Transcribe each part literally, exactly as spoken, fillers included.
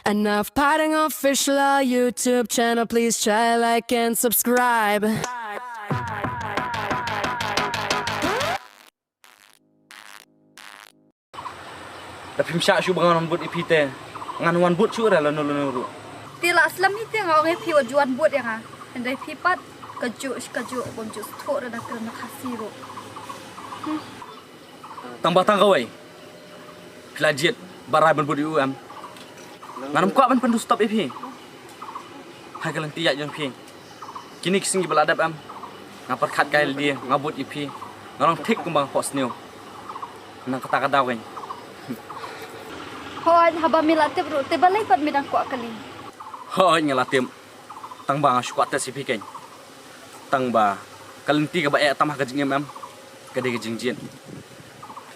Enough Potting Official YouTube channel, please try like and subscribe. Da phim shah shuh ba ngan wan bud ïa phi te. Ngan wan bud shuh re lano lano ruh. Te la slem hi te nga ong ïa phi wat ju wan bud ïa nga. Hynrei phi pat ka juh ka juh bym ju sngewthuh re da kren Khasi ruh. Tang ba tang kawei. Phi la jied ba rai ban bud ïa u em? Ngan ym kwah ban pynduh stop ïa phi. Ha ka lynti ïaid jong phi. Kine ki sngi ba la dep em, nga pyrkhat kai lade nga bud ïa phi. Nga long thik kumba nga kwah sniew. Nang kata ka daw kein. Hooid, haba me la tip ruh te balei pat me dang kwah kali? Hooid, nga la tip. Tang ba nga shu kwah test ïa phi kein. Tang ba ka lynti kaba eh tam ha ka jingim em, ka dei ka jingjied.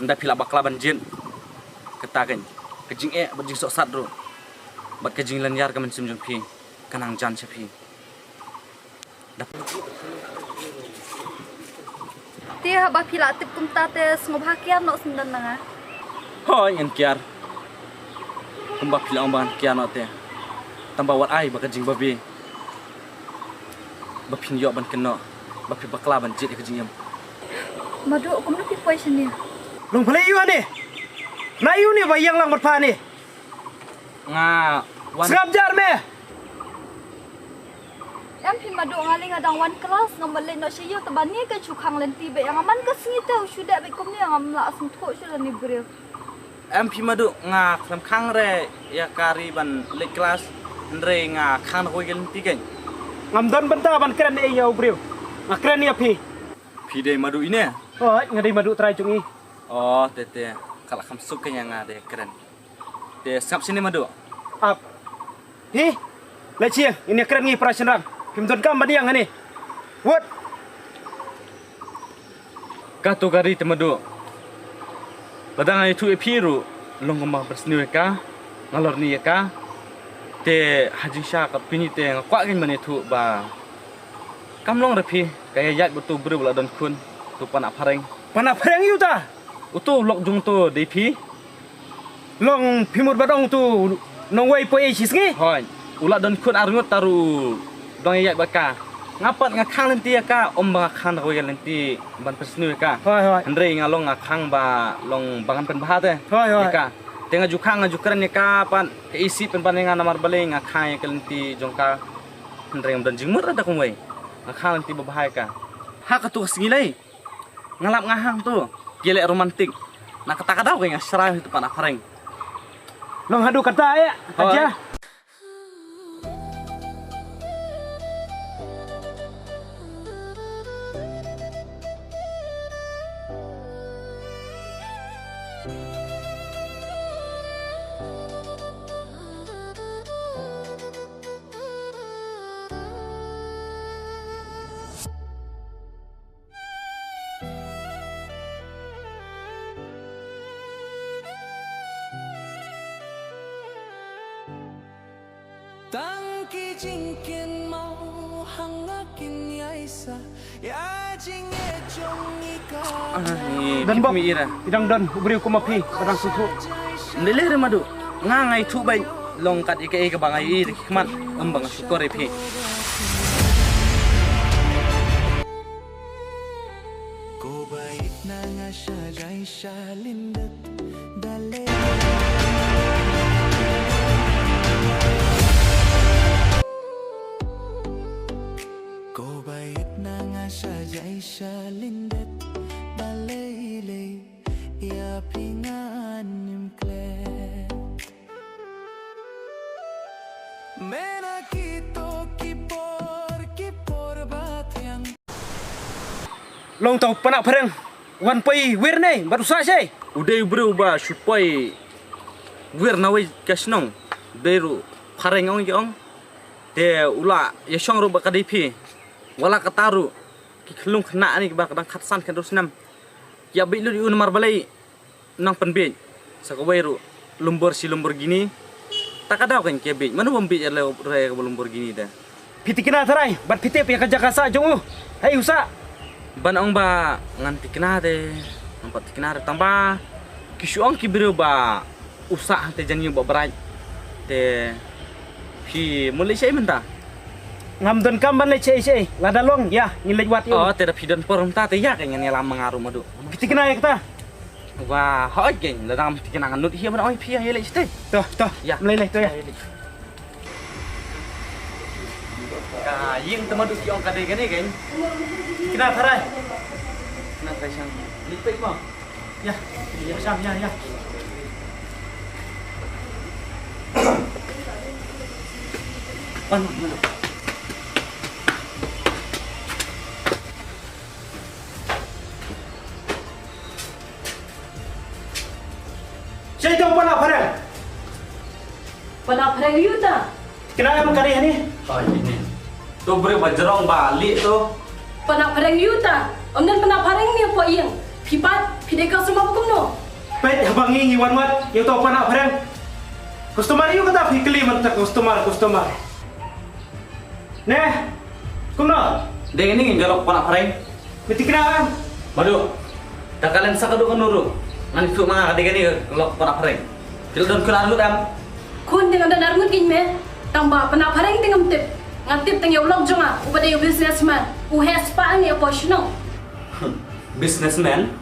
Ynda phi la bakla ban jied, kata kein ka jingeh bad jingsohsat ruh bad ka jinglynñiar ka mynsiem jong phi ka nang jan sha phi. Te haba phi la tip kumta te sngewbha kiar noh sngewdon na nga. Hooid, ngan kiar. Kumba phi la ong ba ngan kiar noh te. Tang ba wat ai ba ka jingbabe ba phin ïoh ban kynnoh ba phi bakla ban jied ïa ka jingim. Madu, kumno phi poi shane? Long balei ïa u ne? Na ïa u ne ba ïeng lang bad pha ne? Nga wan. Sngap jar me. Em phi Madu, nga lei nga dang wan klas, ngam leit noh sha ïew, te ba ne ka shu khang lynti bad ïa nga man ka sngi te u shu dei bad kumne ngam lah sngewthuh shuh lane briew. Em phi Madu, nga khlem khang re ïa ka ri ban leit klas, hynrei nga khang da kawei ka lynti kein. Ngam don bynta ban kren ïa u briew. Nga kren ïa phi. Phi dei Madu ine? Hooid, nga dei Madu trai jong i. Oh, te te, ka la kham suk kein ïa nga dei kren. Te sngap sini Madu. Ap. Hi. Leit sha ïing, ngin ïa kren ngi para shynrang. Phim donkam ban ïeng hangne. Wut. Kato ka ri te Madu. Lada nga ïathuh ïa phi ruh, long kumba nga pynsniew ïa ka, nga lorni ïa ka. Te ha jingshisha katpini te nga kwah kein ban ïathuh ba kam long re phi, ka ïaid bad uto u briew ba la don khun, uto u Panah Phareng. Panah Phareng ïa uta? Uto u lok jong uto dei phi. Long phi mut ba dang uto u nongwei poi ei shi sngi? Hooid. U la don khun ar ngut, ta ruh u dang ïaid bad ka. Nga pat nga khang lynti ïa ka, ym ba nga khang da kawei ka lynti ban pynsniew ïa ka. Hooid, hooid. Hynrei nga long nga khang ba long ba ngan pynbha te. Hooid, hooid. Ïa ka. Te nga ju khang nga ju kren ïa ka pat, ka isih pynban ïa nga namar balei nga khang ïa ka lynti jong ka. Hynrei ngam don jingmut re da kumwei. Nga khang lynti babha ïa ka. Ha kato ka sngi lei. Nga lap nga hang to. Ki leh romantic. Na kata ka daw kein nga shrai ha uto u Panah Phareng. Long haduh kata eh. Hooid. Ka jia. Tang ki jingkynmaw ha nga kin ïaisah ïa jingeh jong ngi ka. Ah, ni, dan bok mi ira. Idang don u briew kum ma phi ba dang sngewthuh. Ym lei lei re Madu. Nga nga ïathuh beit long kat ïa kaei kaba nga ïohi da ki khmat, ym ba nga shukor ïa phi. Ko bait na nga sha jai sha lyndet da lei. Ko bait na nga sha jai sha lyndet da lei lei. Ïa phi ngan ym klet. Mena kito ki por, ki por ba thiang. Long uto u Panah Phareng wan poi wir ne bad u Sah Shei. U dei u briew ba shu poi wir na wei ka shnong. Dei ruh Phareng ong ki ong. Te u la ïashong ruh bad ka dei phi. Wat la katta ruh ki khyllung khynnah ne kiba dang khatsan khathynriew snem ki ïa bieit lut ïa u namar balei? Nang pynbieit sa kawei ruh Lambor shi Lamborghini. Ta ka daw kein ki ïa bieit. Mano bym bieit ïa leh re kaba Lamborghini de. Phi thikna tharai bad phi tip ïa ka jaka sah jong u. Hei u Sah. Ban ong ba ngan thikna de, ngan pat thikna de, tang ba ki shu ong ki briew ba u Sah hangtei jan ïing ba brai. Te phi mut leit shaei mynta? Ngam don kam ban leit shaei shaei. Lada long ïa ngin leit wad ïa u. Oh, te da phi don por mynta te ïa ka ngan ïalam ma nga ruh Madu. Phi thikna ïa kata? Wa hoi keiñ, lada ngam thikna ngan nud hi ban ong ïa phi ïa leit shatei. To to. Ïa. Mlei lei to ïa. Ka ïing te Madu ki ong ka dei kane keiñ. Thikna tharai. Thikna tharai shang. Leit peit mo. Ïa, ïa, Sam, ïa, ïa. Pan, pan. Shaei uta u Panah Phareng? Panah Phareng aïu uta? Kane em ka dei hangne. Oh, ine. To briew ba jrong ba lieh to. Panah Phareng aïu uta? Ym don Panah Phareng hangne hapoh ïing. Phi pat, phi dei customer ba kumno? Peit haba ngi ngi wan wad ïa uta u Panah Phareng. Customer aïu kata phi kylli mynta customer, customer. Ne? Kumno? Dei kane ngin ïalok Panah Phareng. Me thikna em? Madu. Da ka len sa ka duk ka nuru. Ngan ïathuh ma nga ka dei kane ka lok Panah Phareng. Phi la don khun arngut em? Khun te nga don arngut keiñ me. Tang ba Panah Phareng te ngam tip. Nga tip tang ïa u lok jong nga uba dei u businessman. U heh spah hangne hapoh shnong. Businessman?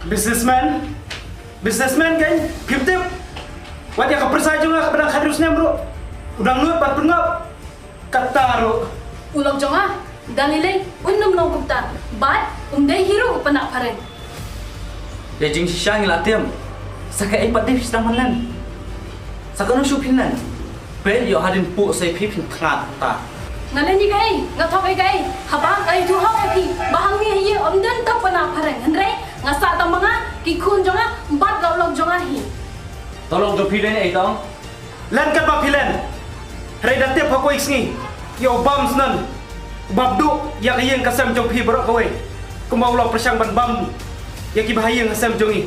Businessman? Businessman keiñ phim tip. Wat ïa ka pyrsa jong nga kaba dang khathynriew snem ruh u dang nud bad pynngop. Kata ruh. U lok jong nga, da lei lei un ym long kumta. Bad um dei hi ruh u Panah Phareng. Ïa jingshisha ngi la tiam. Sa kaei pat de phi sdang ban len? Sa kano shuh phin len? Peit ïoh hadien puh sa ïa phi phin thngan ta. Nga len ïa kaei? Nga thok ïa kaei? Haba nga ïathuh hok ïa phi ba hangne ha ïing ym don ta u Panah Phareng, hynrei nga sah tang ma nga, ki khun jong nga bad la u lok jong nga hi. Ta u lok jong phi dei ne ei tang? Len katba phi len. Hynrei da tip ha kawei ka sngi ïa u bam snon u bam duh ïa ka ïing ka sem jong phi baroh kawei, kumba u la pyrshang ban bam ïa kiba ha ïing ha sem jong ngi.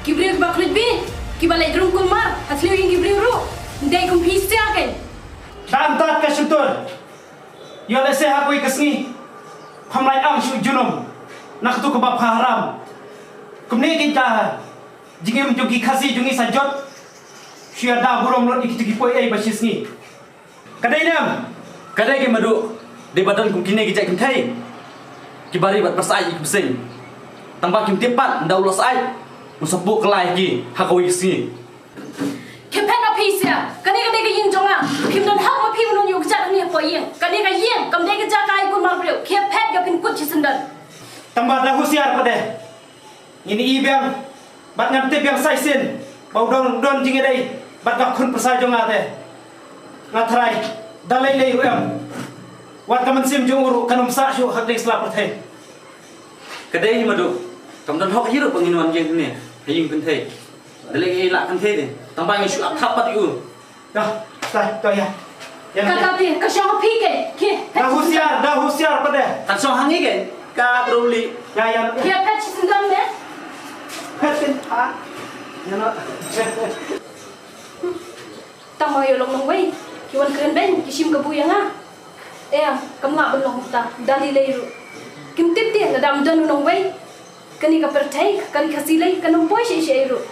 Ki briew kiba khluit bih, kiba leit rung kulmar ha thliew ïing ki briew ruh, dei kum phi sia keiñ. Da ym tad ka shutur. Ïoh lehse ha kawei ka sngi pham lait ang shuh junom na katu kaba pha haram. Kumne keiñ ka jingim jong ki Khasi jong ngi sa jot. Shu ïada burom lut ïa kitu ki poi ei ba shi sngi. Ka dei ne em? Ka dei keiñ Madu, dei ba don kum kine ki jait kynthei kiba ri bad ba sah ïa ki bseiñ. Tang ba kim tip pat ynda u la sah un sa buh kylla ïa ki ha kawei ka sngi. Khie phet na phi sia, kane ka dei ka ïing jong nga. Phim don hok ma phi ban wan ïuh kjat hangne hapoh ïing. Kane ka ïing kam dei ka jaka ai kulmar briew. Khie phet ïoh phin kut shisyndon. Tang ba da husiar pat de. Ngin ïohi biang bad ngan tip biang sa shisien ba u don don jingïadei bad ka khun pyrsa jong nga te. Nga tharai da lei lei ruh em, wat ka mynsiem jong u ruh kan ym sah shuh ha kane ka sla pyrthei. Ka dei hi Madu, kam don hok hi ruh ba ngin wan ïeng hangne ha ïing kynthei. Da lei ei lah kynthei te, tang ba ngi shu ap thap pat ïa u. Dah, dah, dah ïa. Ïa. Kata te ka shong ha phi keiñ. Khie phet. Da husiar, da husiar pat de. Kan shong ha ngi keiñ. Ka bruli. Ïa, ïa. Khie phet shisyndon de. Phet keiñ. Ah. Ïa no. Tang ba ïa u long nongwei, ki wan kren beiñ, ki shim kabu ïa nga. Em, kam lah ban long kumta da lei lei ruh. Kim tip te lada ym don u nongwei, kane ka pyrthei, kane ka Khasi lei kan ym poi shaei shaei ruh.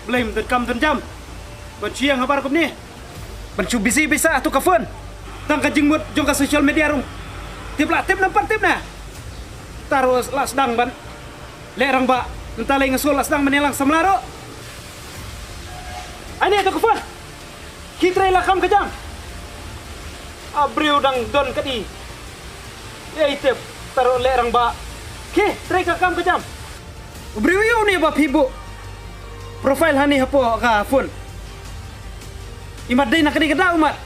Blei, ym don kam don jam ban shu ïeng habar kumne, ban shu busy bha ha tu ka phone. Tang ka jingmut jong ka social media ruh. Tip lah tip, namar tip na ta ruh la sdang ban leh rangbah. Mynta lei nga sngew la sdang ban ïalang samla ruh. Ai ne tu ka phone. Ki trei la kam ka jam. A briew dang don ka di. Ïa i tip, ta ruh leh rangbah. Ki trei ka kam ka jam. U briew ïa une ba phi buh profile hangne hapoh ka phone. I mat dei na ka dei ka dak u mat.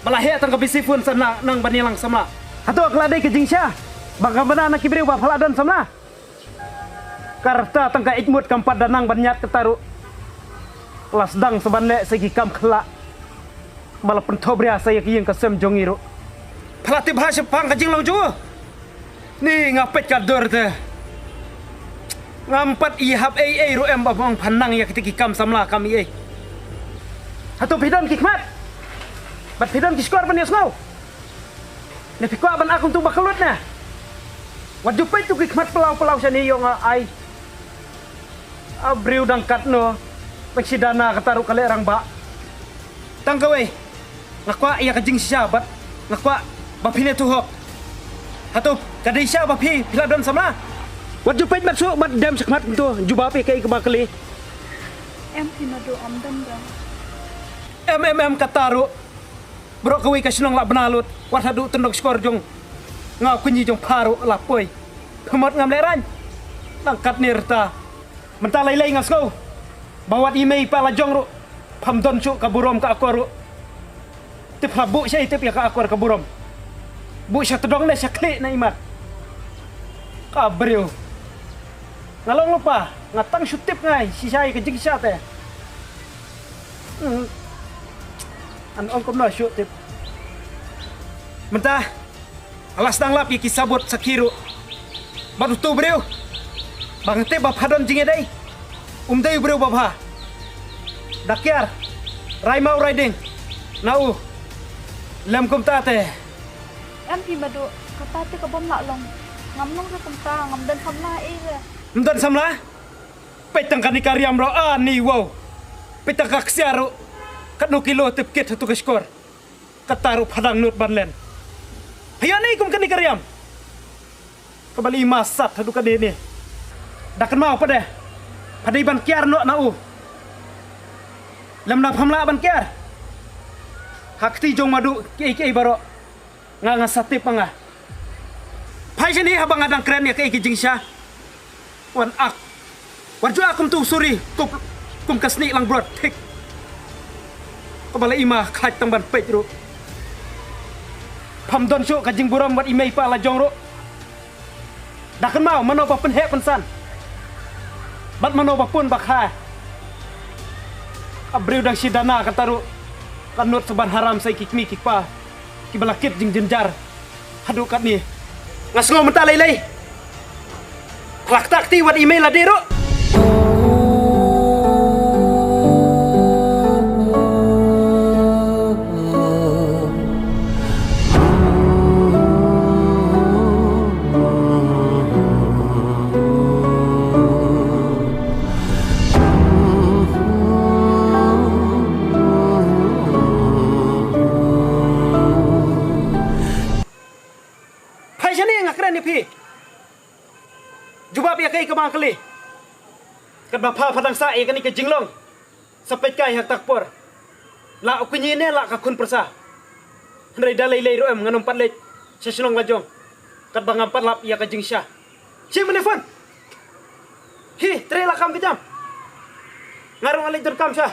Ba la heh tang ka busy phone sa nang ban ïalang samla. Hato ka la dei ka jingshisha ba ka bna na ki briew ba pha la don samla. Ka rta tang ka ïeit mut kam pat da nang ban ñiad kata ruh. La sdang sa ban leh sa ki kam khyllah. Ba la pynthoh bria sa ïa ka ïing ka sem jong ngi ruh. Pha la tip bha shaphang ka jinglong jong u. Ni nga peit ka dur te. Ngam pat ïahap ei ei ruh em ba ong phan nang ïa kiti ki kam samla kam ei ei. Hato phi don ki khmat? Bad phi don ki shkor ban ïasngew? Ne phi kwah ban ak kumtu ba kyllut ne? Wat ju peit tu ki khmat palaw palaw shane ïong ai. A briew dang katno, peit shi dana kata ruh ka leh rangbah. Tang kawei, nga kwah ïa ka jingshisha bad nga kwah ba phin ïathuh hok. Hato ka dei shisha ba phi, phi la don samla? Wat ju peit bad suk bad dem shakhmat kumtu, jubab ïa kaei kaba kylli. Em, phi Madu, ym don dang. Em em em kata ruh. Baroh kawei ka shnong la bna lut, wat haduh tyndong shkor jong nga u kñi jong pha ruh la poi. Phi mut ngam lehraiñ. Tang katne rta. Mynta lei lei nga sngew ba wat i mei i pa la jong ruh pham don shuh ka burom ka akor ruh. Tip ha buh sha i tip ïa ka akor ka burom. Buh sha tdong ne sha khlieh na imat. Ka briew. Nga long lypa, nga tang shu tip ngai shisha ïa ka jingshisha te. Hmm. An ong kumno shu tip. Mynta nga la sdang lap ïa ki sabut sakhi ruh. Bad utu u briew ba nga tip ba pha don jingïadei, um dei u briew ba bha. Da kiar rai maw rai ding na u. Lem kumta te. Em, phi Madu, kata te ka bym lah long. Ngam long re kumta, ngam don samla ei re. Ym don samla? Peit tang kane ka riam ruh ani wow. Peit tang ka ksiar ruh. Katno kilo tip kit hatu ka shkor. Kata ruh pha dang nud ban len. Pha ïoh ne kum kane ka riam. Kaba lei ma sat haduh ka dei ne. Da kynmaw pat de. Pha dei ban kiar noh na u. Lem na pham lah ban kiar. Ha kti jong Madu kiei kiei baroh. Nga nga sa tip ma nga. Phai shane haba nga dang kren ïa kaei ka jingshisha. Wan ak. Wan ju ak kumtu suri kum, kum ka snieh langbrot thik. Kaba la i ma khlait tang ban peit ruh. Pham don shuh ka jingburom wat i mei pa la jong ruh. Da kynmaw mano ba pynheh pynsan bad mano ba pun ba kha. A briew dang shi dana kata ruh ka nud sa ban haram sa ïa ki kmie ki kpa kiba la kit jingjynjar. Haduh katne nga sngew mynta lei lei. Khlak tak ti wat i mei la dei ruh. Phai shane nga kren ïa phi. Jubab ïa kaei kaba nga kylli. Katba pha pha dang sah ïa kane ka jinglong. Sa peit kai ha kata ka por. La u kñi ne la ka khun pyrsa. Hynrei da lei lei ruh em ngan ym pat leit sha shnong la jong. Katba ngam pat lap ïa ka jingshisha. Shim ne phone. Hi, trei la kam ka jam. Nga ruh nga leit donkam sha.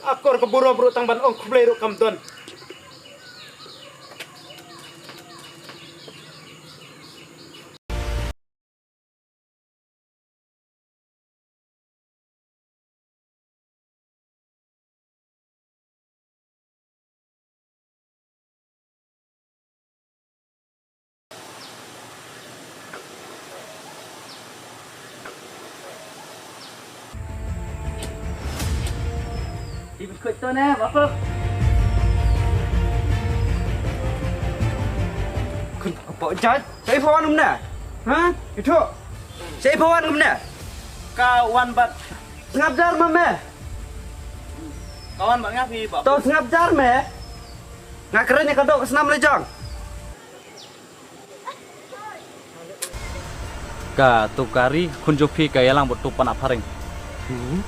Akor ka burom ruh tang ban ong khublei ruh kam don. Ibit khuid to ne, bapuk. Khun pok jait. Sa i phawan kumne? Ha? Ithuh. Sa i phawan kumne? Ka wan bad. Sngap jar ma me. Ka wan bad nga phi bapuk. To sngap jar me. Nga kren ïa ka doh ka snam la jong. Katu ka ri khun jong phi ka ïalang bad utu u Panah Phareng. Hmm.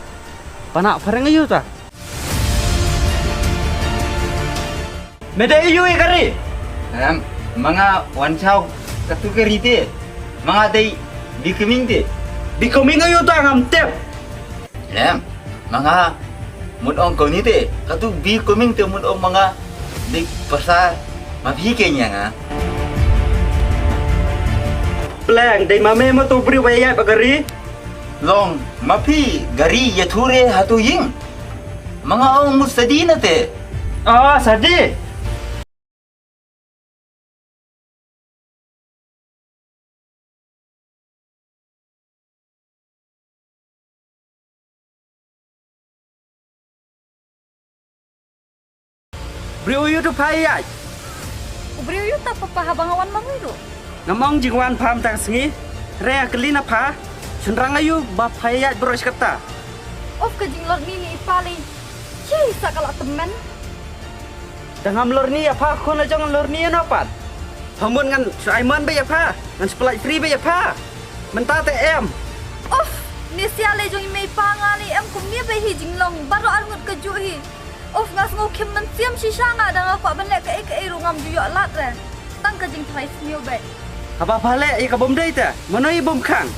Panah Phareng aïu ta? Me dei aïu ïa ka ri? Em, ma nga wan shaw katu ka ri te. Ma nga dei Bikming te. Bikming aïu ta ngam tip. Em, ma nga mut ong kawei te, katu Bikming te mut ong ma nga dei pyrsa ma phi keiñ ïa nga. Pleng, dei ma me ma tu briew ba ïaid bad ka ri. Long, ma phi ka ri ïathuh re ha tu ïing. Ma nga ong mut sadi na te. Ah, sadi. Briew ïa u pha ïaid. U briew ïa u ta papa haba nga wan ma u ruh. Ngam ong jingwan pha mynta ka sngi. Re kylli na pha. Shynrang aïu ba pha ïaid baroh shi katta. Of ka jinglorni ni i pa lei. Chi sa ka la tymmen. Tang ngam lorni ïa pha khun la jong lorni ïa no pat. Pha mut ngan shu ai mon beit ïa pha. Ngan shu pynlait free beit ïa pha. Mynta te em. Of, ne sia lei jong i mei pa nga lei em kumne beit hi jinglong baroh arngut ka juh hi. Of nga sngew khim mynsiem shisha nga da nga kwah ban leh kaei kaei ruh ngam ju ïoh lad re. Tang ka jingtharai sniew beit. Haba pha leh ïa kaba ym dei te mano i bym khang.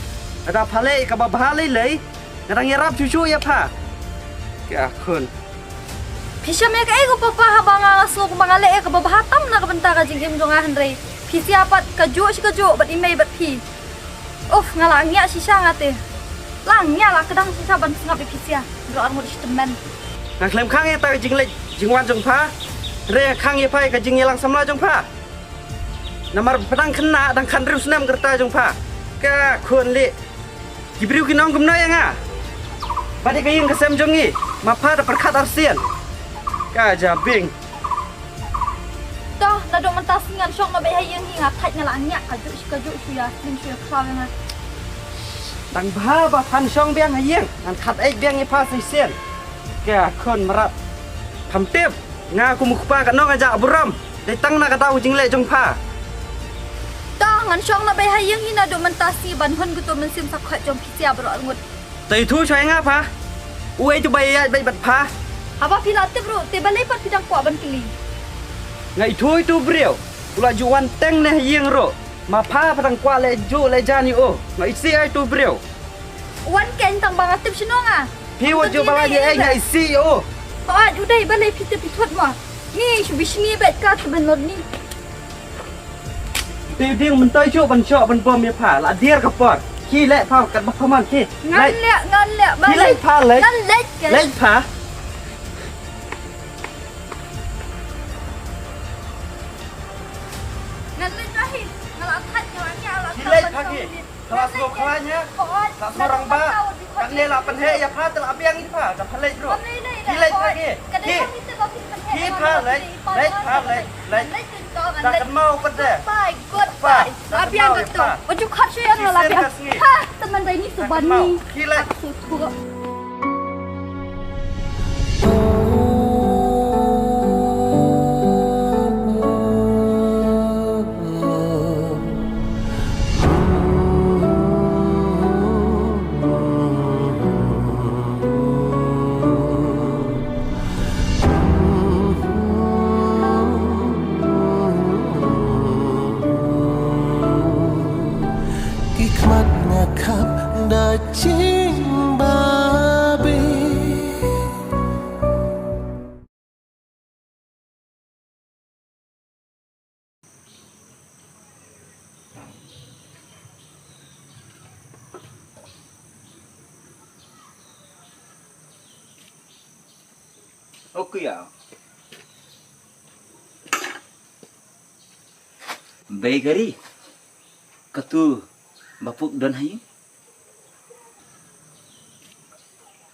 Haba pha leh ïa kaba bha lei lei. Nga dang ïarap shuh shuh ïa pha. Ka khun. Phi shem ïa kaei ko papa haba nga nga sngew kumba nga leh ïa kaba bha tam na ka bynta ka jingim jong nga hynrei phi sia pat kajuh shi kajuh bad i mei bad phi. Uff, nga la ngiah shisha nga te. La ngiah la kdang shisha ban sngap ïa phi sia. Bro ar ngut shi tymmen. Nga khlem khang ïa ta ka jingleit jingwan jong pha. Re khang ïa pha ïa ka jingïalang samla jong pha. Namar pha dang khynnah dang khathynriew snem ka rta jong pha. Ka khun lih. Ki briew kin ong kumno ïa nga. Bad ïa ka ïing ka sem jong ngi. Ma pha da pyrkhat arsien. Ka jabieng. Toh, naduh mynta sngi ngan shong noh beit ha ïing hi nga thait nga la ngiah kajuh shi kajuh shu ïa sning shu ïa khraw ïa nga. Tang bha ba phan shong biang ha ïing ngan khat eit biang ïa pha sa shisien. Ka khun mrad. Pham tip nga kum u kpa ka nong aja burom. Dei tang na ka daw jingleh jong pha. Toh, ngan shong noh beit ha ïing hi naduh mynta sngi ban hun gutu mynsiem sa khoit jong phi sia baroh arngut. Te ithuh shuwa ïa nga pha. Uei tu ba ïaid beit bad pha. Haba phi la tip ruh te balei pat phi dang kwah ban kylli. Nga ithuh itu briew. U la ju wan teng ne ha ïing ruh. Ma pha pha dang kwah leh ju leh jan ïa u. Nga isih ai itu briew. Wan kein tang ba nga tip shano nga. Phi wat ju ba la ïa ei nga isih ïa u. Hooid u dei balei phi tip phi thut mo. Ni shu bi shini beit ka tip ban lot ni. Te ding myntoi shuh ban shoh ban bom ïa pha la dier ka por. Ki leh pha kat ba pha man ki. Ngan leh ngan leh ba. Ki leh pha leh. Ngan leh ke. Leh pha. Ngan leh pha hi. Nga la that nga la ngiah la. Ki leh pha ki. Ka la sngew khlaiñ ha. Ka la sngew rangbah. Katne la pynheh ïa pha te la biang ïa pha da pha leit ruh. Ki leit pha ki. Ki pha leit leit pha leit leit. Da kynmaw pat de. Goodbye. La biang ka to. Oju khat shu ïa la biang. Ha, teman dai ni suban ni. Ki leit. Ki khmat nga khap da jingbabe. Okay, ah. Bakery. Katu ba puk don ha ïing.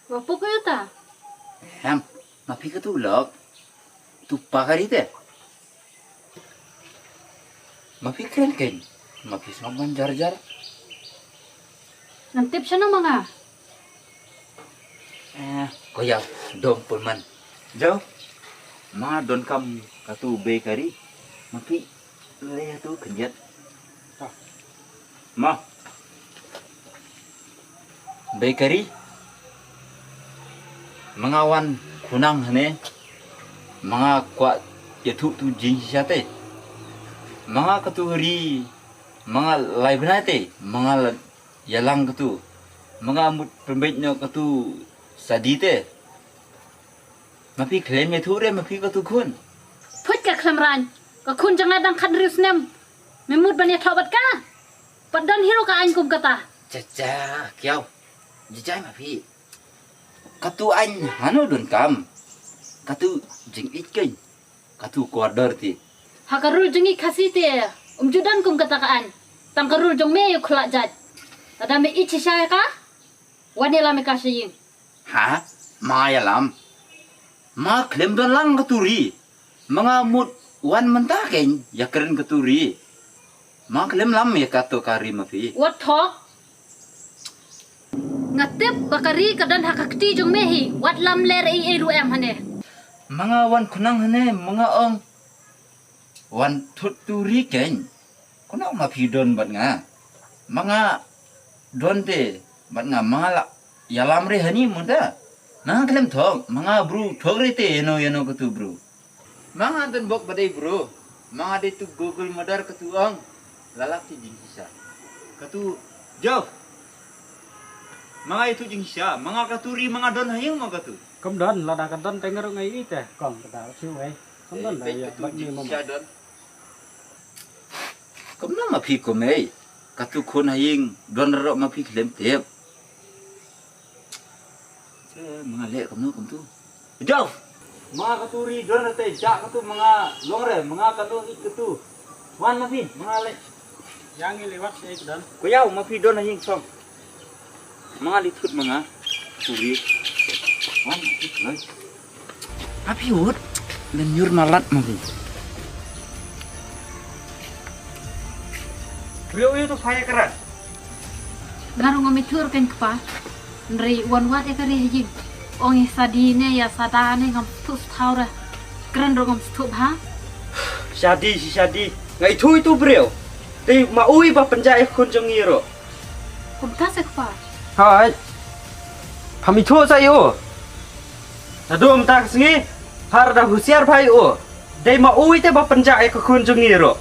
Ba puk ïa ta. Hem, ma phi katu lok. Tu pa kari te. Ma phi kren ken. Ma phi sngap ban jar jar. Ngan tip shano ma nga. Eh, ko ya dom pun man. Jo. Ma don kam katu bakery. Ma phi le tu kynjat. Ma. Bakery. Ma nga wan khunang hane. Ma nga kwah ïathuh tu jingshisha te. Ma nga katu ri. Ma nga lai bnai te. Ma nga la ïalang katu. Ma nga mut pynbeit noh katu sadi te. Ma phi khlem ïathuh re ma phi katu khun. Phuit ka khlem rang. Ka khun jong nga dang khathynriew snem. Me mut ban ïathoh bad ka. Pat don hi ruh ka aiñ kum kata. Cha cha, kiaw. Jijai ma phi. Katu aiñ hano don kam. Katu jingïeit kein. Katu kordor ti. Ha ka rul jingïeit Khasi te. Um ju don kum kata ka aiñ. Tang ka rul jong me ïa u khlad jait. Lada me ïeit shisha ïa ka. Wan ïalam ïa ka sha ïing. Ha? Ma ïalam. Ma khlem don lang katu ri. Ma nga mut wan mynta kein ïa kren katu ri. Ma nga khlem lam ïa kato ka ri ma phi. Wat thok. Nga tip ba ka ri ka don ha ka kti jong me hi. Wat lam ler ei ei ruh em hane. Ma nga wan khnang hane ma nga ong. Wan thut tu ri kein. Khnang ma phi don bad nga. Ma nga don te bad nga ma nga la ïalam re hani mynta. Ma nga khlem thok, ma nga bru thok re te ïano ïano katu bru. Ma nga don bok ba dei bru. Ma nga dei tu Google madar katu ong. Lalak ti jingkisa. Katu jauh. Ma nga itu jingkisa, ma nga katu ri ma nga don hayung ma katu. Kam don lada ka don te nga ruh ngai ite kong kata siu ai. Kam don da ya bat ni mama. Kam na ma phi ko mei. Katu khun hayung don ro ma phi khlem tep. Manga le kam no kam tu. Jauh. Manga katu ri don te ja katu manga long re manga kanu i katu. Wan ma phi manga le. Yang i lewat se don. Ko yau ma phi don hayung song. Manga li thut manga. Katu ri. Wan ma phi. Api ut. Len nyur malat ma phi. Briew ïa tu phai kran. Nga ruh ngam ithur kan kpa. Nri wan wat ïa ka ri ha jing. Ong ïa sadi ne ïa sada ne ngam stu sthaw ra. Kren ruh ngam stu bha. Sadi si sadi. Nga ithu itu briew. Te ma ui ba pynja ïa khun jong ngi ruh. Kumta se kpa. Hai. Pham ithu sa ïa u. Nadum tak sngi, har da husiar bha ïa u. Dei ma ui te ba pynjah ïa ka khun jong ngi ruh.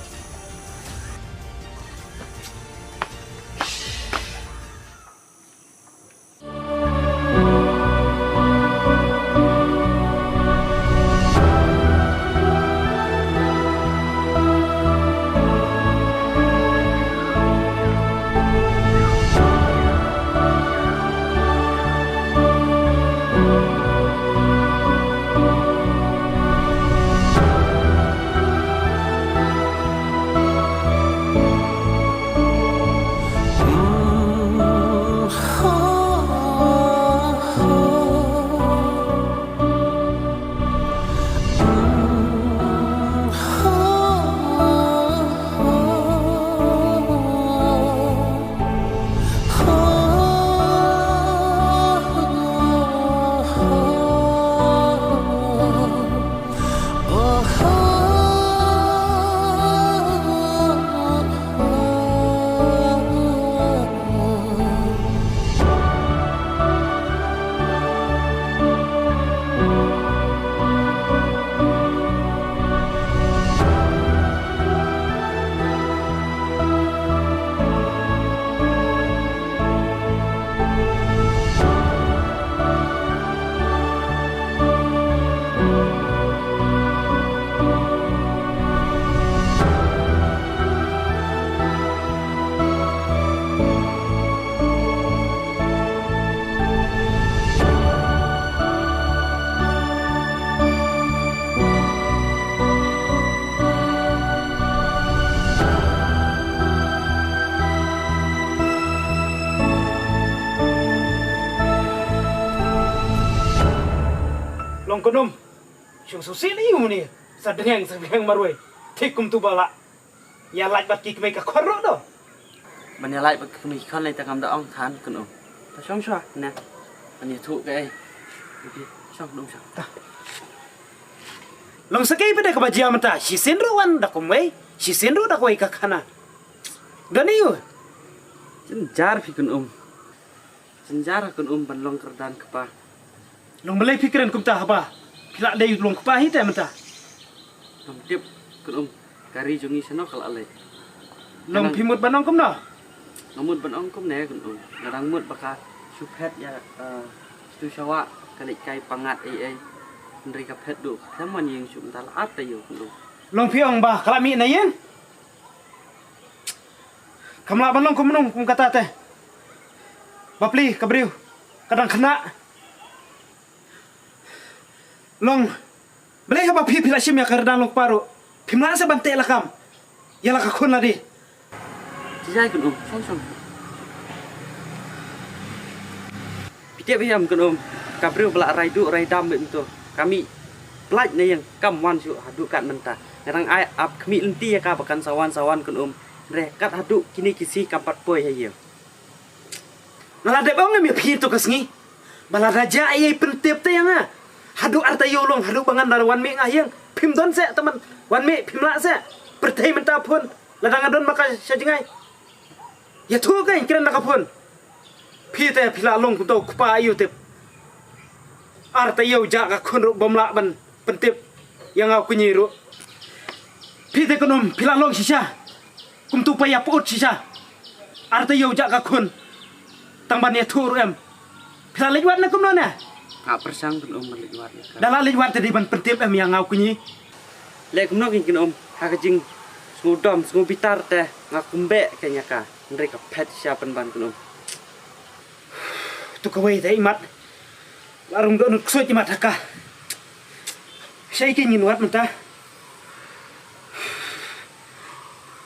Long Kynum. Shong susi ni uni. Sa dengeng sa dengeng marwei. Thik kum tu bala. Ïa lait bad ki kmei ka khor ruh do. Ban ïa lait bad ki kmei ki khon lei ta kam da ong than Kynum. Ta shong shwa ne. Ban ïa thuh ka ei. Shong dum shong. Ta. Long sakei pede kaba jia mynta shisien ruh wan da kumwei shisien ruh da kawei ka khana. Dani u. Jynjar phi Kynum. Jynjar Kynum ban long kyrdan kpa. Long balei phi kren kumta haba phi lah dei long kpa hi te mynta. Ngam tip Kynum ka ri jong ngi shano ka lah lei. Long phi mut ban ong kumno. Nga mut ban ong kumne Kynum. Nga dang mut ba ka shu phet ïa, eh, stu shawa ka leit kai pangat ei ei. Hynrei ka phet duh ka khlem wan ïing shu mynta la at te ïoh Kynum. Long phi ong ba ka la mih na ïing. Kam lah ban long kumno kum kata te. Bapli ka briew ka dang khynnah. Long balei haba phi phi la shim ïa ka kyrdan long kpa ruh phim lah se ban teh lakam ïa la ka khun lade. Jijai Kynum shong shong. Phi tip ïa Kynum ka briew ba la rai duh rai dam bad mynta ka mih. Pynlait na ïing kam wan shuh haduh kat mynta. Nga dang ai ap khmih lynti ïa ka ba kan sa wan sa wan Kynum. Hynrei kat haduh kine ki sngi kam pat poi ha ïing. Nga la dep ong em ïa phi tu ka sngi ba lada jia ei ei pyntip te ïa nga. Haduh ar taïew long haduh ba ngan da wan mih nga ha ïing. Phim don seh tymmen wan mih phim lah seh. Pyrthei mynta phone lada nga don ma ka sha jngai. Ïathuh ka ïa kren da ka phone. Phi te phi la long kumto kpa ïa u tip. Ar taïew jia ka khun ruh bym lah ban pyntip ïa nga u kñi ruh. Phi te Kynum phi la long shisha. Kumtu pa ïa put shisha. Ar taïew jia ka khun. Tang ban ïathuh ruh em. Phi la leit wad ne kumno ne? Nga pyrshang Kynum ban leit wad ïa ka. Da la leit wad te dei ban pyntip em ïa nga u kñi. Leh kumno kin Kynum ha ka jingsngewdom sngewbitar te nga kumbeh ka ïa ka. Hynrei ka phet shisha pynban Kynum. Tu kawei te imat. La rung don ksuid imat ha ka. Shai ki ngin wad mynta.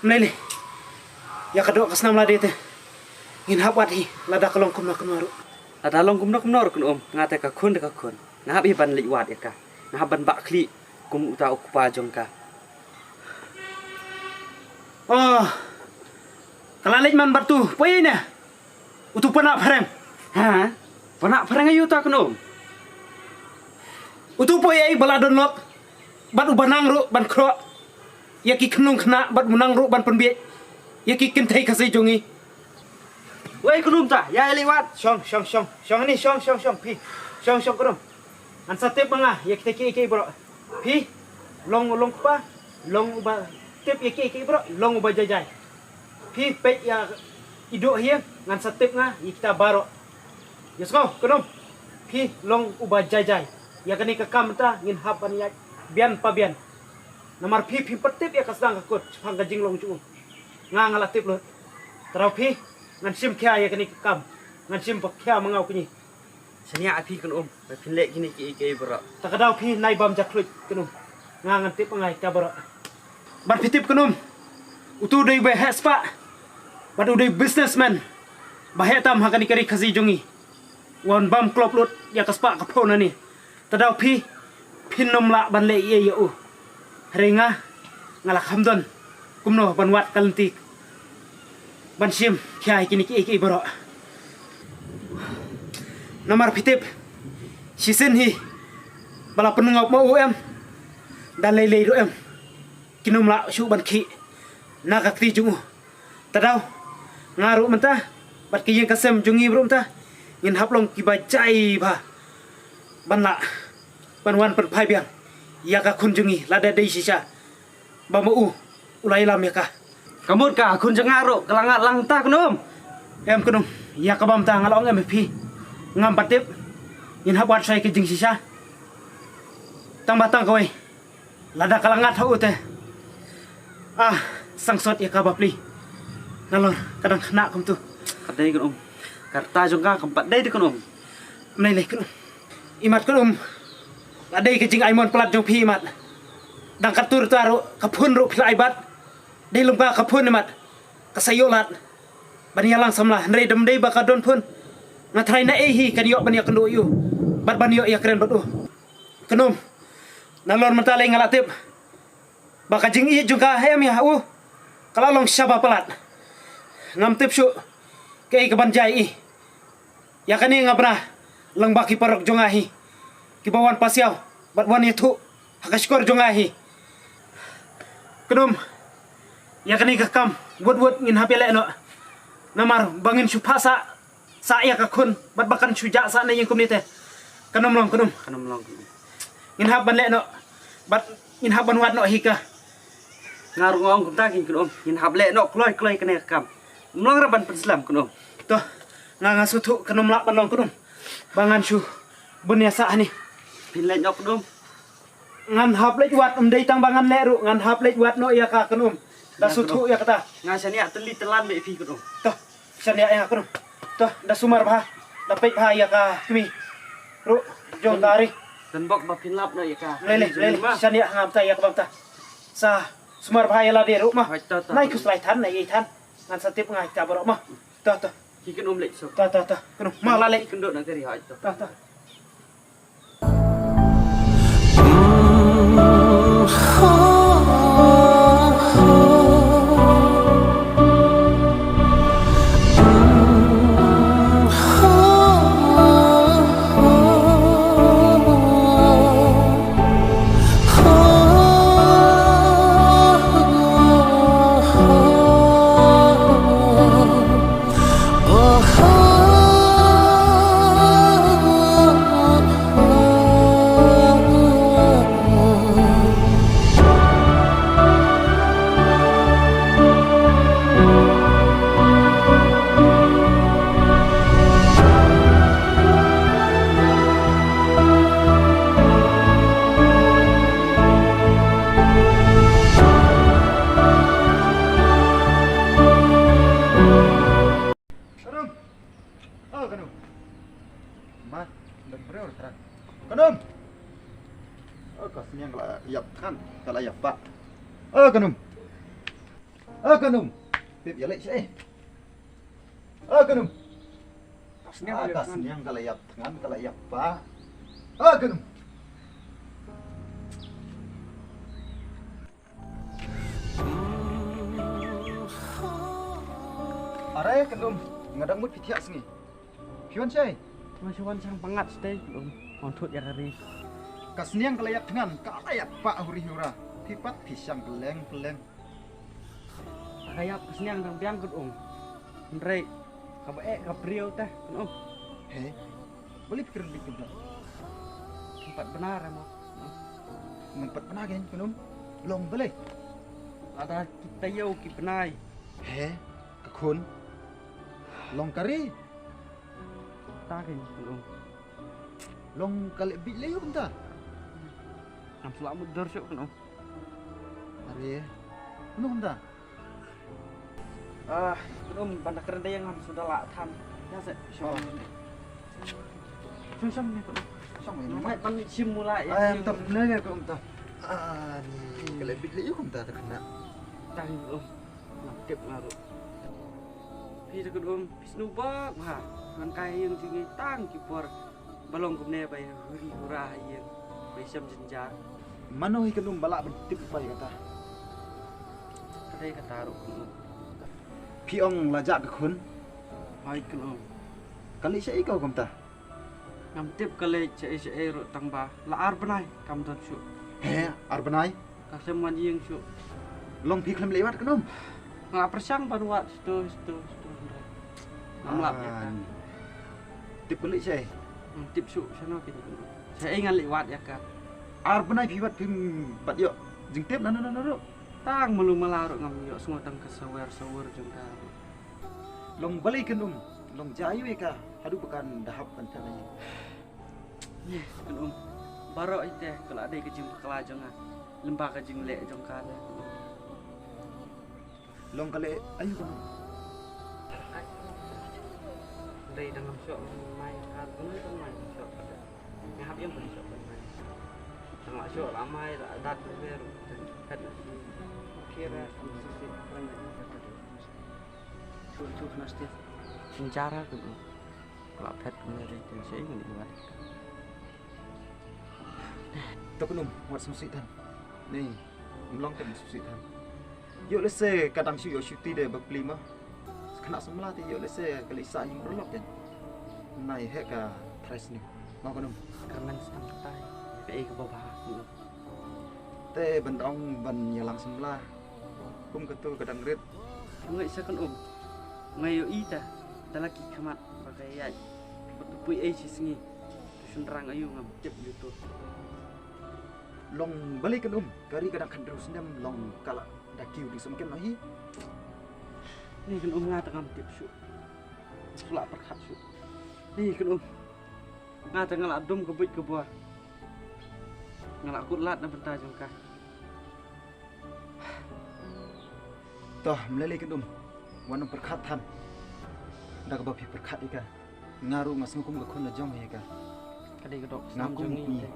Mlei le. Ïa ka doh ka snam lade te. Ngin hap wad hi lada ka long kumno kumno ruh. Lada long kumno kumno ruh Kynum nga te ka khun te ka khun. Nga hap hi ban leit wad ïa ka. Nga hap ban bah khlieh kum uta u kpa jong ka. Oh. Ka la leit man bad tu. Poi ne. Utu pana phareng. Ha? Pana phareng aïu ta Kynum? Utu poi ei ba la don lok. Bad uba nang ruh ban khroh ïa ki khnong khnah bad u nang ruh ban pynbiej ïa ki kynthei Khasi jong ngi. Wei Kynum ta ïa leit wad. Shong shong shong shong ni shong shong shong phi. Shong shong Kynum. Ngan sa tip ma nga ïa kita kiei kiei baroh. Phi long long kpa long uba tip ïa kiei kiei baroh long uba jai jai. Phi peit ïa i doh hi ngan sa tip nga ïa kita baroh. Ïa sngew Kynum. Phi long uba jai jai. Ïa kane ka kam ta ngin hap ban ïaid bian pa bian. Namar phi phim pat tip ïa ka sdang ka kut shaphang ka jinglong jong u. Nga nga la tip lut. Tyrau phi ngan shim khia ïa kane ka kam. Ngan shim pa khia ma nga u kñi. Shaniah phi Kynum ba phin leh kine kiei kiei baroh. Ta ka daw phi nai bam ja khluit Kynum. Nga ngan tip nga ïa kita baroh. Bad phi tip Kynum. Utu dei ba heh spah. Bad u dei businessman ba heh tam ha kane ka ri Khasi jong ngi. Wan bam klop lut ïa ka spah ka phone ani. Ta daw phi phin ym lah ban leh ei ei ïa u. Hynrei nga nga la kham don kumno ban wad ka lynti ban shim khia ïa kine kiei kiei baroh. Namar phi tip shisien hi ba la pynngop ma u em da lei lei ruh em kin ym lah shuh ban khih na ka kti jong u. Ta daw nga ruh mynta bad ka ïing ka sem jong ngi ruh mynta ngin hap long kiba jai bha ban lah ban wan pynphai biang ïa ka khun jong ngi lada dei shisha ba ma u u la ïalam ïa ka. Ka mut ka khun jong nga ruh ka la ngat lang ta Kynum. Em Kynum, ïa kaba mynta nga la ong em ïa phi ngam pat tip. Ngin hap wad shai ka jingshisha. Tang ba tang kawei lada ka la ngat ha u te. Ah, sangsot ïa ka bapli. Nalor ka dang khynnah kumtu. Ka dei Kynum. Ka rta jong ka kam pat dei de Kynum. Mlei lei Kynum. Imat Kynum. La dei ka jingai mon palat jong phi imat. Dang ka tur ta ruh ka phone ruh phi la ai bad. Dei lum ka ka phone imat. Ka sa ïoh lad ban ïalang samla hynrei dam dei ba ka don phone. Nga trai na ei hi kan ïoh ban ïakynduh ïa u bad ban ïoh ïakren bad u. Kynum. Nalor mynta lei nga la tip ba ka jingïeit jong ka ha em ïa u ka la long shaba palat. Ngam tip shuh kaei ka ban jia ïa i. Ïa kane nga bna lang ba ki paralok jong nga hi kiba wan pasiaw bad wan ïathuh ha ka shkor jong nga hi. Kynum, ïa kane ka kam wut wut ngin hap ïaleh noh. Namar ba ngin shu phah sah sah ïa ka khun bad ba kan shu jah sah na ïing kumne te. Kan ym long Kynum. Kan ym long Kynum. Ngin hap ban leh noh bad ngin hap ban wad noh hi ka. Nga ruh nga ong kumta kin Kynum. Ngin hap leh noh kloi kloi kane ka kam. Ym long re ban pynslem Kynum. To nga nga sngewthuh kan ym lah ban long Kynum. Ba ngan shu bun ïa sah hani. Phin leh noh Kynum. Ngan hap leit wad ym dei tang ba ngan leh ruh ngan hap leit wad noh ïa ka Kynum. Da sngewthuh ïa kata. Nga shaniah tylli tylan bad phi Kynum. To shaniah ïa Kynum. To da sumar bha da peit bha ïa ka kmie ruh jong ka ri. Tang bok ba phin lap noh ïa ka. Lei lei lei shaniah ngam ta ïa ka bam ta. Sa sumar bha ïa lade ruh ma. Nai kus lai than nai ei than. Ngan sa tip ngai ta baroh ma. To to. Ki Kynum leit suk. To to to. Kynum ma la leit. Kynduh na ka ri hoi to. To to. Ka sniang ka la ïap thngan, ka la ïap pah. Eh, Kynum. Eh, Kynum. Pip ïa leh sha eh. Eh, Kynum. Ka sniang ka la ïap thngan, ka la ïap pah. Eh, Kynum. Are Kynum, nga dang mut phi thiah sngi. Phi wan shai? Nga shu wan shang pangat shatei Kynum. Wan thut ïa ka ri. Ka sniang ka la ïap thngan, ka la ïap pah huri hura. Phi pat phi shang peleng peleng. Ka ïap ka sniang dang biang Kynum. Hynrei kaba eh ka briew te Kynum. He. Balei phi kren bit kumta? Ngam pat bna re mo. Ngam pat bna kein Kynum. Long balei? Lada ki taïew ki bnai. He, ka khun. Long ka ri. Ta kein Kynum. Long ka leh bit lei kumta. Ngam shu lah mutdur shuh Kynum. Are. Kynum kumta. Ah, Kynum, ban da kren da ïa ngam shu da lah than. Ïa se, shong. Shong, shong ne Kynum. Shong ne. Mai ban shim mula ïa. Ai, tam ne ne Kynum ta. Ah, ni ka leh bit lei kumta ta kena. Tang Kynum. Ngam tip nga ruh. Phi da Kynum, phi sngewbha bha. Ngan kai ïing jong ngi tang ki por ba long kumne ba ïa huri hura ha ïing. Ba ïa shem jynjar. Mano hi Kynum ba lah ban tip ïa kata? Ka dei kata ruh Kynum. Phi ong la jah ka khun? Hooid Kynum. Ka leit shaei ka kumta? Ngam tip ka leit shaei shaei ruh tang ba la ar bnai kam don shuh. He, ar bnai? Ka khlem wan ïing shuh. Long phi khlem leit wad Kynum? Nga pyrshang ban wad sto sto sto. Ngam lap ïa ka. Tip ka leit shaei? Ngam tip shuh shano kein Kynum. Shaei ngan leit wad ïa ka. Ar bnai phi wad phim pat ïoh jingtip na na na na ruh. Tang malu mala ruh ngam ïoh sngew tang ka sawer sawer jong ka ruh. Long balei Kynum, long jia ïa ka haduh ba kan da hap ban phet na ïing. Kynum, baroh ite ka la dei ka jingbakla jong nga. Lem bad ka jingleh jong ka leh. Long ka leh aïu Kynum? Dei dang ngam shoh mai ka, Kynum, dang mai ngam shoh ka. Nga hap ïeng ban shoh ban mai. Tang la shoh la mai la dat ruh. Kat na shi. Kira kam sisi ban mai. Chu chu na stis. Jynjar Kynum. Ka la phet kumne te, te shaei ngan ïa wad. To Kynum, wat sngewsih than. Ni, ym long te sngewsih than. Ïoh lehse ka dang shu ïoh shuti de bapli mo. Khynnah samla te ïoh lehse ka leit sah ïing paralok kein. Nai heh ka trai sniew. Mo Kynum. Ka men stam tai. Kaei kaba bha Kynum. Te ban ong ban ïalang samla. Kum katu ka dang rit. Nga ïa sa Kynum. Nga ïohi ta da la ki khmat ba ka ïaid. Ba tu pui ei shi sngi. Tu shynrang aïu ngam tip ïa tu. Long balei Kynum, ka ri ka dang khathynriew snem long ka la da kiew ding sum ken noh hi. Ni Kynum nga ta ngam tip shuh. Shu la pyrkhat shuh. Ni Kynum. Nga ta nga la dum ka buit ka bor. Nga la kut lad na bynta jong ka. Toh, ym lei lei Kynum. Wan ym pyrkhat than. Da kaba phi pyrkhat ïa ka. Nga ruh nga sngew kum ka khun la jong ïa ka. Ka dei ka dok snam jong ngi.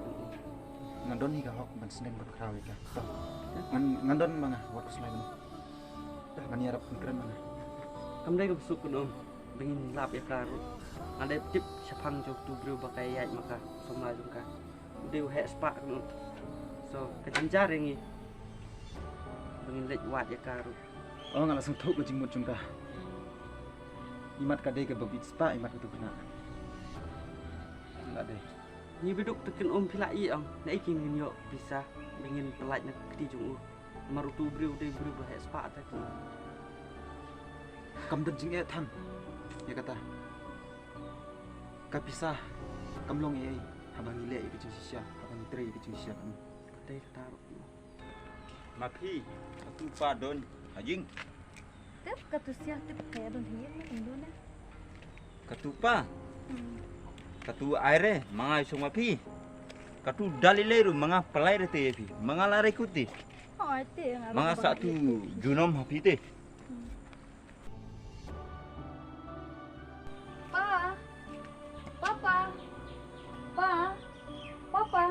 Nga don hi ka hok ban snem ban khraw ïa ka. Toh. Ngan ngan don ma nga wat khuslai ban. Ngan ïarap ban kren ma nga. Kam dei ka bsuk Kynum. Ba ngin lap ïa ka ruh. Nga dei tip shaphang jong tu briew ba ka ïaid ma ka. Samla jong ka. U dei u heh spah Kynum. So ka jynjar ïa ngi ba ngin leit wad ïa ka ruh. Oh, nga la sngewthuh ka jingmut jong ka. Imat ka dei kaba bit spah imat ka tu khynnah. Nga dei. Ngi ba duk te Kynum phi la i ong naei ki ngin ïoh pisa ba ngin pyllait na ka kti jong u. Namar utu u briew u dei u briew ba heh spah te Kynum. Kam don jingeh than ïa kata. Ka pisa kam long ei ei haba ngi leh ïa ka jingshisha, haba ngi trei ïa ka jingshisha Kynum. Ka dei kata ruh. Ma phi, katu pa don ha ïing? Tip katu sia tip ka ïa don ha ïing, ma tang don eh. Katu pa? Hmm. Katu ai re ma nga ïa song ma phi. Katu da lei lei ruh ma nga pynlait re te ïa phi. Ma nga la re kut te. Oh, ai te nga. Ma nga sa tu junom ha phi te. Hmm. Pa! Papa! Pa! Papa!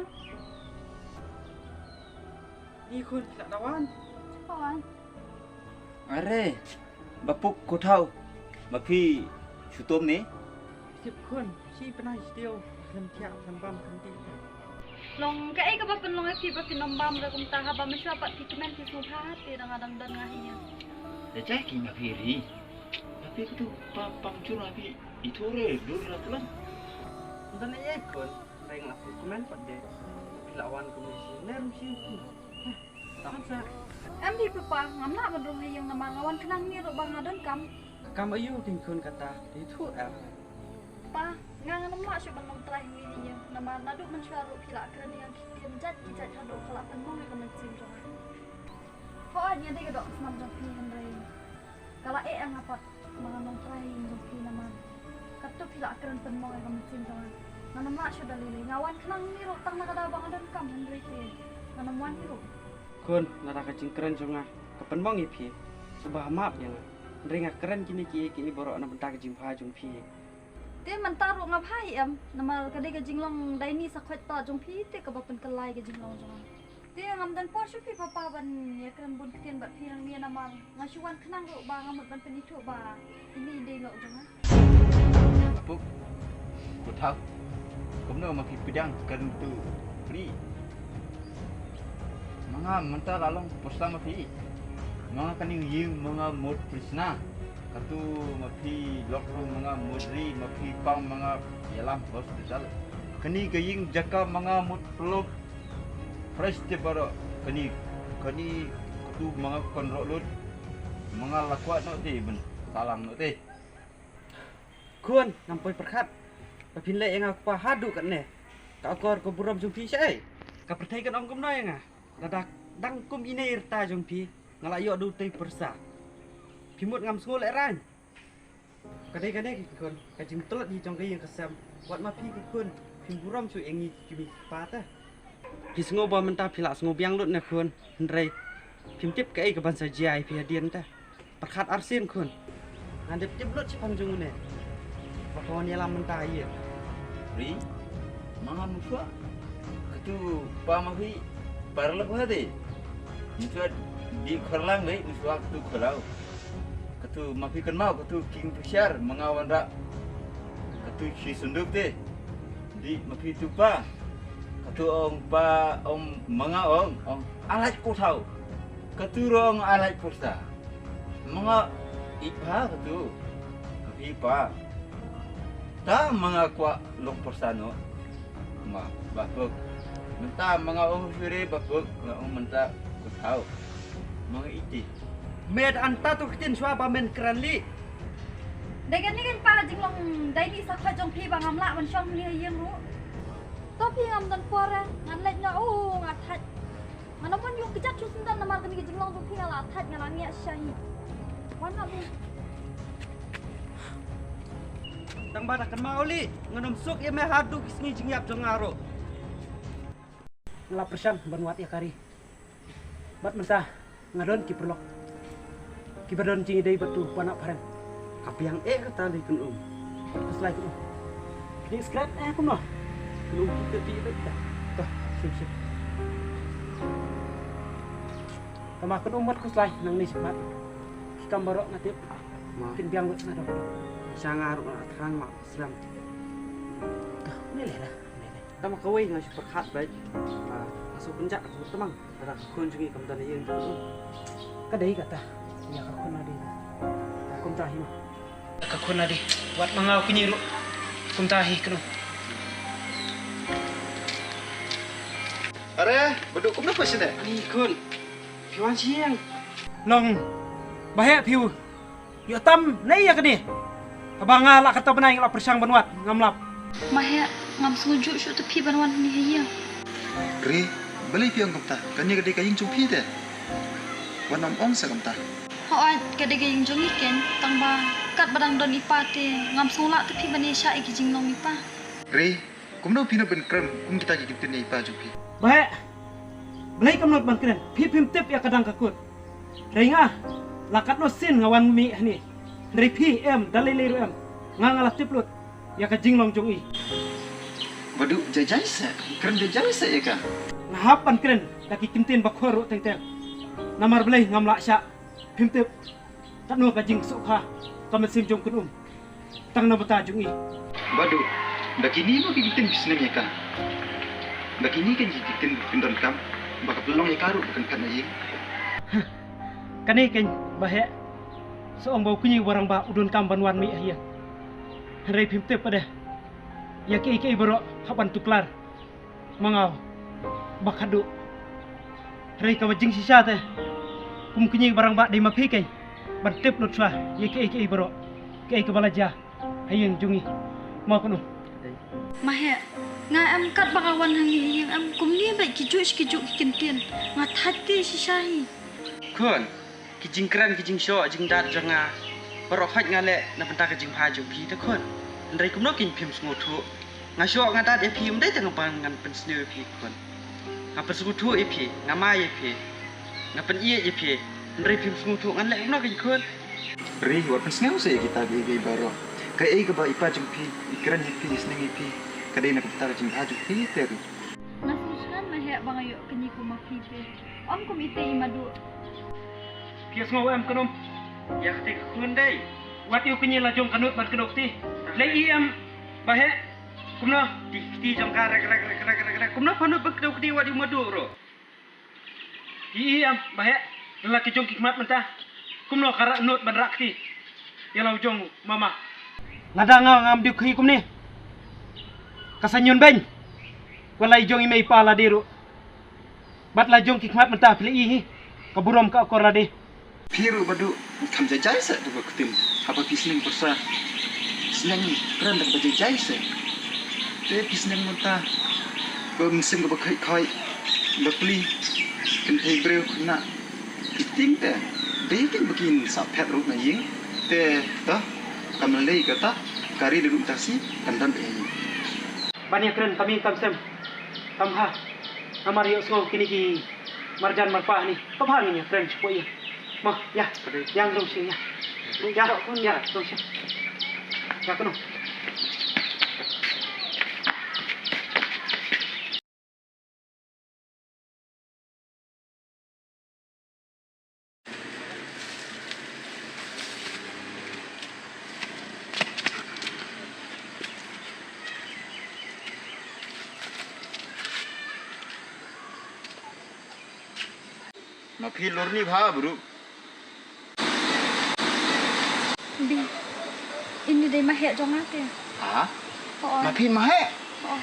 Ni khun, phi la da wan? Wan. Are, Bapuk, Kothaw, ma phi shu tom ne? Sip khun, shi pynai stiaw, khlem thiah, khlem bam, khlem tih. Long kaei kaba pynlong ïa phi ba phin ym bam da kumta, haba mynshuwa pat phi kmen phi sngewbha te dang dang don nga hi ïa. Da jai ki ma phi ri. Ma phi kutu pa pang chura phi itore dur la tulang. Don ei ei khun, reng la phi kmen pat de. Phi la wan kumne shi nem shi. Tang sa. Em di papa, ngam lah ban rung ha ïing namar nga wan khnang ni ruh ba nga don kam. Kam aïu kin khun kata, ithuh em. Pa, nga ngam lah shuh ban long trai ha ïing namar naduh mynshuwa ruh phi la kren ïa ki ktien jait ki jait haduh ka la pynmong ïa ka mynsiem jong nga. Hooid, nga dei ka doh ka snam jong phi hynrei ka la eh ïa nga pat ba ngan long trai ha ïing jong phi namar katto phi la kren pynmong ïa ka mynsiem jong nga. Ngan ym lah shuh da lei lei, nga wan khnang ni ruh tang na ka daw ba nga don kam hynrei te ngan ym wan ni ruh. Khun, lada ka jingkren jong nga ka pynmong ïa phi, sngewbha map ïa nga. Hynrei nga kren kine kiei kiei baroh na bynta ka jingbha jong phi. Te mynta ruh nga bha hi em, namar ka dei ka jinglong daini sa khoit palat jong phi te kaba pynkylla ïa ka jinglong jong nga. Te ngam don por shuh phi papa ban ïakren bun ktien bad phi hangne namar nga shu wan khnang ruh ba nga mut ban pynithuh ba ine i dei lok jong nga. Apuk, Kothaw, kumno ma phi pdiang kren tu ri? Ma nga mynta la long pyrsa ma phi. Ma nga kane ïing ma nga mut pyrsa. Katu ma phi lok rong ma nga mut ri, ma phi pang ma nga ïalam hospital. Kane ka ïing jaka ma nga mut pylok fresh te baroh. Kane, kane katu ma nga kon roh lut. Ma nga la kwah noh te ban salang noh te. Khun, ngam poi pyrkhat ba phin leh ïa nga kpa haduh katne. Ka akor ka burom jong phi shaei? Ka pyrthei kan ong kumno ïa nga? Lada dang kum ine i rta jong phi nga la ïoh da utei pyrsa. Phi mut ngam sngew lehraiñ. Ka dei kane ki khun, ka jingtlot hi jong ka ïing ka sem. Wat ma phi ki khun phim burom shuh ïa ngi ki kmie ki kpa te. Phi sngew ba mynta phi la sngew biang lut ne khun, hynrei phim tip kaei kaban sa jia ïa phi hadien te. Pyrkhat arsien khun. Ngan dep tip lut shaphang jong une ba pha wan ïalam mynta ïa. Ri, ma nga mynshuwa katu pa ma phi paralok ha de. Mynshuwa di khorlang de, mynshuwa katu khorlang. Katu ma phi kynmaw katu kingfisher ma nga wanrah katu shi sunduk te. Di ma phi tu pa. Katu ong pa, ong ma nga ong, ong alaj Kothaw. Katu ruh ong alaj pyrsa. Ma nga i pa katu. Ka phi pa. Ta ma nga kwah long pyrsa noh. Ma Bapuk. Mynta ma nga ong shuh re Bapuk, nga ong mynta Kothaw. Ma nga iti. Me da anta tu ktien shuwa ba men kren lih. Dei kane kan pa ka jinglong daini sa khoit jong phi ba ngam lah ban shong hangne ha ïing ruh. To phi ngam don por eh, ngan leit noh, u nga thait. Ngan ym wan ïoh kjat shuh syndon namar kane ka jinglong jong phi nga la thait nga la ngiah sha hi. Wan noh phi. Tang ba da kynmaw lih, ngan ym suk ïa me haduh ki sngi jingïap jong nga ruh. Nga la pyrshang ban wad ïa ka Ri. Bad mynta nga don ki paralok kiba don jingïadei bad uto u pa na phareng. Ka biang eh kata lei Kynum. Khuslai Kynum. Phi dei skret eh kumno? Kynum phi te phi te. Toh, shim shim. Tangba Kynum bad Khuslai nangne shakhmat. Ki kam baroh nga tip kin biang lut na dong. Sha nga ruh nga thrang ma slem. Toh, ne leh dah. Tang ma kawei nga shu pyrkhat beit. Ah, nga shu pynjah ka tmang. Lada ka khun jong ngi kam don ha ïing jong ngi. Ka dei kata. Ïa ka khun lade. Kumta hi ma. Ka khun lade. Wat ma nga u kñi ruh. Kumta hi kano. Are, baduk kumno pha shane? Ani khun. Phi wan sha ïing. Long. Ba heh phi u. Ïoh tam ne ïa kane. Haba nga lah kata bnai nga lah pyrshang ban wad ngam lap. Ma heh, ngam sngewjuh shuh te phi ban wan hangne ha ïing. Kri, balei phi ong kumta? Kane ka dei ka ïing jong phi te. Wat nym ong sa kumta. Hooid, ka dei ka ïing jong ngi keiñ, tangba katba dang don i pa te ngam sngew lah te phi ban ïaishah ïa ki jinglong i pa. Kri, kumno phi nud ban kren kum kita ki ktien ïa i pa jong phi? Ba heh. Balei kam nud ban kren? Phi phim tip ïa ka dang ka kut. Hynrei nga la katno sien nga wan mih hangne. Hynrei phi em da lei lei ruh em. Nga nga la tip lut ïa ka jinglong jong i. Baduh, jai jai seh, kren jai jai seh ïa ka. Nga hap ban kren da ki ktien bakhraw ruh teng teng. Namar balei ngam lah shah. Phim tip katno ka jingsuk ha ka mynsiem jong u khynnah um. Tang na bynta jong i. Baduh, da kine mo ki ktien phi sneng ïa ka. Da kine ki ktien phin donkam ba ka pynlong ïa ka ruh ba kan kat na ïing. Kane keiñ Bah Heh. Sa ong ba u kñi u rangbah u donkam ban wan mih ha ïing. Hynrei phim tip pat de ïa kiei kiei baroh hap ban tuklar ma nga ba khadduh. Hynrei kaba jingshisha te kum kñi u rangbah dei ma phi keiñ ban tip lut shuwa ïa kiei kiei baroh, kiei kaba la jia ha ïing jong ngi. Mo kano? Ma Heh, nga em kat ba nga wan hangne ha ïing em kumne bad kijuh kijuh ki ktien. Nga thait te shisha hi. Khun, ki jingkren, ki jingshoh jingdat jong nga baroh hooid nga leh na bynta ka jingbha jong phi te khun. Hynrei kumno keiñ phim sngewthuh? Nga shoh nga dat ïa phi ym dei tang ba ngan pynsniew ïa phi khun. Nga pynsngewthuh ïa phi, nga mai ïa phi, nga pynïeit ïa phi. Hynrei phim sngewthuh, ngan leh kumno keiñ khun? Ri, wat pynsngew seh ïa kita kiei kiei baroh. Kaei kaba i pa jong phi i kren ïa phi, i sneng ïa phi, ka dei na ka bynta ka jingbha jong phi te Ri. Nga sngewsynei Ma Heh ba nga ïoh kñi kum ma phi te. Ym kum ite i Madu. Phi sngew em kano? Ïa kti ka khun dei. Wat ïoh kñi la jong ka nud ban kdew kti. Lei i em Bah Heh. Kumno? Ti kti jong ka rek rek rek rek rek rek. Kumno pha nud ban kdew kti wat ïoh Madu ruh. Phi i em Bah Heh. La ki jong ki khmat mynta. Kumno ka rah nud ban rah kti. Ïa la u jong mama. Lada nga ngam dei khie kumne. Ka sa ñion beiñ. Wat la i jong i mei pa lade ruh. Bad la jong ki khmat mynta phi la i hi. Ka burom ka akor lade. Phi ruh Baduh, kham jai jai seh tu ka ktien. Haba phi sneng pyrsa. Sneng kren da kaba jai jai seh. Te phi sneng mynta. Ba mynsiem kaba khoi khoi. Ba pli. Kynthei briew khynnah. Ki ktien te. Dei keiñ ba kin sa phet ruh na ïing. Te ta. Kam lei kata. Ka ri da ruh ta si. Kan dang ïa ïing. Ban ïa kren kam ïing kam sem. Kam ha. Namar ïohsngew kine ki marjan marpa ni. Ka bha ngin ïa kren shuh ïa. Ma, ïa. Ïa dong shin ïa. Ïa, ïa dong shin. Ïa kano. Ma phi lor ni bha bru. Bi. Ini dei ma heh jong nga te. Ha? Oh. Ma phi ma heh? Oh.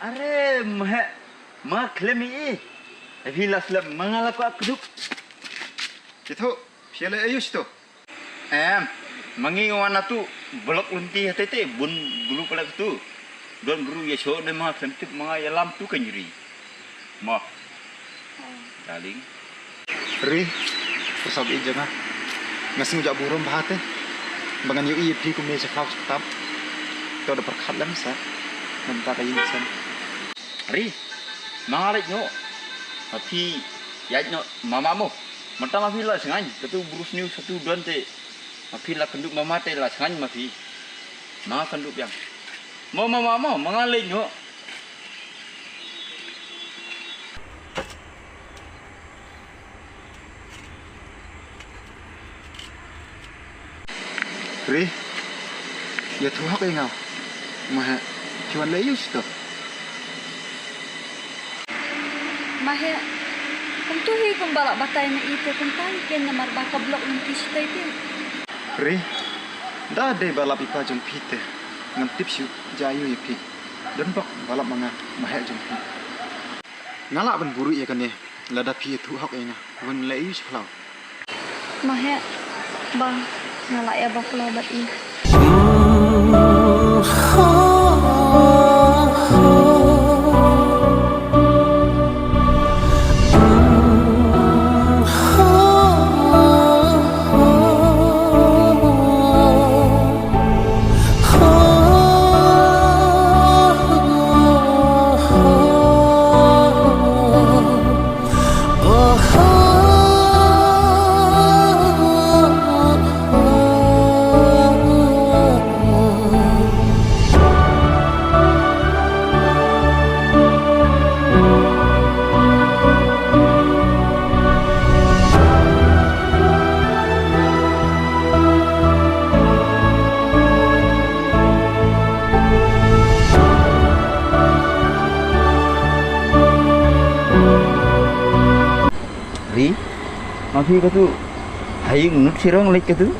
Are ma heh. Ma khlem i. Phi la slem ma nga la ko ak duk. Kithu, phi la ayush to. Em, ma ngi wan atu, blok lynti hate te, bun bulu pala tu. Don bru ïa sho ne ma khlem tip ma nga ïa lam tu ka nyri. Mo. Darling. Ri, pyrsa ba ïeit jong nga. Nga sngew ja burom bha te. Ba ngan ïohi ïa phi kumne sha khlaw sha tam. To da pyrkhat lem sa. Mynta ka ïing sen. Ri, ma nga leit noh. Ma phi ïaid noh, mama mo. Mynta ma phi la sngaiñ, katu bru sniew satu don te. Ma phi la kynduh mama te la sngaiñ ma phi. Ma nga kynduh biang. Mo, mo, mo, mo, ma nga leit noh. Ri, ïathuh hok ïa nga. Ma heh, phi wan leh aïu shito? Ma heh, kumto hi kumba la batai ma i te kumta hi ken namar ba ka blok lynti shatai te. Ri, da dei ba lap i pa jong phi te, ngam tip shuh ja aïu ïa phi. Don bok ba lap ma nga, ma heh jong phi. Nga lah ban buhrieh ïa kane, lada phi ïathuh hok ïa nga, wan leh aïu sha khlaw. Ma heh, ba nga lah ïa ba khlaw bad i. Ma phi katu ha ïing nud shirong leit katu?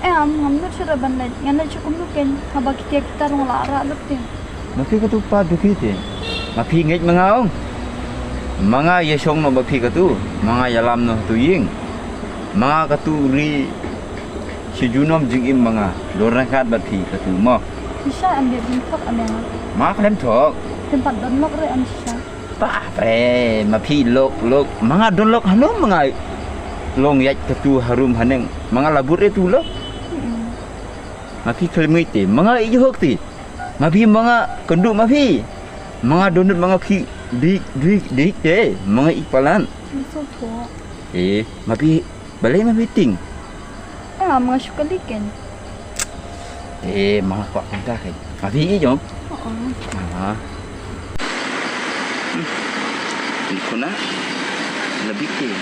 Eh, am ngam nud shirong ban leit. Ngan leit sha kumno kein haba kita kita rong la ra lut te. Ma phi katu pa duki te. Ma phi ngeit ma nga ong. Ma nga ïa shong noh ma phi katu. Ma nga ïalam noh tu ïing. Ma nga katu ri shi junom jingim ma nga. Don ryngkat bad phi katu mo. Shisha am dei bin thok am yang. Ma khlem thok. Tempat don lok re am shisha. Bapre, ma phi lok lok, ma nga don lok hano ma nga long ïaid katu harum haneng, ma nga la bud re tu lok. Ma phi khlem ngeit te, ma nga ïoh hok te. Ma phi ma nga kynduh ma phi. Ma nga don ma nga phi dik dik dik te, ma nga i palan. Eh, ma phi Balei ma phi ting? Ah, ma nga shu kali kein. Eh, ma nga kwah kumta kein. Ma phi i jong? Oh. Ah. Ni khuna. Lebih kein.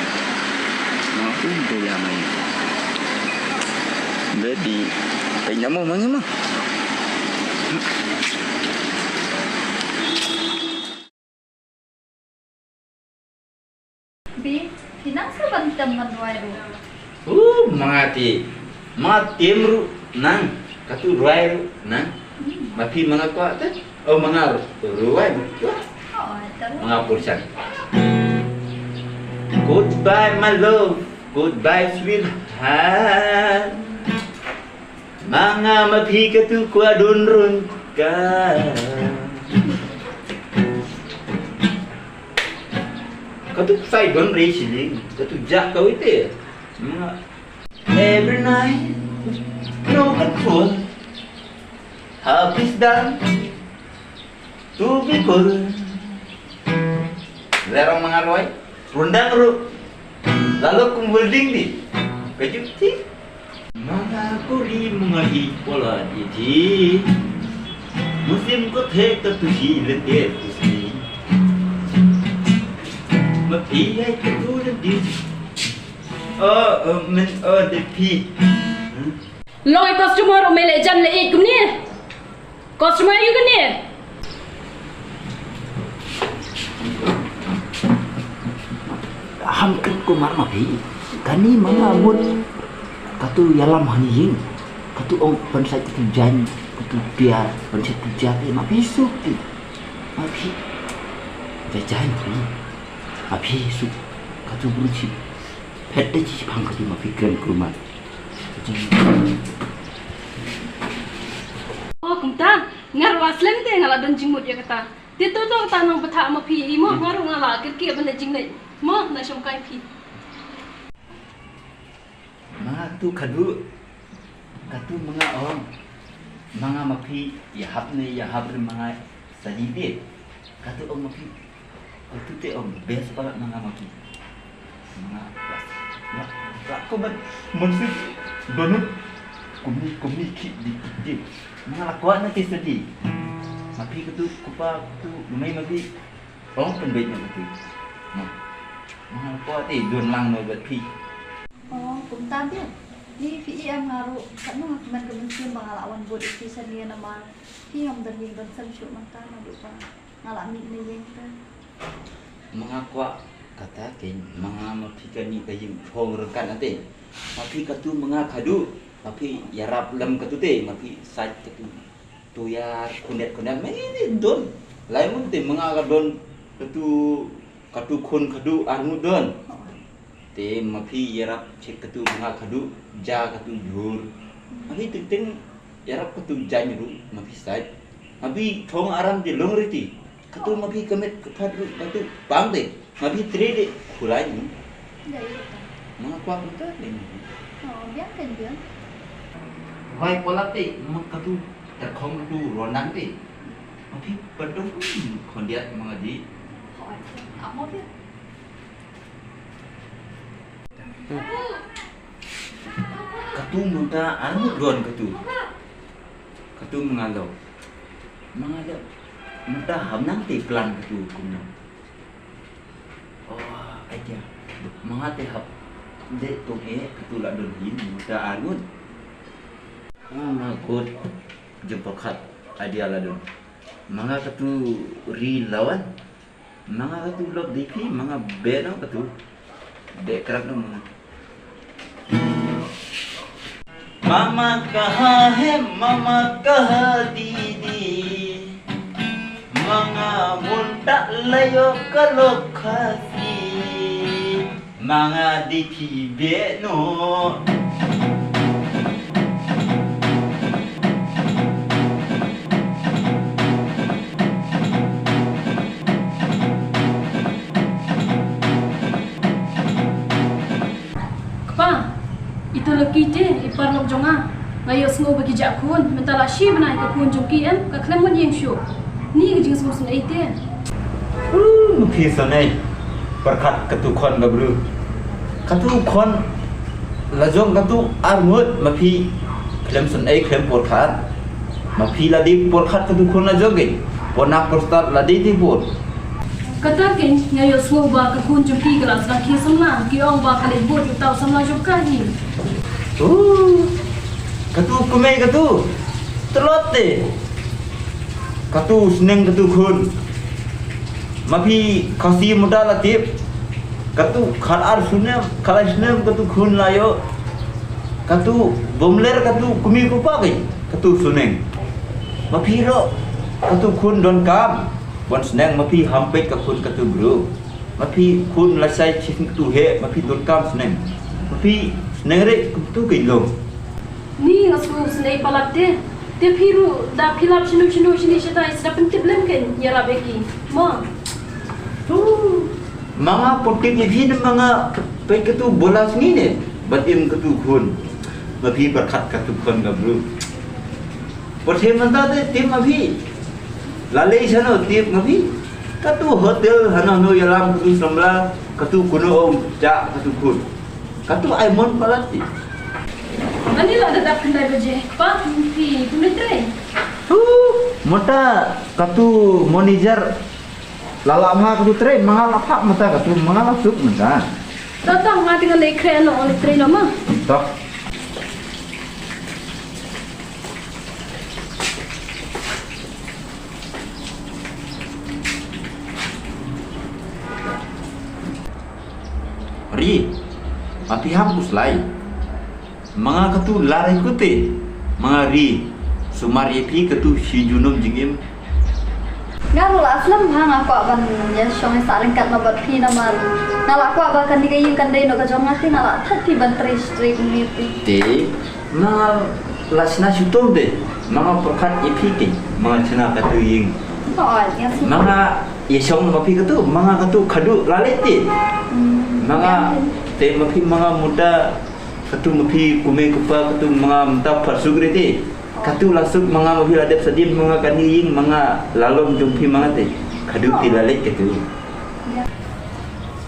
Ma u de ya mai. Baby. Ai namo ma ngi ma. Bi, phi nang sa ban tem ngan ruwai ruh. Uh, ma nga te. Ma nga tem ruh nang. Katu ruwai ruh nang. Hmm. Ma phi ma nga kwah te. Oh, ma nga ruh ruwai ruh kwah. Oh, te ruh. Ma nga pyrshang. Goodbye, my love. Goodbye, sweetheart. Ma nga ma phi katu kwah don ryngkat. Katu ksai don re shilling, katu jak kawei te. Ma nga. Every night, no control. Habis dan. Tu bikul. Lerong ma nga ruwai. Rundang ruh. Lalo kum welding di. Kajuh ti. Ma nga kuri ma nga i pola di ti. Musim ko the ka tu hi lente tu si. Ma phi ai ka tu lente. Oh, oh, men, oh, de phi. Hmm? Long i customer u me le jan le i kumne. Customer aïu kane? Ham kren kumar ma phi. Kane ma nga mut. Katu ïalam hani ïing. Katu ong pynsait katu jaiñ. Katu tiar pynsait katu jaiñ. Ma phi suk ti. Ma phi. Jaiñ jaiñ phi. Ma phi suk. Katu bru chi. Phet de chi phang katu ma phi kren kumar. Oh, kumta, nga ruh slem te nga la don jingmut ïa kata. Te to to kata nang btha ma phi i mo, nga ruh nga la kyrkieh ban leit jingleit. Mo, na shong kai phi. Ma tu kadu, katu ma nga ong. Ma nga ma phi, ïa hap ne, ïa hap re ma nga. Sa ji de. Katu ong ma phi. Katu te ong best palat ma nga ma phi. Ma nga. Ba. Ba ko ban. Mun si. Donut. Kumni kumni ki di di. Ma nga la kwah na te sa di. Ma phi katu kupa katu lumai ma phi. Ong pynbeit na katu. Ma. Ma nga la kwah te don lang no bat phi. Oh, kumta biang. Ni phi i em nga ruh. Katno nga kmen ka mynsiem ba nga la wan bud ïa phi sa ni namar. Phi ym don ïing don sem shuh mynta naduh ba nga la mih na ïing te. Ma nga kwah kata kein ma nga ma phi kane ka ïing thong ryngkat nate. Ma phi katu ma nga khadu, ma phi ïarap lem katu te, ma phi sait katu. Tu ïar khyndiat khyndiat ma ngi don. Lai ngut te ma nga ka don katu, katu khun khadu ar ngut don. Te ma phi ïarap check katu ma nga khadu, ja katu jhur. Ma phi teng teng ïarap katu jaiñ ruh ma phi sait. Ma phi thong aram te long riti. Katu ma phi ka met ka phat ruh katu pang te. Ma phi tre de khulai ni. Dei ruh ta. Ma nga kwah kumta le ni. Oh, biang kan biang. Wai pola te ma katu terkhong katu rondang te. Ma phi pyntung khyndiat ma nga di. Oh, amo biang. Katu mynta arngut don katu. Katu ma nga lo. Ma nga lo. Mynta ham nang te plan katu kumno. Oh, ai tia. Ma nga te hap. De tong e katu la don hin mynta arngut. Oh my God. Jumpa khat idea la don. Ma nga katu ri lawan. Ma nga katu lok di phi, ma nga beno katu. Dek kerak dong. Mama kaha hai, mama kaha didi. Manga mun tak layo kalok khasi. Manga diki beno. Kpa, ito laki te i paralok jong nga. Nga ïohsngew ba ki jah khun, mynta la shi bnai ka khun jong ki em ka khlem wan ïeng shuh. Ni ka jingsngewsynei te. Hmm, phi synei. Pyrkhat katu khun ka bru. Katu khun la jong katu arngut, ma phi khlem synei, khlem pyrkhat. Ma phi la dei pyrkhat katu khun la jong ki. Pyrkhat pyrkhat la dei dei pyrkhat. Kata kein nga ïohsngew ba ka khun jong ki ka la sdang khie samla, ki ong ba ka leit bud ïa uta u samla jong ka hi. Uh, katu kumei katu. Tlot te. Katu sneng katu khun. Ma phi Khasi muda la tip. Katu khatar snem, khatar snem katu khun la ïoh. Katu bym ler katu kmie u kpa kein, katu sneng. Ma phi ruh katu khun donkam. Wan sneng ma phi hampeit ka khun katu bru. Ma phi khun la sai chin katu he, ma phi donkam sneng. Ma phi sneng re katu kein long. Ni nga sngew snei palat te. Te phi ruh da phi lap shinu shinu shini shatai sda pyntip lem kein ïarap ïa ki. Ma. Tu. Ma nga pynthip ïa phi ne ma nga peit katu bola sngi ne. Bad im katu khun. Ma phi pyrkhat katu khun ka bru. Pyrthei mynta te tip ma phi. Lalei shano tip ma phi. Katu hotel hano no ïalam katu samla katu kuno ong ja katu khun. Katu ai mon palat ti. Ani la da dap khyndai baje. Kpa phi phi trei. Tu mata katu manager. La la ma katu trei, ma nga la phak mata katu, ma nga la suk mata. Tata nga tingan dei kre no on trei no ma. Tok. Ri, ma phi hap kuslai. Ma nga katu lare kute. Ma nga ri. Sumar ïa phi katu shi junum jingim. Nga ruh la slem ha nga kwah ban ïa shong ïa sah ryngkat ma bad phi namar nga la kwah ba kane ka ïing kan dei noh ka jong nga te nga la thait phi ban trei straight ni phi. Te ma nga la shna shutum te ma nga pyrkhat ïa phi te ma nga shna katu ïing. Oh, ïa sih. Ma nga ïa shong ma phi katu ma nga katu khadu la leit te. Hmm. Ma nga te ma phi ma nga muda katu ma phi kumei kupa katu ma nga mynta pharsuk riti. Katu la suk ma nga ma phi la dep sadien ma nga kane ïing ma nga la lum jong phi ma nga te. Khadu ti la leit katu.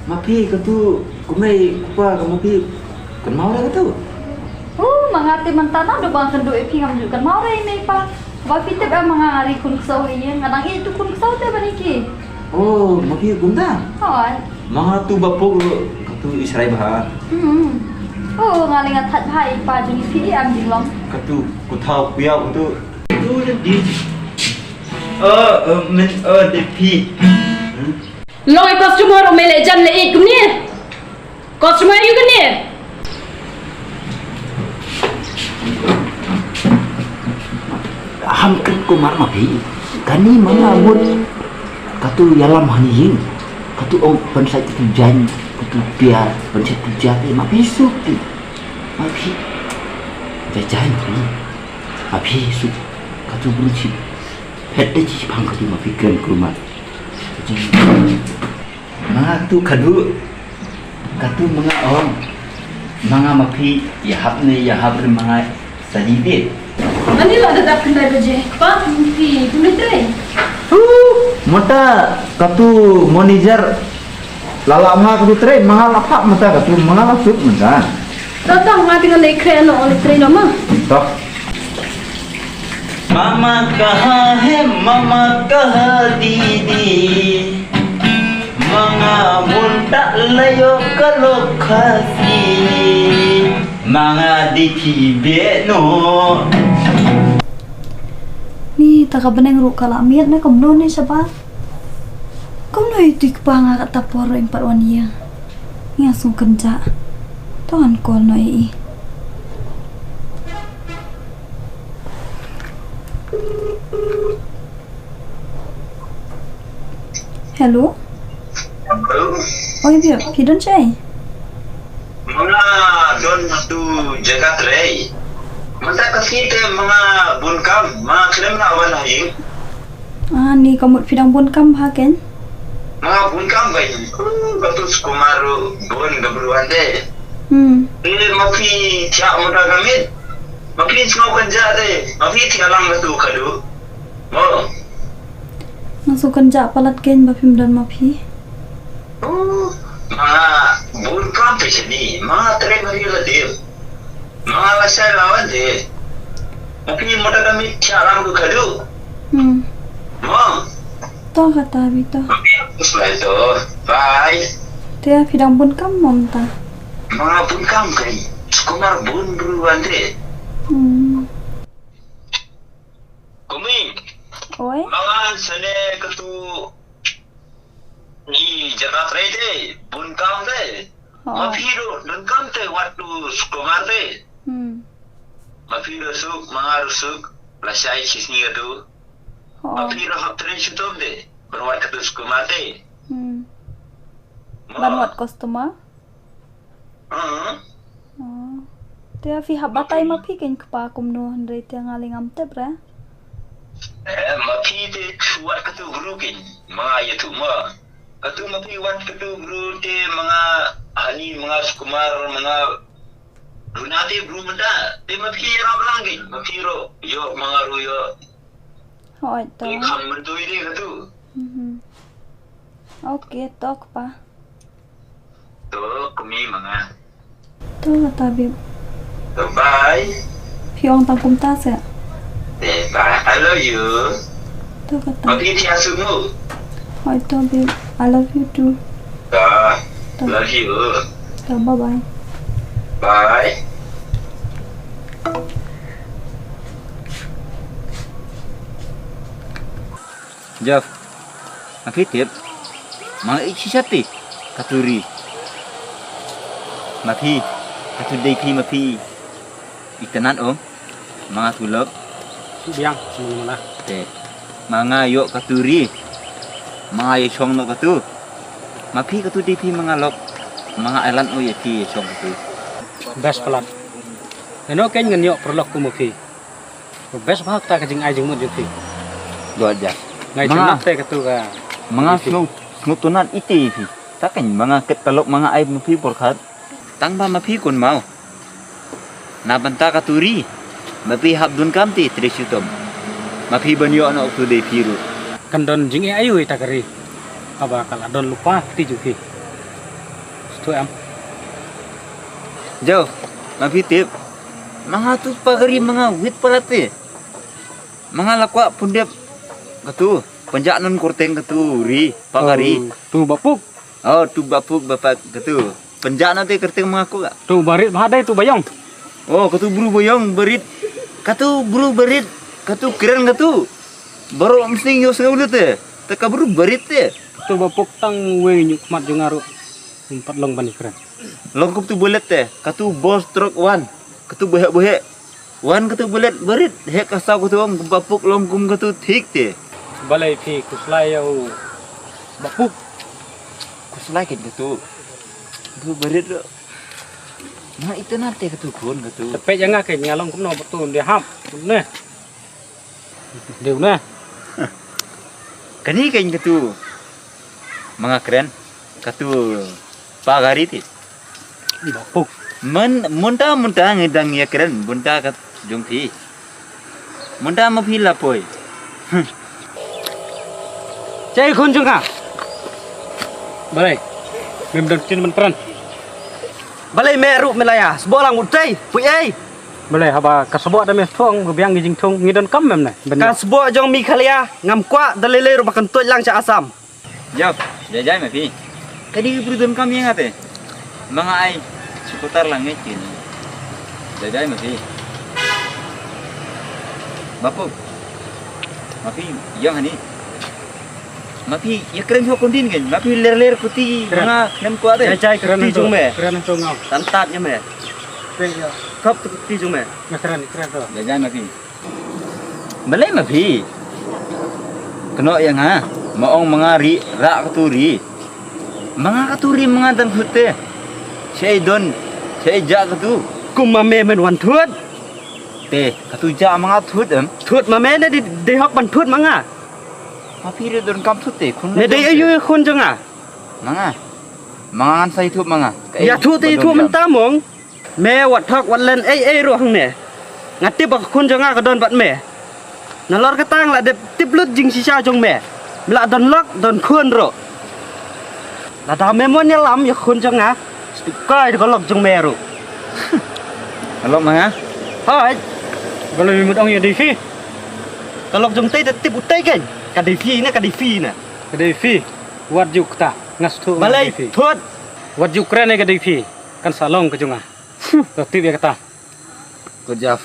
Ma phi katu kumei kupa ka ma phi kynmaw re katu. Oh, ma nga te mynta na do ba kynduh ïa phi ngam ju kynmaw re mei pa. Ba phi tip em ma nga ri khun ksaw ïa nga dang ïa tu khun ksaw te ba ni ki. Oh, ma phi kumta? Hoi. Ma nga tu ba pok ru katu i srai bha. Hmm. Oh, nga le nga thait bha i pa jong i phi i am jinglong. Katu ku thaw ku yaw katu. Tu le di. Oh, oh, men, oh, de phi. Hmm? Long i customer u me le jan le i kumne. Customer aïu kane? Ham kit kumar ma phi. Kane ma nga mut. Katu ïalam hani ïing. Katu ong pynsait katu jaiñ. Katu pia. Pynsait katu jate. Ma phi suk ti. Ma phi. Jaiñ phi. Ma phi suk. Katu bru chi. Phet de chi pang katu ma phi kren kumar. Ma nga tu khadu. Katu ma nga ong. Ma nga ma phi ïahap ne ïahap re ma nga sa ji de. Ani la da dap khyndai baje. Pa phi phi trei. Tu mata katu manager la la ma katu trei ma nga la phak mata katu ma nga la suk mata. Tata nga tingan dei kre no on trei no ma. Tok. Mama kaha hai, mama kaha didi. Ma nga mun tak layo ka lok Khasi. Ma nga dikhi beh noh. Ni ta ka bneng ruh ka la miet ne kumno ne shabar. Kumno ïa tu i kpa nga kata por ruh im pat wan ïa. Nga sngewkynjah. To ngan call noh ïa i. Hello. Hello. Oi Biep, phi don shaei? Nga don ha tu jaka trei. Mynta ka sngi te nga bun kam, nga khlem lah wan ha ïing. Ah, ni ka mut phi dang bun kam bha kein? Nga bun kam bha. Ka tu skumar ruh bun ka bru wan te. Hmm. Te ma phi thiah mynta ka miet. Ma phi sngewkynjah te. Ma phi thiah lang ka tu khadduh. Mo. Nga sngewkynjah palat kein ba phim don ma phi. Oh, ma bun kam te shini. Ma trei ma phi la dei. Ma la shai la wan de. Ma phi mynta ka miet thiah lang tu khadduh. Hmm. Ma. To kata Biep to. Bye to. Bye. Te phi dang bun kam mo mynta? Ma bun kam kein. Skumar bun bru wan te. Hmm. Kumi. Oi. Ma nga sene ka tu ni jaka trei te. Bun kam te. Oh. Ma phi ruh don kam te wat tu skumar te. Hmm. Ma phi ruh suk, ma nga ruh suk, la shai shi sngi ka tu. Oh. Ma phi ruh hap trei shitom te. Ban wat ka tu skumar te. Hmm. Ma. Ban wat customer. Hmm. Oh. Te phi hap batai ma phi kein kpa kumno hynrei te nga lei ngam tip re. Eh, ma phi te wat ka tu bru kein. Ma nga ïa tu ma. Ka tu ma phi wat ka tu bru te ma nga hani ma nga skumar ma nga duna te bru mynta. Te ma phi ïarap lang kein. Ma phi ruh ïoh ma nga ruh ïoh. Hooid to. Te kham mynta ïa ka tu. Mhm. Okay, to kpa. To kumi ma nga. To kata Biep. To bye. Phi ong tang kumta se. Eh, bye. I love you. To kata. Ma phi thiah suk mo. Hooid to Biep. I love you too. To. To. Love you. To bye bye. Bye. Jeff, ma phi tip? Ma nga ïeit shisha te ka tu ri. Ma phi, ka tu dei phi ma phi. Itynnad um, ma nga tu lok. Biang, semua mana? Te. Ma nga ïoh ka tu ri. Ma nga ïa shong noh ka tu. Ma phi ka tu dei phi ma nga lok. Ma nga ai lad ïa phi ïa shong ka tu. Best palat. Ïano kein ngan ïoh paralok kum ma phi. Best bha kata ka jingai jingmut jong phi. Dua ja. Ngai ma nga chynat te katu ka. Ma nga iti. Sngew, sngewtynnat iti phi. Ta kein ma nga kit paralok ma nga ai ma phi por khat. Tang ba ma phi kun mau. Na bynta katu ri. Ma phi hap dun kam te trei shitom. Ma phi ban ïoh noh tu dei phi ruh. Kan don jingeh aïu ita ka ri. Haba ka la don lypa kti jong phi. Stu em. Jo, ma phi tip. Ma nga tu pa ka ri ma nga wit palat te. Ma nga la kwah pyndep katu, pynjah non kyrteng katu ri, pa ka ri. Oh, tu Bah Puk. Oh, tu Bah Puk, Bah Puk katu. Pynjah non te kyrteng ma nga ko ka. Tu barit bha dei tu Bah Ïong. Oh, katu bru Bah Ïong barit. Katu bru barit, katu kren katu. Baroh msting ïohsngew lut te. Te ka bru barit te. Katu Bah Puk tang wei ñiuh khmat jong nga ruh. Ym pat long ban ïakren. Long kum tu bullet te, katu bor trok wan, katu buhek buhek. Wan katu bullet barit, hek ka saw katu ong Bah Puk long kum katu thik te. Balei phi khuslai ïa u Bah Puk? Khuslai kit katu. Katu barit ruh. Ma itynnad te katu khun katu. Te peit ïa nga kit nga long kumno ba tu ym dei hap. Ne. Dei u ne. Kane kein katu. Ma nga kren. Katu pa ka ri te. Bah Puk. Myn, mynta, mynta ngi dang ïakren. Mynta ka jong phi. Mynta ma phi la poi. Huh. Jai khun jong nga. Balei. Mem don ktien ban kren. Balei me ruh me la ïa sboh lang mut tei, pui ei. Balei haba ka sboh da me thung, ka biang ki jingthung, ngi don kam mem ne. Ka sboh jong Meghalaya, ngam kwah da lei lei ruh ba kan tuid lang sha Assam. Jop, jai jai ma phi. Ka dei ki bru don kam ïa nga te. Ma nga ai supporter lang ngi kin. Jai jai ma phi. Bah Puk. Ma phi ïa hani. Ma phi ïa kren shuwa khun dien kein. Ma phi ler ler kuti ma nga khlem kwah te. Jai jai, kren ti jong me. Kren to ngam. Tan tap ïa me. Pe ïa. Kop tu kuti jong me. Nga kren, kren to. Jai jai ma phi. Balei ma phi? Kynnoh ïa nga. Ma ong ma nga ri, rah katu ri. Ma nga katu ri ma nga dang thut te. Shaei don, shaei jah katu. Kum ma me men wan thut. Te, katu jah ma nga thut em. Thut ma me ne dei, dei hok ban thut ma nga. Ma phi ruh donkam thut te khun. Ne dei aïu khun jong nga? Ma nga. Ma nga ngan sa ïathuh ma nga. Ïathuh te ïathuh mynta mong. Me wat thok wat len ei ei ruh hangne. Nga tip ba ka khun jong nga ka don bad me. Nalor kata nga la dep tip lut jingshisha jong me. Me la don lok don khun ruh. Lada me mon ïalam ïa khun jong nga, shu kai da ka lok jong me ruh. Ka lok ma nga? Hooid. Balei me mut ong ïa dei phi? Ka lok jong te te tip u te kein. Ka dei phi ne, ka dei phi ne. Ka dei phi. Wat ju kata. Nga shu thuh nga dei phi. Balei thot? Wat ju kren ïa ka dei phi. Kan sa long ka jong nga. To tip ïa kata. Good job.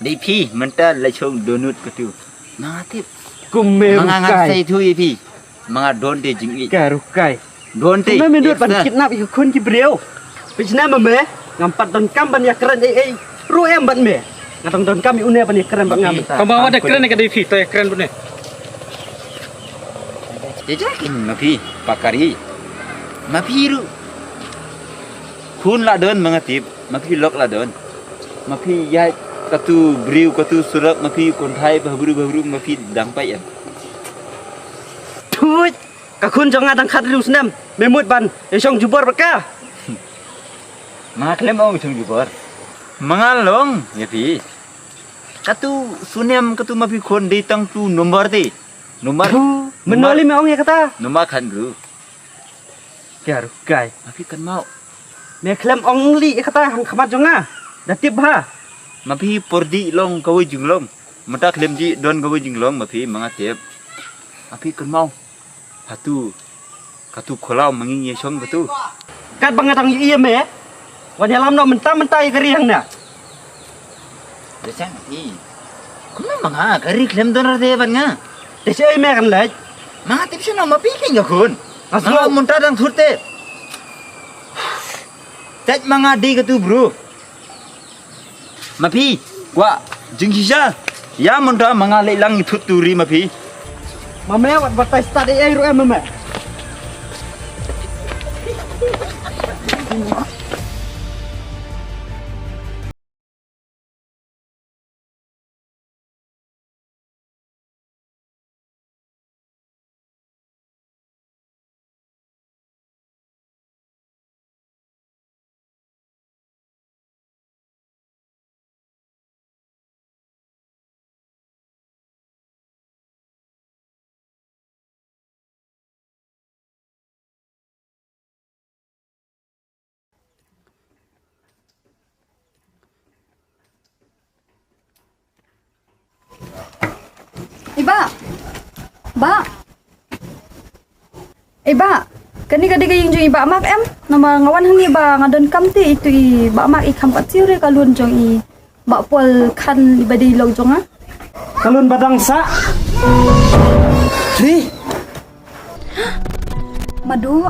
Dei phi mynta la shong donut katu. Ma nga tip. Kum me rukai. Ma nga ngan sa ïathuh ïa phi. Ma nga don te jingïeit. Ka rukai. Don te. Kum me rukai ban kidnap ïa ka khun ki briew. Phi sngewthuh ma me, ngam pat donkam ban ïakren ei ei ruh em bad me. Nga dang donkam ïa une ban ïakren bad nga mynta. Kumba wat ïakren ka dei phi, to ïakren bad une. Te ja kin ma phi, pakari. Ma phi ruh. Khun la don ma nga tip, ma phi lok la don. Ma phi ïaid katu briew katu surok, ma phi kynthai bha briew bha briew, ma phi dang pait em. Thut, ka khun jong nga dang khathynriew snem, me mut ban ïa shong jubor bad ka. Ma nga khlem ong shong jubor. Ma nga long ïa phi. Katu snem katu ma phi khun dei tang tu nombor te. Nombor. Mynno lei me ong ïa kata? Nombor khathynriew. Ka rukai. Ma phi kynmaw. Me khlem ong lei ïa kata hangkhmat jong nga. Da tip bha. Ma phi por dih long kawei jinglong. Mynta khlem dih don kawei jinglong ma phi ma nga tip. Ma phi kynmaw. Hatu. Katu khulaw ma ngi ïa shong katu. Katba nga dang ïohi ïa me. Wan ïalam noh mynta mynta ïa ka ri hangne. Te shang i. Kumno ma nga ka ri khlem don rade bad nga. Te shaei me kan leit. Ma nga tip shano ma phi kein ka khun. Nga sngewthuh. Ma nga mynta dang thut te. Te ma nga dei katu bro. Ma phi kwah jingshisha. Ïa mynta ma nga leit lang ïa thut tu ri ma phi. Ma me wat batai stad ei ei ruh em ma me. I bah. Bah. I bah. Kane ka dei ka ïing jong i bah Mak em? Namar nga wan hangne ba nga donkam te itu i bah Mak i kham pat siew re ka lun jong i bah Paul Khan i ba dei lok jong nga. Ka lun ba dang sah. Ri. Madu.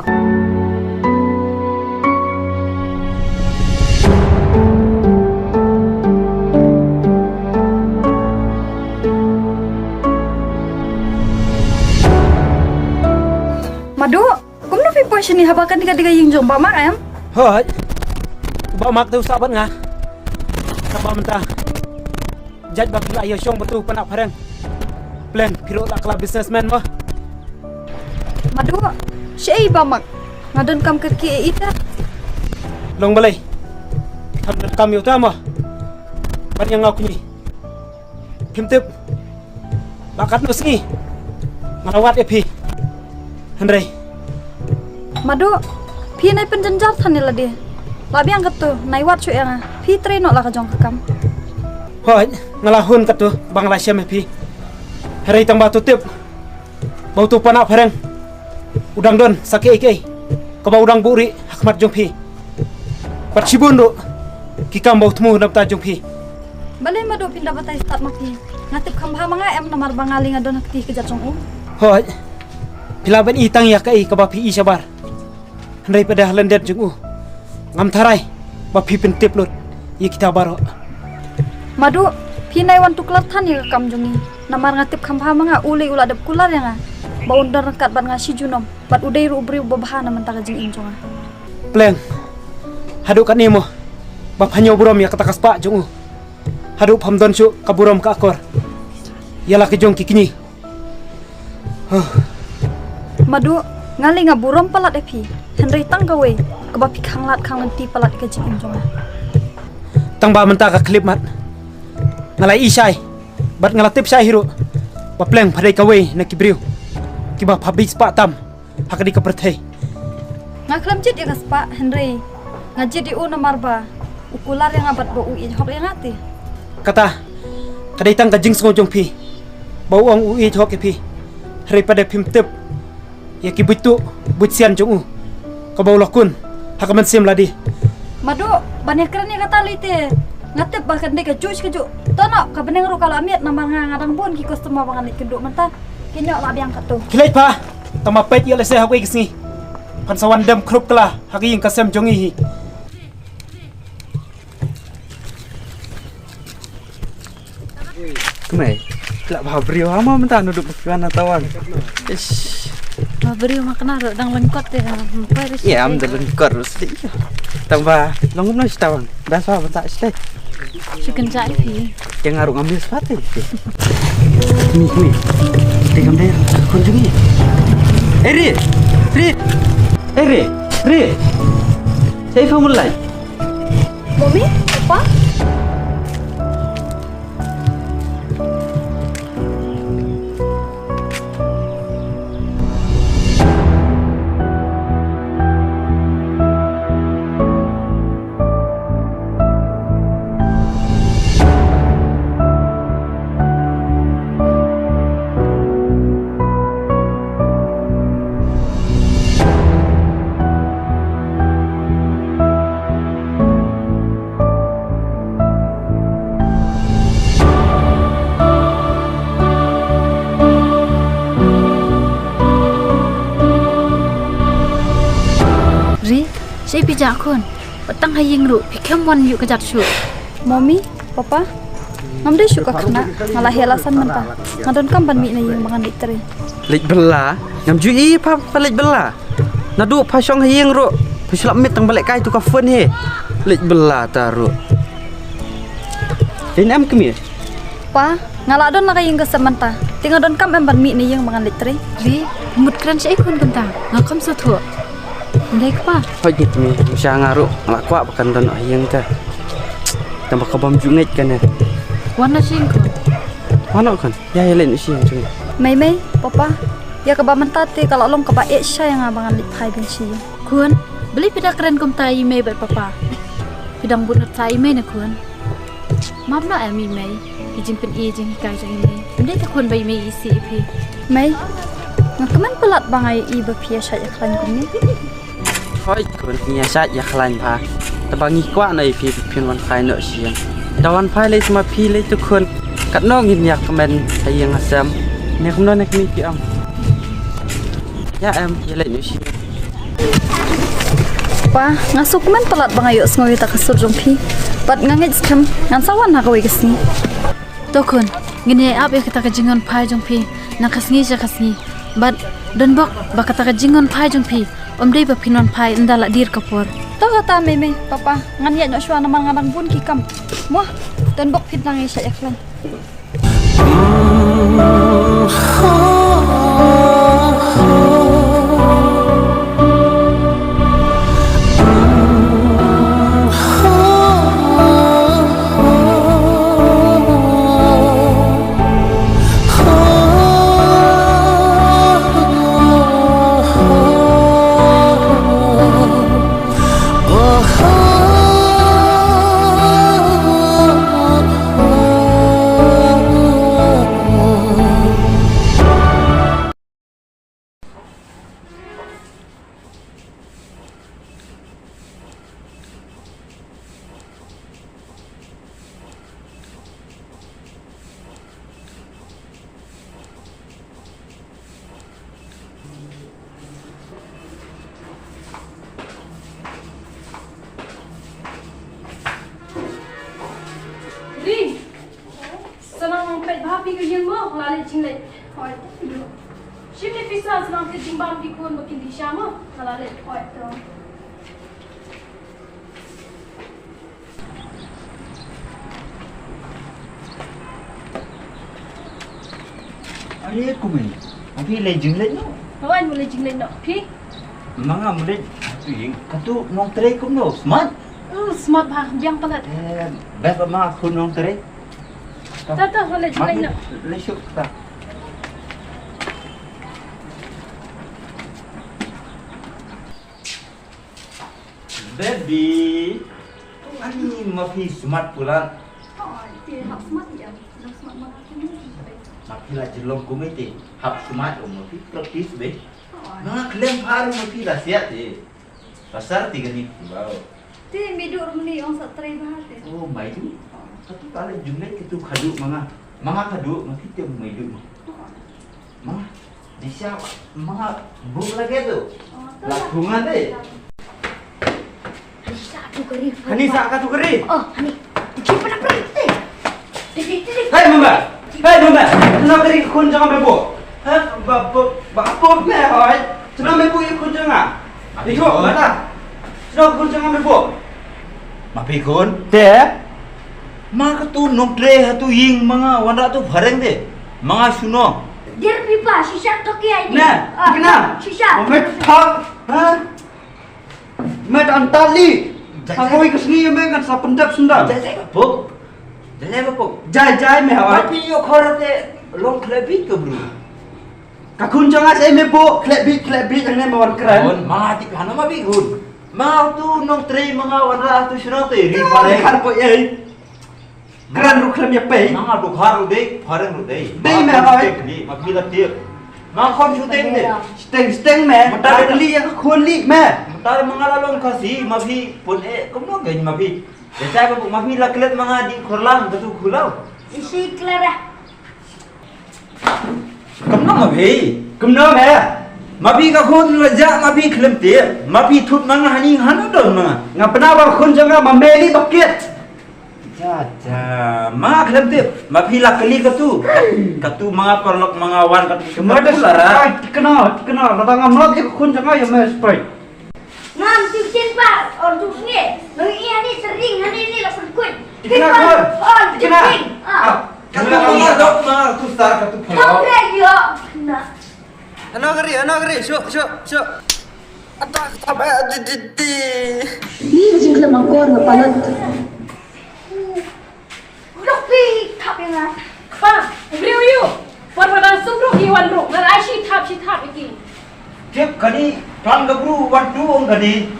Madu, kumno phi poi shane haba kane ka dei ka ïing jong bah Mak em? Hooid. Bah Mak te u sah bad nga. Kaba mynta. Jait ba phi la ïa shong bad uto u panah phareng. Plan phi ruh la kylla businessman mo. Madu, shaei bah Mak? Nga donkam kyrkieh ïa i te. Long balei? Phi donkam ïa uta mo. Ban ïa nga u kñi. Phim tip. Ba katno sngi nga la wad ïa phi. Hynrei. Madu, phi nai pynjynjar than ïa lade. La biang katto, nai wad shuh ïa nga. Phi trei noh la ka jong ka kam. Hooid, nga la hun katto ba nga la shem ïa phi. Hynrei tang ba to tip ba uto u panah phareng u dang don sa kiei kiei kaba u dang buhrieh ha khmat jong phi. Bad shibun ruh ki kam ba u thmu na bynta jong phi. Balei Madu phin da batai stad ma phi? Nga tip kham bha ma nga em namar ba nga lei nga don ha kti kjat jong u. Hooid. Phi lah ban i tang ïa kaei kaba phi i shabar. Hynrei pat da lyndet jong u, ngam tharai ba phi pyntip lut ïa kita baroh. Madu, phi nai wan tuklar than ïa ka kam jong ngi. Namar nga tip kham bha ma nga u lei u la dep kular ïa nga ba un don ryngkat bad nga shi junom, bad u dei ruh u briew ba bha na mynta ka jingim jong nga. Pleng, haduh katne mo ba pha ñiew burom ïa kata ka spah jong u? Haduh pham don shuh ka burom ka akor ïa la ki jong ki kñi. Huh. Madu, nga lei nga burom palat ïa phi. Hynrei tang kawei kaba phi khanglad khanglynti palat ïa ka jingim jong nga. Tang ba mynta ka khyllipmat nga la i shai bad nga la tip shai hi ruh ba Pleng pha dei kawei na ki briew kiba pha bit spah tam ha kane ka pyrthei. Nga khlem jied ïa ka spah, hynrei nga jied ïa u namar ba u kular ïa nga bad ba u ïeit hok ïa nga te. Kata ka dei tang ka jingsngew jong phi ba u ong u ïeit hok ïa phi. Hynrei pat da phim tip ïa ki buit tuh buit sian jong u kaba u la kun ha ka mynsiem lade. Madu, ban ïakren ïa kata lei te nga tip ba kan dei kajuh shi kajuh. To noh, ka bneng ruh ka la miet namar nga nga dang bun ki customer ba ngan leit kynduh mynta. Ki ñiuh la biang katto. Khie leit pha. Tang ba peit ïa lehse ha kawei ka sngi phan sa wan dem khrup kylla ha ka ïing ka sem jong ngi hi. Kmie, lah ba briew ha mo mynta naduh ba phi wan na tawang. Ish. Ba briew ma kane ruh dang lyngkot te, ha, ym poi ruh. Ïa, am da lyngkot ruh sdang. Tang ba long kumno shi tawang? Best ba mynta sdang. Shu kynjah ïa phi. Ïa nga ruh ngam ïa spah te. Kmie, kmie. Te kam dei khun jong ngi. Eh, Ri! Ri! Eh, Ri! Ri! Shaei pha mut lait? Mommy, Papa. Ri, shaei phi jah khun? Wat tang ha ïing ruh phi khlem wan ïuh kjat shuh. Mommy, Papa, ngam dei shuh ka khynnah, nga la heh la san mynta. Nga donkam ban mih na ïing ba ngan leit trei. Leit bylla? Ngam ju i pha, pha leit bylla. Naduh pha shong ha ïing ruh pha shu lap miet tang ba lehkai tu ka phone hi. Leit bylla ta ruh. Dei ne em kmie? Pa, nga la don la ka ïing ka sem mynta. Te nga donkam em ban mih na ïing ba ngan leit trei? Ri, mut kren shaei khun kumta? Nga kham sngewthuh. Ym dei kpa? Hooid kmie, sha nga ruh nga la kwah ba kan don ha ïing te. Tang ba ka bym ju ngeit kane. Wan na sha ïing khun. Wan noh khun. Ïa, ïa leit noh sha ïing jong ngi. Mei mei, Papa, ïa kaba mynta te ka la long kaba eh sha ïa nga ba ngan leit phai biang sha ïing. Khun, balei phi da kren kumta ïa i mei bad papa? Phi dang bud ngut sa ïa i mei ne khun? Map noh em i mei, ki jingpyni jinghikai jong i mei. Ym dei te khun ba i mei i isih ïa phi. Mei, nga kmen palat ba nga ïohi ba phi ïa shait ïa khlaiñ kumne. Hooid khun, ngi ïa shait ïa khlaiñ bha. Te ba ngi kwah noh ïa phi ba phin wan phai noh sha ïing. Da wan phai lei sma phi lei tu khun. Katno ngin ïa kmen ha ïing ha sem. Ne kumno ne kmie ki ong. Ïa em, ïa leit noh sha ïing. Pa, nga sngewkmen palat ba nga ïohsngew ïa kata ka sur jong phi. Bad nga ngeit skhem ngan sa wan ha kawei ka sngi. To khun, ngin ïa ap ïa kata ka jingwan phai jong phi na ka sngi sha ka sngi. Bad don bok ba kata ka jingwan phai jong phi ym dei ba phin wan phai ynda la dier ka por. To kata mei mei, papa, ngan ïaid noh shuwa namar nga dang bun ki kam. Mo, don bok phin dang ïa shait ïa khlaiñ. Ïa mo, la leit jingleit. Hooid. Shim ne pisa sdang ka jingbam phi khun ba kin dih sha mo. La leit. Hooid to. Aye kumne. Phi leit jingleit noh? Hooid, mo leit jingleit noh. Phi? Ma nga mo leit. Katu ïing. Katu nongtrei kumno? Smat? Oh, smat bha, biang palat. Eh, best ma khun nongtrei. Ta ta, mo leit jingleit noh. Leit suk ta. Baby. Ani ma phi smat palat. Oh, te hap smat ïa. Hap smat ma phi. Ma phi la jyllong kumne te. Hap smat, oh, ma phi practice be. Oh. Ma khlem phar ma phi la siat te. Pasar te kane. Wow. Te maidu ruh mynne ong sa trei bha te. Oh, maidu. Katu ka leit jingleit katu khadduh ma nga. Ma nga khadduh, ma phi te maidu ma. Oh. Ma, dih sha, ma, buk lagi tu. Oh, tu lah. Lah, bunga deh. Dih sha tu kari. Hani sa ka tu kari. Oh, hani. Dikit pada pernah tu. Dikit, dikit. Hai, mama. Hai, mama. Shnong kari khun jong me buk. Ha, ba, ba, ba, buk me, hai. Shnong me buk ïa khun jong nga. Ito, mana? Shnong khun jong me buk. Ma phi khun? Te? Ma katu nongtrei ha tu ïing ma nga wanrah tu phareng te. Ma nga shu nong. Dir pipa, shisha toki ai ni. Na, ah, kena. Shisha. Mo me thap, ha? Me tan tali. Jai, jai. Hangoi ka sngi me kan sa pyndep sendal. Jai, jai, bapuk. Jai, jai, bapuk. Jai, jai, me hawai. Ma phi ïoh khor te long khlebit ka bru. Ka khun jong nga sa me buk, khlebit, khlebit, hangne me wan kren. Khun, ma ti hano ma phi khun. Ma tu nongtrei ma nga wanrah tu shnong te ri phareng. Khar ko ei. Kren ruh khlem ïa pei. Ma nga tu khar ruh dei, phareng ruh dei. Dei me hoi. Ma phi la tip. Ma khun shu teng dei. Steng steng me. Mynta kali ïa ka khun li me. Mynta ma nga la long Khasi, ma phi pun eh, kumno kein ma phi. Dei sa ka buk ma phi la klet ma nga dih khorlang katu khulaw. Isi klet ah. Kumno ma phi? Kumno me? Ma phi ka khun la jah ma phi khlem tip. Ma phi thut ma nga hani hano don ma nga. Nga pynah ba khun jong nga ma me li ba kit. Ja ja ma khlem tip. Ma phi la kali katu. Katu ma nga paralok ma nga wan katu. Kemada la ra. Tikna tikna la nga mlot ïa ka khun jong nga ïa me spai. Ngam tu chen pa, or tu nge. Nang i ani sering, ani ni la sengkut. Tikna kor. Oh, tikna. Ah. Katu ma dok ma tu star katu phalok. Kau re yo. Na. Ano kari, ano kari, syo, syo, syo. Atak, tabak, di, di, di. Ni jing kena mangkor na palat. Lok pi thap ïa nga. Pa, i briew ïu. Por ba dang sum ruh i wan ruh. Ngan ai shi thap shi thap ïa ki. Tip kane plan ka bru wan tu ong kane.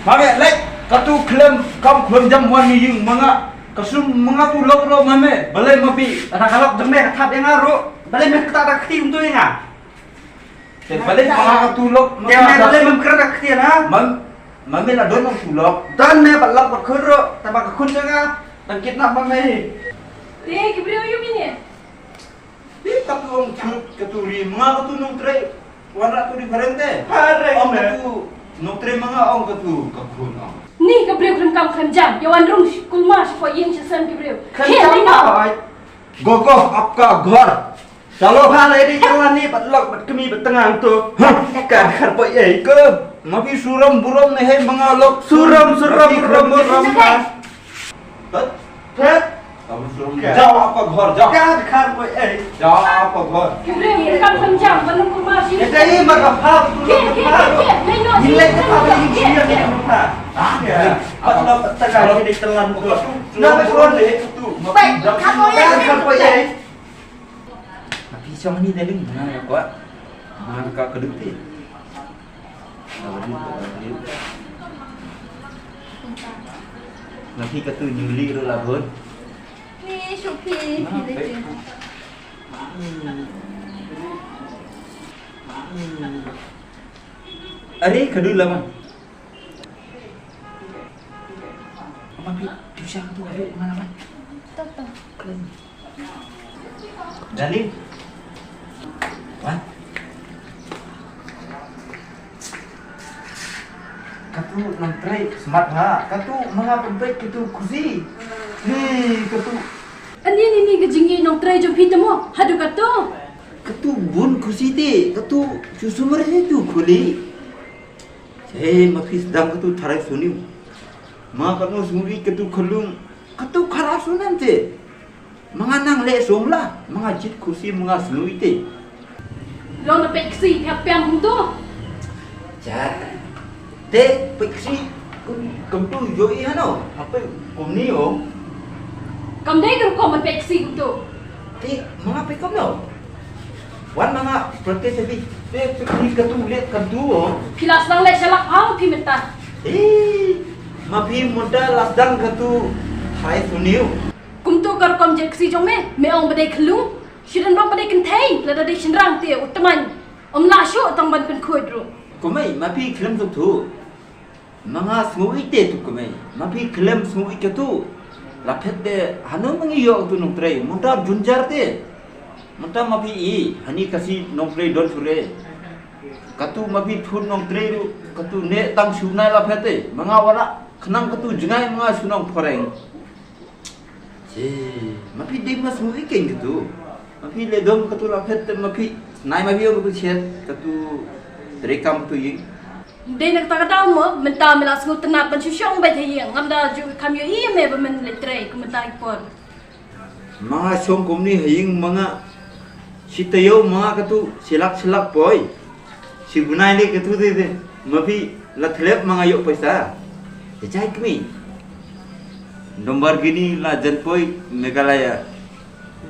Ma me lek katu khlem kam khlem jam wan ni ïing ma nga. Ka sum ma nga tu lok ruh ma me. Balei ma phi. Ada ka lok jong me ka thap ïa nga ruh. Balei me kata da kti um tu ïa nga. Te balei ma nga tu lok. Te me balei mem kra da ktien ha. Man man me la don tu lok. Don me ba lok ba khun ro ta ba ka khun jong nga. Dang kidnap ma me. Te ki briew ïu mine. Te ka tu ong chut ka tu ri ma nga ka tu nongtrei. Wan ra tu ri phareng te. Phareng ong ka tu nongtrei ma nga ong ka tu ka khun ong. Ni ka briew khlem kam khlem jam. Ïa wan rung kulmar sha ko ïing sha sem ki briew. Khlem jam ma oi. Go go ap ka ghor. Chalo. Pha lai dei tang lani bad lok bad kmie bad tnga hangto. Ha, ka khar poi ei ko. Ma phi suram buram ne hei ma nga lok. Suram suram buram buram ka. Tat. Tat. Ka suram. Ka. Jaw apa ghor jaw. Ka khar poi ei. Jaw apa ghor. Ki briew ki kam kam jam ban kum ma shi. Ita i ma ka pha. Ki ki ki ki. Ni le ka pha ni ki ki ki. Ha. Bad lok bad tnga ni dei tang lani ko. Na ba suram ne tu. Bai, ka poi ei. Ka khar poi ei. Tapi siang ni dah ling mana ya kuat. Mana ka kedut ti. Tapi katu nyuli ru labun. Ni supi ni deh. Ari kedut lama. Apa pi tu siang tu hari mana man? Tata. Keren. Dani. Wan. Katu nang trei smart ha. Katu manga pempek katu kusi. Ni katu. Ani ni ni ka jingïeit nongtrei jong phi te mo, haduh kato. Katu bun khusi te, katu shu sumar he tu khuli. He ma phi sdang katu tharai suniu. Ma kanu sumar katu khalung, katu kharap sunan te. Ma nga nang leh sum la, ma nga jied khusi ma nga sngew ite. Long na peit ksi phi hap pem kumto. Cha. Te peit ksi kum, kumto ïohi hano, ha peit kumni o. Kam dei ka rukom ban peit ksi kumto. Te ma nga peit kumno. Wan ma nga practice bit. Te peit ksi katu leh katu o. Phi la sdang leh shalak pha phi mynta. Eh, ma phi mynta la sdang katu hai suniu. Kumto ka rukom jied ksi jong me, me ong ba dei khlung. Shu don ba dei kynthei, lada dei shynrang te u tymmen. Ym lah shuh tang ban pynkhuid ruh. Kumei, ma phi khlem tu tu. Ma nga sngew ite tu kumei. Ma phi khlem sngew ite tu. La phet te hano ma ngi ïoh tu nongtrei. Mynta jynjar te. Mynta ma phi i, hani ka sngi nongtrei don sure. Katu ma phi thun nongtrei ruh, katu ne tang shu nai la phet te. Ma nga wala khnang katu jngai ma nga shu nongpyreng. Che, ma phi dei ma sngew ïa katu. Ma phi le dom katu la phet te ma phi. Nai ma phi ong katu chet, katu trei kam katu ïing. Dei na kata ka daw mo, mynta me la sngewtynnat ban shu shong beit ha ïing. Ngam da ju kham ïohi ïa me ba men leit trei, ka mynta ki por. Ma nga shong kumne ha ïing ma nga. Shi taïew ma nga katu, shi lak shi lak poi. Shi bnai ne katu te te. Ma phi la thlep ma nga ïoh paisa. Te jai kmie. Lamborghini la jan poi Meghalaya.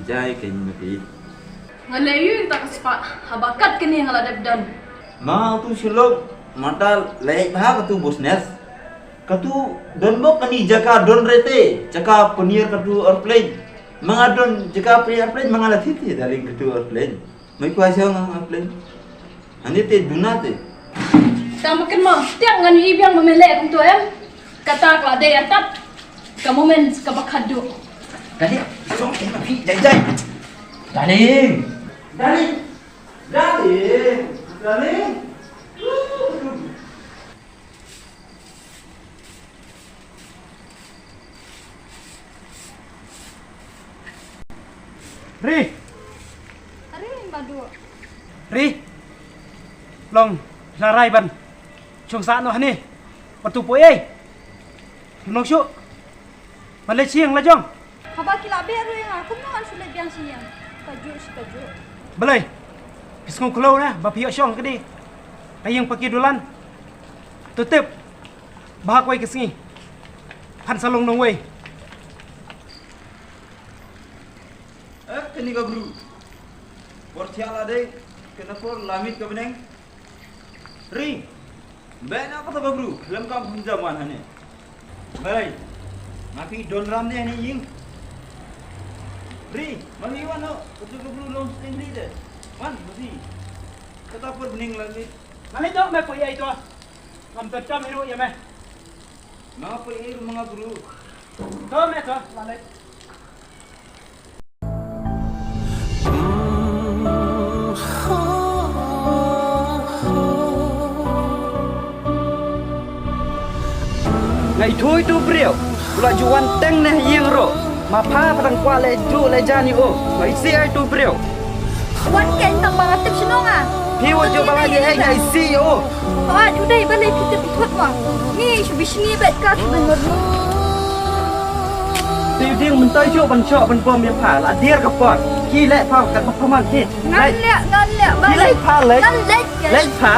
Jai kmie ma phi. Nga leh ïa kata ka spah, haba kat kane nga la dep don. Ma tu Shillong, mynta leh bha katu business. Katu don bok kane jaka don rete, jaka pynïar katu airplane. Ma nga don jaka pynïar airplane, ma nga la thit thit darling katu airplane. Mai kwai siang airplane. Ani te duna te. Tang ba kynmaw, tiang ngan ïohi biang ba me leh kumto em. Kata ka la dei artat. Ka moment kaba khadduh. Darling, shong in ma phi jai jai. Darling. Darling. Darling. Darling. Ri. Are Madu. Ri. Long la rai ban shong sah noh hangne. Wat tu poi ei. Long shuh. Ban leit sha ïing la jong. Haba ki la beh ruh ïa nga, kumno ngan shu leit biang sha ïing? Kajuh shi kajuh. Balei? Phi sngew kloi na ba phi ïoh shong kane ka ïing paki dulan. To tip ba ha kawei ka sngi phan sa long nongwei. Eh, kane ka bru. Por thiah la dei, kane por la miet ka bneng. Ri. Beh na kata ka bru, khlem kam kham jam wan hangne. Bai. Ma phi don ram ne hangne ïing. Ri, ma phi wan noh, kata ka bru long sting ri de. Wan, ma phi. Kata por bneng la miet. Ma phi noh me poi ei to. Ngam to tam hi ruh ïa me. Ma poi ei ruh ma nga bru. To me to, la leit. Nga ithuh ïa utu u briew u la ju wan teng ne ha ïing ruh. Ma pha pha dang kwah leh juh leh jan ïa u. Nga isih ïa utu u briew. Wan keiñ tang ba nga tip shano nga. Phi wat ju ba la ïa nga isih ïa u. Hooid, u dei balei phi tip u thut ma. Ngi shu bishni beit ka ki ban madu. Te u ding mynta shuh ban shoh ban bom ïa pha la dier ka por. Ki leh pha kat ba pha man ki. Ngan leh, ngan leh, ki leh pha leh. Ngan leh. Leh pha.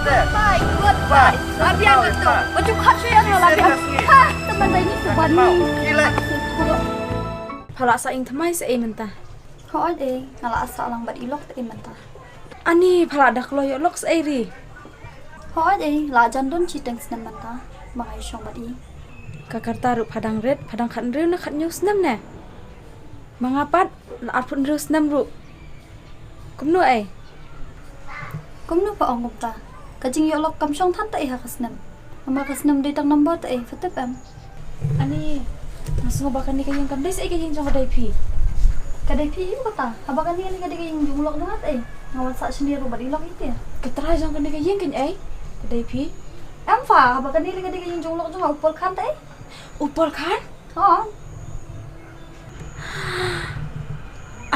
Goodbye, goodbye. Labiang ka tu. Baju khat shu yang labiang. Ha, teman bai ni tu bani. Pha la sah ïing thymmai sa ei mynta? Hooid ei, nga la sah lang bad i lok te ei mynta. Ani pha la dak lo ïoh lok sa ei ri? Hooid ei, la jan don shiteng snem mynta ba nga ïashong bad i. Ka Karta ruh pha dang rit, pha dang khathynriew ne khathynñiew snem ne? Ma nga pat la arphew hynriew snem ruh. Kumno ei? Kumno pha ong kumta? Ka jingïoh lok kam shong than ta ei ha ka snem. Namar ka snem dei tang number ta ei, pha tip em? Ani, nga sngew ba kane ka ïing kam dei sa ei ka ïing jong ka Dei phi. Ka Dei phi ïa kata? Haba kane ka dei ka ïing jong u lok jong nga ta ei. Nga wan sah shane ruh bad i lok ïa te. Ka trai jong kane ka ïing kan ei? Ka Dei phi. Em pha, haba kane ka dei ka ïing jong u lok jong nga u Por Khan ta ei. U Por Khan? Hooid.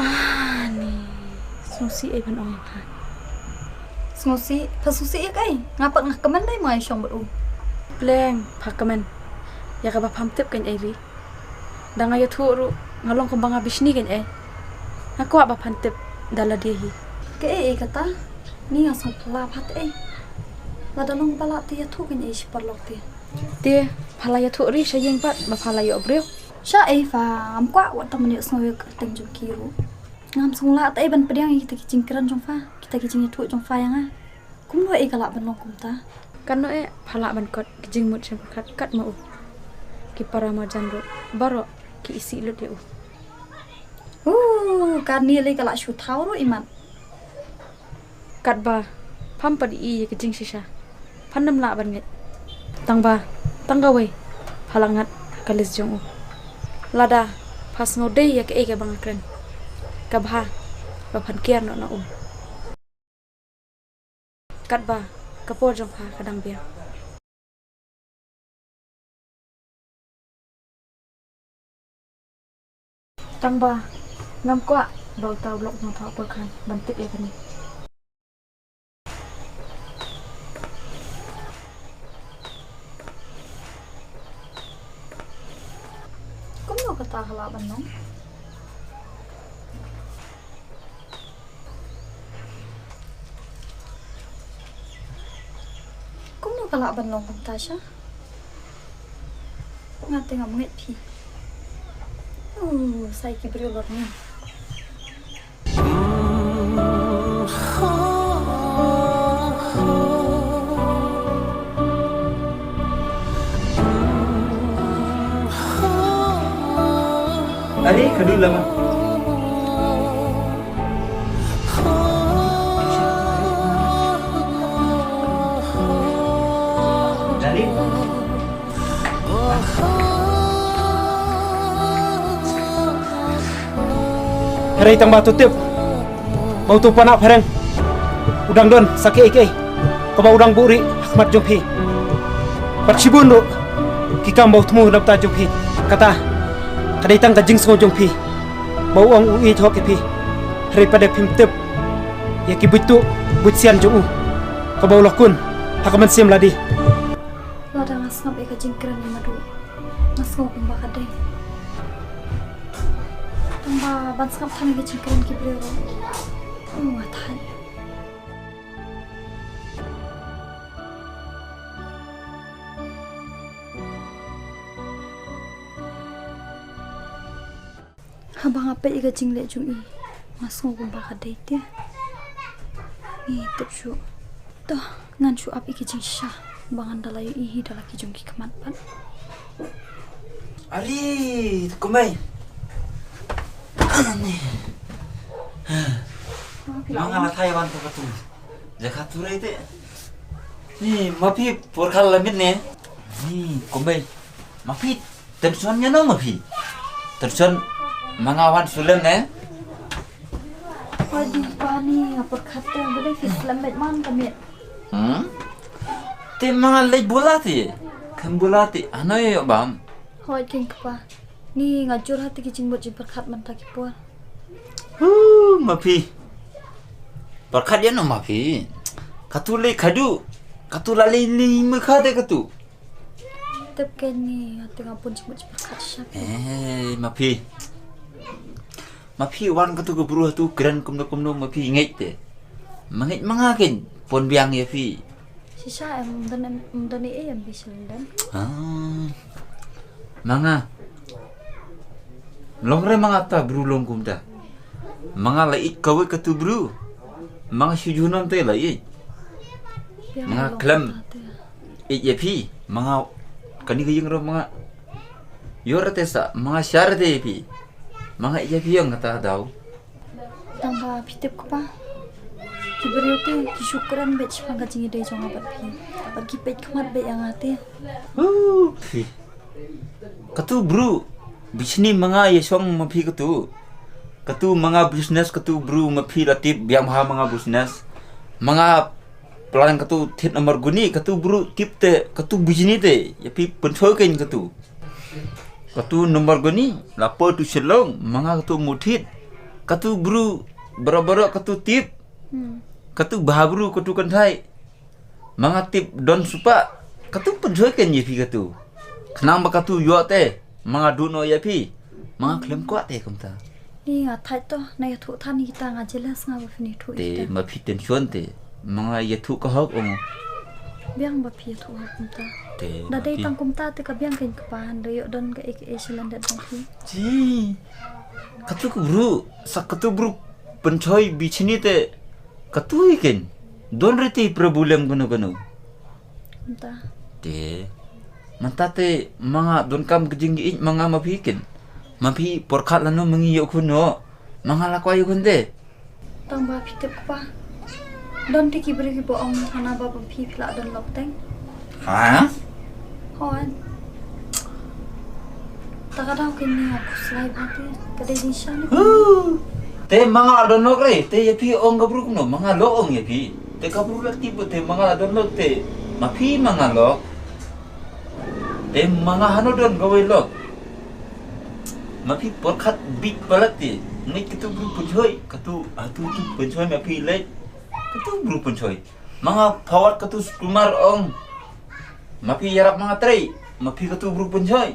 Ani, sngewsih ei ban ong ïa pha. Sngewsih, pha sngewsih ïa kaei? Nga pat nga kmen dei ma nga ïashong bad u. Pleng, pha kmen. Ïa kaba pham tip kan ei ri. Da nga ïathuh ruh, nga long kumba nga bishni kan ei. Nga kwah ba phan tip da lade hi. Kaei ei kata? Ni nga sngew phylla pha ta ei. Lada long ba lah te ïathuh kan ei shi paralok te. Te, pha la ïathuh ri sha ïing pat ba pha la ïoh briew. Sha ei pha, ngam kwah wat tang ban ïohsngew ïa ka kyrteng jong ki ruh. Ngam sngewlah ta ei ban pdiang ïa kita ki jingkren jong pha, kita ki jingïathuh jong pha ïa nga. Kumno ei ka lah ban long kumta? Katno ei pha lah ban kot ki jingmut jingpyrkhat kat ma u. Ki para marjan ruh baroh ki isih lut ïa u. Uh, kane lei ka lah shu thaw ruh imat. Katba pham pat ïohi ïa ka jingshisha, phan ym lah ban ngeit. Tang ba tang kawei pha la ngat ha ka list jong u. Lada pha sngew dei ïa kaei kaba nga kren, ka bha ba phan kiar noh na u. Katba ka por jong pha ka dang biang. Tang ba ngam kwah ba uta u lok jong pha u Por Khan ban tip ïa kane. Kumno kata ka lah ban long? Kumno ka lah ban long kumta sha? Nga te ngam ngeit phi. Uh, sa ïa ki briew lor ni. Are, ka dei lama. Dari. Hynrei tang ba to tip ba uto u Panah phareng u dang don sa kaei kaei kaba u dang buhrieh ha khmat jong phi. Bad shibun ruh ki kam ba u thmu na bynta jong phi. Kata ka dei tang ka jingsngew jong phi ba u ong u ïeit hok ïa phi. Hynrei pat de phim tip ïa ki buit tuh buit sian jong u kaba u la kun ha ka mynsiem lade. Lada nga sngap ïa ka jingkren i Madu, nga sngew kumba ka dei. Tang ba ban sngap than ïa ka jingkren ki briew ruh, u nga thait. Haba nga peit ïa ka jingleh jong i, nga sngew kumba ka dei te. Ngi tip shuh. To, ngan shu ap ïa ka jingshisha ba ngan da la ïohi hi da la ki jong ki khmat pat. Are, kumei. Ani. Ma nga la thai wan ka katu. Jaka turai te. Ni, ma phi por khal la mit ne. Ni, kumei. Ma phi, tension ïa no ma phi. Tension ma nga wan sulem ne. Hooid kpa, ni nga pyrkhat te ba dei phi slem bad man ka miet. Hmm? Te ma nga leit bula te. Kan bula te. Ano ïa bam. Hooid kpa. Ni nga jur ha te ki jingmut jingpyrkhat mynta ki por. Huh, ma phi. Pyrkhat ïa no ma phi. Katu lei khadu. Katu la lei lei ma kha te katu. Tep keni, ati nga pun jingmut jingpyrkhat shisha. Eh, ma phi. Ma phi wan katu ka bru hatu kren kumno kumno ma phi ngeit te. Ma ngeit ma nga ken pun biang ïa phi. Shisha em don em don ei em bi shalendang. Ah. Ma nga. Long re ma nga ta bru long kumta. Ma nga la ïeit kawei katu bru. Ma nga shu junom te la ïeit. Ma nga khlem ïeit ïa phi, ma nga kane ka ïing ruh ma nga ïoh rta sa, ma nga shah rta ïa phi, ma nga ïeit ïa phi ïa kata ka daw. Tang ba phi tip kpa, ki briew te ki shu kren beit shaphang ka jingïadei jong nga bad phi, bad ki peit khmat beit ïa nga te. Phi, katu bru bishni ma nga ïa shong ma phi katu. Katu ma nga business, katu bru ma phi la tip biang bha ma nga business. Ma nga plan katu thied namar guni, katu bru tip te katu bishni te ïa phi pynshoi kein katu. Katu namar guni la poi tu Shillong, ma nga katu mu thied. Katu bru bro bro katu tip. Katu bha bru katu kynthai. Ma nga tip don supa, katu pynshoi kein ïa phi katu. Khnang ba katu ïoh te, ma nga duh noh ïa phi. Ma nga khlem kwah te kumta. Ni nga thait to, na ïathuh than ïa kita, nga jealous nga ba phin ïathuh ïa kita. Te ma phi tension te, ma nga ïathuh ka hok ong. Biang ba phi ïathuh hok kumta. Te da dei tang kumta te ka biang kein kpa, hynrei ïoh don ka ek e shilan dat dang phi. Ji. Katu ka bru, sa katu bru pynshoi bishni te. Katu hi kein. Don riti problem kano kano. Mynta. Te. Mynta te ma nga donkam ka jingïeit ma nga ma phi kein. Ma phi pyrkhat lano ma ngi ïoh khun noh. Ma nga la kwah ïoh khun te. Tang ba phi tip kpa. Don te ki briew kiba ong hana ba phi phi la don lok teng. Ha? Hooid. Ta ka daw kine nga khuslai bha te. Ka dei jingshisha ne. Te ma nga la don lok re, te ïa phi ong ka bru kumno, ma nga lok ong ïa phi. Te ka bru la tip te ma nga la don lok te. Ma phi ma nga lok. Te ma nga hano don kawei lok. Ma phi pyrkhat bit palat te. Ngi katu bru pynshoi, katu atu tu pynshoi ma phi leh. Katu bru pynshoi. Ma nga phawat katu skumar ong. Ma phi ïarap ma nga trei. Ma phi katu bru pynshoi.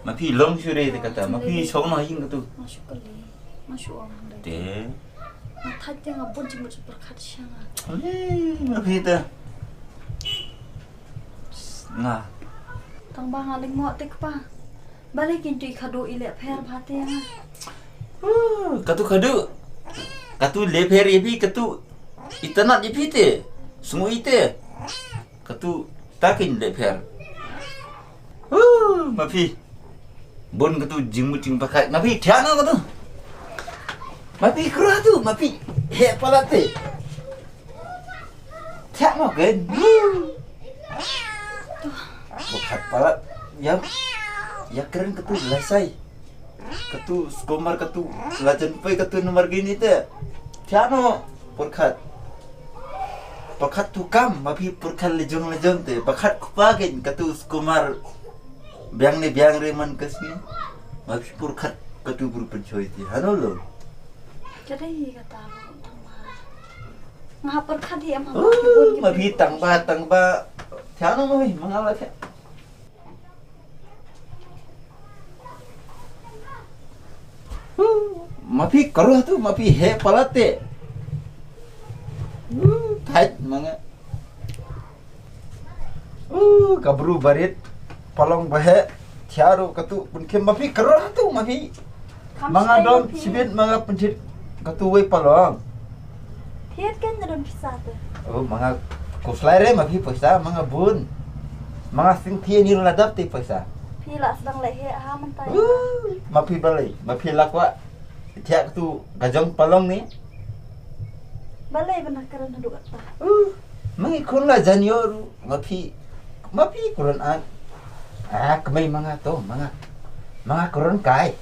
Ma phi long shuh re te kata. Ma phi shong na ïing katu. Ma shu kali. Ma shu ong hynrei. Te. Ma thait te nga bun jingmut shu pyrkhat sha nga. Ale, ma phi te. Nga. Tang ba nga lyngngoh te kpa. Balei kin tu i khadduh i leh pher bha te nga. Huh, katu khadduh. Katu leh pher ïa phi katu. Itynnad ïa phi te. Sngew ïa te. Katu ta kin leh pher. Huh, ma phi. Bun katu jingmut jingpyrkhat. Ma phi thiah noh katu. Ma phi kruh tu, ma phi. Heh palat te. Thiah mo kein. Pyrkhat palat. Ïa, ïa kren katu lashai. Katu skumar katu la jan poi katu namar kine te. Thiah mo pyrkhat. Pyrkhat tu kam, ma phi pyrkhat lajong lajong te. Pyrkhat kpa kein katu skumar. Biang ne biang re man ka sngi. Ma phi pyrkhat katu bru pynshoi te. Hano lo. Ka dei kata lo tang ba. Nga pyrkhat hi em ha. Oh, ma phi tang ba, tang ba. Thiah noh ma phi, ma nga la thiah. Huh, ma phi kruh tu, ma phi heh palat te. Huh, thait ma nga. Uh, ka bru barit, palong ba heh, thiah ruh katu, pynkhim ma phi kruh tu ma phi. Ma nga don shibit ma nga pynthit katu wei palong. Thied kein nga don pisa te. Oh, ma nga khuslai re ma phi pisa, ma nga bun. Ma nga sing phi ni la dap te pisa. Phi la sdang leh heh ha mynta. Uh, ma phi balei, ma phi la kwah. Thiah katu ka jong palong ni. Balei ba na kren haduh katta. Uh, ma ngi khun la jan ïoh ruh, ma phi, ma phi kren at. Ah, kmie ma nga to, ma nga. Ma nga kren kai.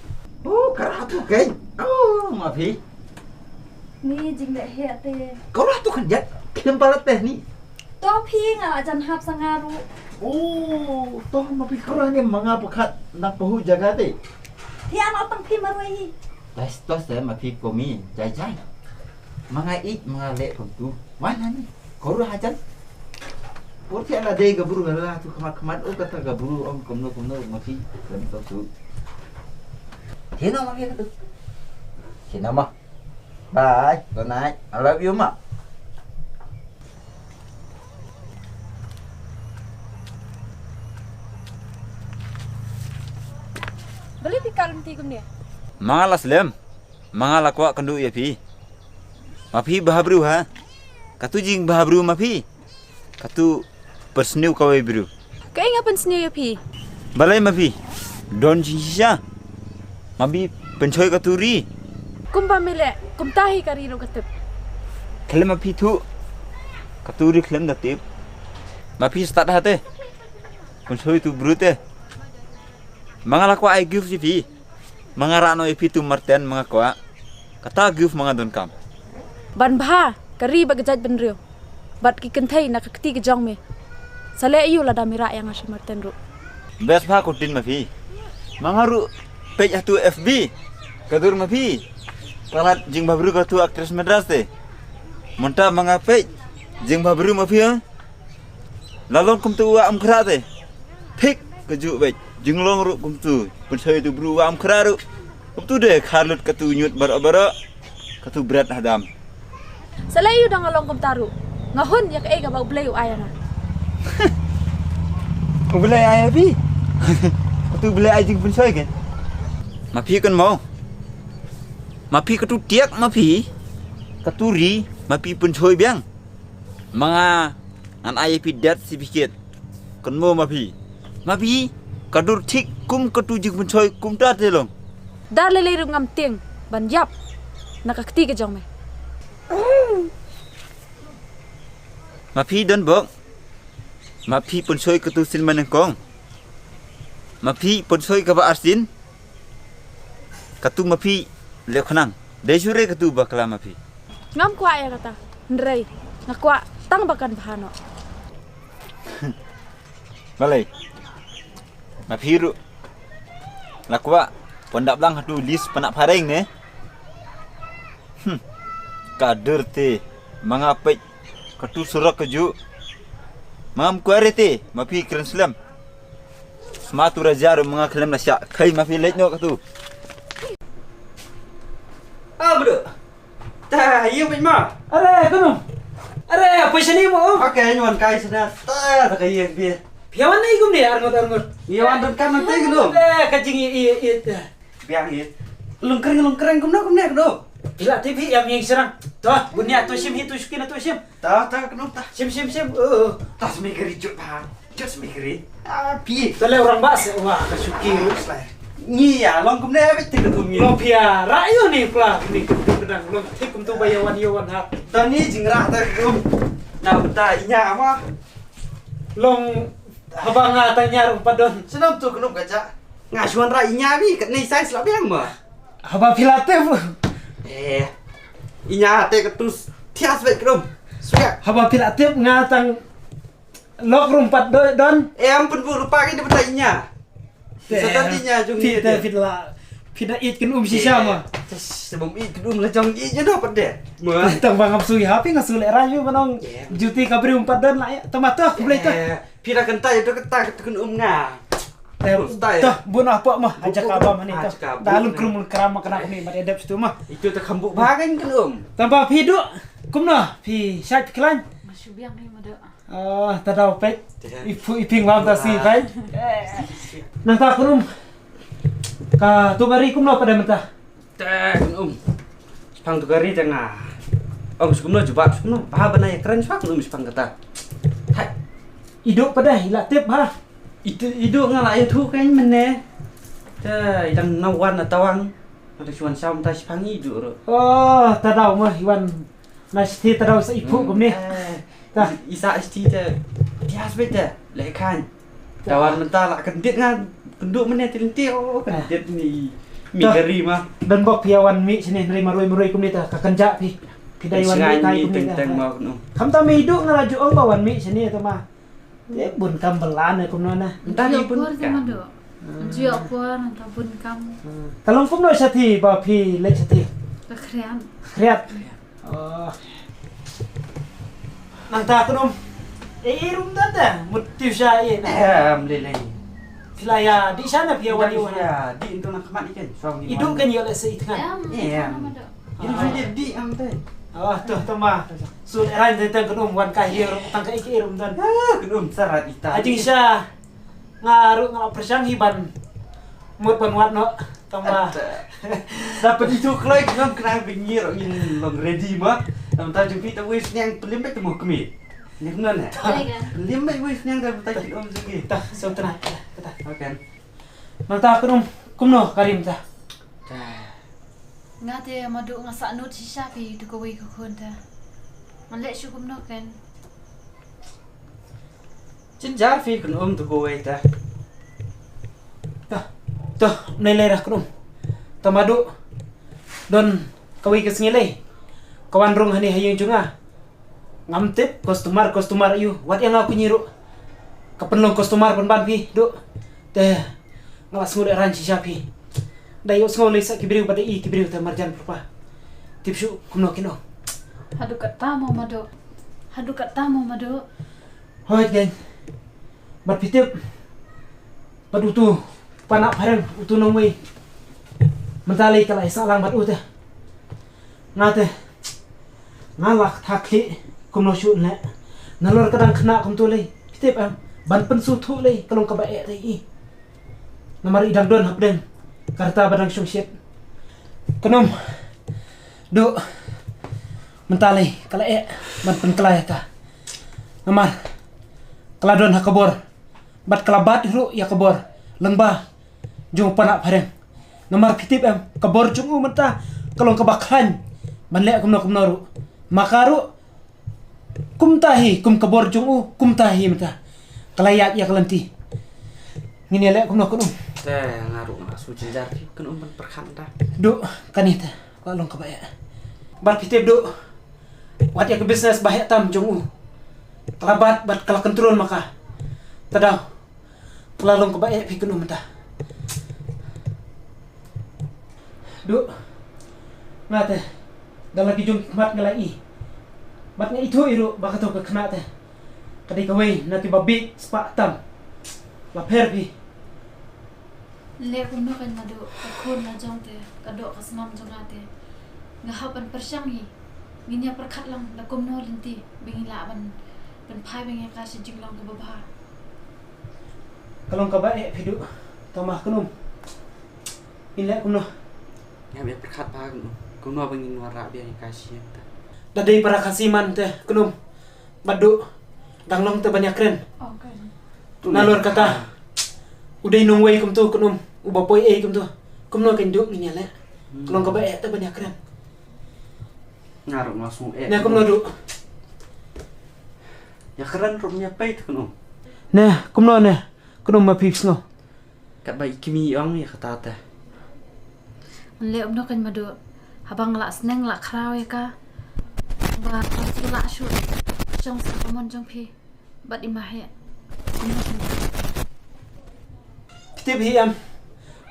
Oh, kruh tu kai. Oh, ma phi. Ni jingleh heh te. Kruh tu khyndiat, khim palat te ni. To phi nga la jan hap sa nga ruh. Oh, to ma phi kruh ni ma nga pyrkhat nang pahu jaga te. Thiah noh tang phi marwei hi. Tos tos te ma phi komi, jai jai. Ma nga ïeit, ma nga leh kumtu. Wan hani. Kruh hajan. Por thiah la dei ka bru la tu khmat khmat, oh kata ka bru ong kumno kumno ma phi. Lam to tu. Thiah noh ma phi katu. Thiah noh ma. Bye. Good night. I love you, ma. Balei phi kal lynti kumne? Ma nga la slem. Ma nga la kwah kynduh ïa phi. Ma phi bha briew ha. Katu jingbha briew ma phi. Katu pynsniew kawei briew. Kaei nga pynsniew ïa phi? Balei ma phi? Don jingshisha. Ma phi pynshoi katu ri. Kumba me leh, kumta hi ka ri ruh ka tip. Khlem ma phi thuh. Katu ri khlem da tip. Ma phi stad ha te. Pynshoi tu briew te. Ma nga la kwah ai gift ïa phi. Ma nga rah noh ïa phi tu marten ma nga kwah. Kata gift ma nga donkam. Ban bha ka ri bad ka jaitbynriew bad ki kynthei na ka kti ka jong me. Sa leh aïu lada me rah ïa nga sha marten ruh? Best bha ka ktien ma phi. Ma nga ruh peit ha tu F B. Ka dur ma phi. Palat jingbhabriew katu actress Madras te. Mynta ma nga peit jingbhabriew ma phi, ha? La long kumtu u Wah Umkhrah te. Thik kajuh beit. Jinglong ruh kumtu. Pynshoi tu briew u Wah Umkhrah ruh. Kumtu de kharlut katu ñiut baroh baroh. Katu bret hadam. Sa leh aïu da nga long kumta ruh? Nga hun ïa kaei kaba U Blei u ai ïa nga. U Blei ai ïa phi. Katu U Blei ai jingpynshoi ke. Ma phi kan mo. Ma phi katu tiak ma phi. Katu ri ma phi pynshoi biang. Ma nga ngan ai ïa phi death certificate. Kynmaw ma phi. Ma phi ka dur thik kum katu jingpynshoi kumta te long. Dar lei lei ruh ngam tieng ban ïap na ka kti ka jong me. Ma phi don bok. Ma phi pynshoi katu sien ma nyngkong. Ma phi pynshoi kaba arsien. Katu ma phi leh khnang. Dei shuh re katu bakla ma phi. Ngam kwah ïa kata. Hynrei nga kwah tang ba kan bha noh. Balei? Ma phi ruh la kwah pynda blang hatu list pynap phareng ne. Hmm. Ka dur te ma nga peit katu surok kajuh. Ma ngam kwah re te ma phi kren slem. Sma tu rajar ma nga khlem na sha. Khai ma phi leit noh katu. Ah, bedo. Ta, ïa, bit ma. Are, kano? Are, apa sini mo? Okay, nyuan kai sana. Ta, ta kai ïa bi. Phi wan ni kumne, arngut, arngut. Ïa, wan don kan nanti kano? Eh, kajing ïa, ïa, ïa. Biang ïa. Lungkreng, lungkreng, kumno, kumne, kano? Ila tibi ïa mieng serang. Toh, bunia tu sim hi tu sukin tu sim. Ta, ta, kano ta? Sim, sim, sim. Oh, oh. Ta simi keri jut ba. Just me kri. Ah, pi. Tale orang bas, wah, ka suki. Ngi ya, long kumne, bit tik tu ngi. Long pia, rayu ni pula, ni kedang, long tik kum tu ba yawan, yawan ha. Tani jingra ta kum. Na beta inya ama. Long haba nga tanya ruh padon. Senam tu kenum kaja. Nga suan ra inya bi, kat ni size lah biang ma. Haba pilatif. Eh. Inya te ketus tias bet krum. Suya. Haba pilatif nga tang Lok rum pat do don. Eh, ampun bu lupa ke dia betai nya. Satan ti nya jung ni. Pita pita la. Pita it ken um sisa ma. Tes sebum it ken um la jong it je do pat de. Ma. Tang bang ap sui hapi nga sule raju banong. Juti kabri um pat don la ya. Tama tu boleh tu. Pita kentai tu kata ken um nga. Tah bunuh apa mah ajak abang ni tu. Dalam kerum keram kena ni mat edep situ mah. Itu tak kambuk bagai ken um. Tambah piduk. Kumno phi shait phi klan. Masuk biang ni mada. Ah, ta dau peit. Ipu iping wam ta si peit. Nang ta krum. Ka tu kari kumno pada menta. Te um. Spang tu kari tengah. Ong sukumno jubab sukumno. Bah bana ya keren spang um spang kata. Hai. Iduk pada ila tip ha. Itu iduk ngala ya tu kan mene. Te idang nawan na tawang. Ada cuan sam ta spang iduk ro. Oh, ta dau mah iwan. Na siti tadau sa ipu kumne. Ta isa siti te. Dia sbet te. Lekan. Tawar menta la kendit nga kenduk mene ti lenti oh kendit ni. Mi gari ma. Dan bok pia wan mi sini nri marui marui kumne ta ka kenja pi. Pidai wan mi tai kumne ta. Kam ta mi hidup nga laju ong ba wan mi sini ta ma. Te bun kam belan eh kumno na. Entah ni pun. Jiak por nang ta bun kam. Kalong kumno sati ba phi lek sati. Ka khriat. Khriat. Oh. Nang ta kunum. Eh, rum ta ta. Mut tiu sha eh. Em lele. Phi la ya di sha na phi ya wani wani. Ya di intu nang khmat ikan. Idu kan ya le se itngan. Em. Ini dia di am teh. Oh, tuh tama. Sun eran teh tang kunum wan ka hir tang ka iki rum tan. Ah, kunum sarat ita. Ajing sha. Nga ruh nga pyrshang hi ban mut ban wat noh tama. Sa pynithuh kloi ngam kena bingir ngin long ready ma. Tam ta jumpi ta wis nyang pelim bet temu kemi. Lim na ne. Lim bai wis nyang da ta kin um jong ki. Ta so tana ta. Okay. Nangta khnum kumno ka rim ta. Nga te Madu nga sah nud shisha phi tu kawei ka khun ta. Nga leh shu kumno ken. Jynjar phi khnum tu kawei ta. Ta. Ta nei lei ra khnum. Ta Madu. Don kawei ka sngi lei. Ka wan rung hani ha ïing jong nga. Ngam tip customer customer aïu wat ïa nga kñi ruh. Ka pynlong customer pynban phi duh. Te nga la sngew da ran shisha phi. Da ïoh sngew lei sa ki briew bad da i ki briew te marjan pyrpa. Tip shuh kumno kino. Haduh katta mo Madu. Haduh katta mo Madu. Hoi gen. Bad phi tip. Bad utu panak phareng utu nongwei. Mynta lei ka la ïa sah lang bad u te. Nga te nga la kthah khlieh kumno shuh ne. Nalor ka dang khynnah kumtu lei. Phi tip em ban pynsngewthuh lei ka long kaba eh te i. Namar i dang don hapdeng ka rta ba dang shong shit. Khnum duh mynta lei ka la eh ban pynkylla ïa ka. Namar ka la don ha ka bor. Bad ka la bat ruh ïa ka bor lyngba jong u panak phareng. Namar phi tip em ka bor jong u mynta ka long kaba khlaiñ ban leh kumno kumno ruh. Ma ka ruh kumta hi kum ka bor jong u kumta hi mynta. Ka la ïaid ïa ka lynti. Ngin ïa leh kumno khnum. Te nga ruh nga shu jynjar phi khnum ban pyrkhat ta. Duh kane te ka long kaba eh. Bad phi tip duh. Wat ïa ka business ba heh tam jong u. Ka la bat bad ka la control ma ka. Te daw. Ka la long kaba eh phi khnum mynta. Duh. Nga te. Da la ki jong ki khmat nga la i. Bad nga ithuh i ruh ba kato ka khynnah te ka dei kawei na kiba bieit spah tam. La pher phi. Leh kumno kan Madu, ka khun la jong te, ka doh ka snam jong nga te. Nga hap ban pyrshang hi. Ngin ïa pyrkhat lang da kumno lynti ba ngin lah ban pynphai ba ngin ïa ka sha jinglong kaba bha. Ka long kaba eh phi duh. Tang ba khnum. Ngin leh kumno. Ngam ïa pyrkhat bha khnum. Kumno ba ngin wanrah biang ïa ka sha ïing te. Da dei para Khasi man te khnum. Bad duh dang long te ban ïakren. Nalor kata u dei nongwei kumtu khnum, uba poi ei kumtu. Kumno kan duh ngin ïa leh. Ka long kaba eh te ban ïakren. Nga ruh nga sngew eh. Ne kumno duh. Ïakren ruh ïa peit khnum. Ne kumno ne khnum ma phi sngew. Katba i kmie i ong ïa kata te. Ngan leh kumno kan Madu. Haba nga la sneng la khraw ïa ka. Ba ka shu la shu shong sa ka mon jong phi. Bad i ma heh. Phi tip hi em.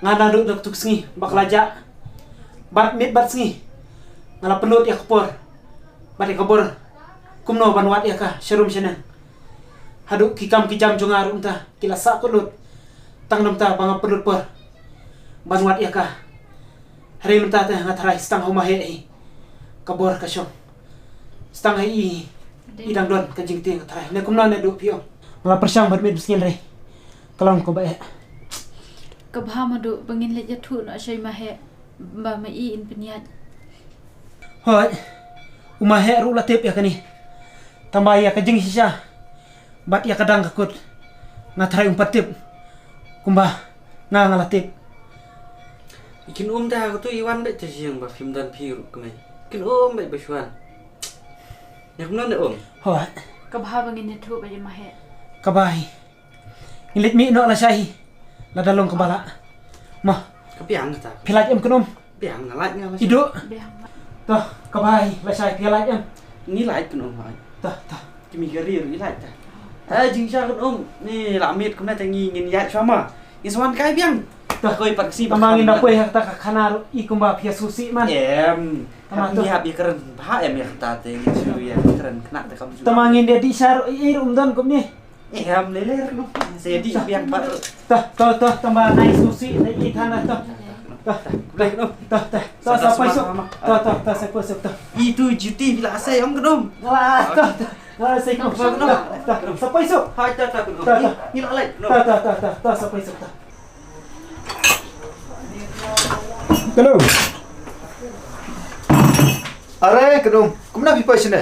Nga naduh da katu ka sngi ba ka la jah. Bad miet bad sngi nga la pynlut ïa ka por bad ïa ka bor kumno ban wad ïa ka sharum shaneng. Haduh ki kam ki jam jong nga ruh mynta ki la sah kut lut. Tang namar ba nga pynlut por ban wad ïa ka. Hynrei mynta te nga tharai stang ha u ma heh hi ka bor ka shong. Stang ha i i dang don ka jingtieng nga tharai. Ne kumno ne duh phi ong. Nga la pyrshang bad miet bad sngi hynrei ka long kaba eh. Kaba bha Madu ba ngin leit ïathuh noh sha i ma heh. Ba ma i in pynïaid. Hooid. U ma heh ruh la tip ïa kane. Tang ba ïa ka jingshisha bad ïa ka dang ka kut nga tharai um pat tip kumba nga nga la tip. I kynum te ha katu i wan beit te sha ïing ba phim don phi ruh kmie. Kynum beit ba shu wan. Ïa kumno ne um. Hooid. Kaba bha ba ngin ïathuh beit ïa ma heh. Kaba bha hi. Ngi leit mih noh lashai hi. Lada long kaba lah. Mo. Ka biang kata. Phi lait em khnum. Biang nga lait nga lashai. Iduh. Biang. Toh, kaba bha hi lashai phi lait em. Ngi lait khnum lait. Toh, toh. Ki mih ka ri ri lait ta. Eh, jingshisha khnum. Ni la miet kumne te ngi ngin ïaid shuwa ma. Ngi sa wan kai biang. Toh. Koi pat ka sngi ba. Tang ba ngin da poi ha kata ka khana ruh i kumba phi ïa sngewsih man. Em. Tang ba ngi hap ïa kren bha em ïa kata te ngi shu ïa kren khnang te kam shu. Tang ba ngin da dih sha ruh i ruh um don kumne. Em lei lei ruh. Sa dih biang pat. Toh, toh, toh, tang ba nai sngewsih nai i than toh. Toh, toh, toh, sa poi suk. Toh, toh, toh, sa poi suk toh. Itu juti bila asai ong khnum. Wah, toh, toh. Toh, sa poi suk. Hai, toh, toh, khnum. Toh, toh. Ngi la leit khnum. Toh, toh, toh, toh, toh, sa poi suk toh. Khnum. Are khnum. Kumno phi poi shane?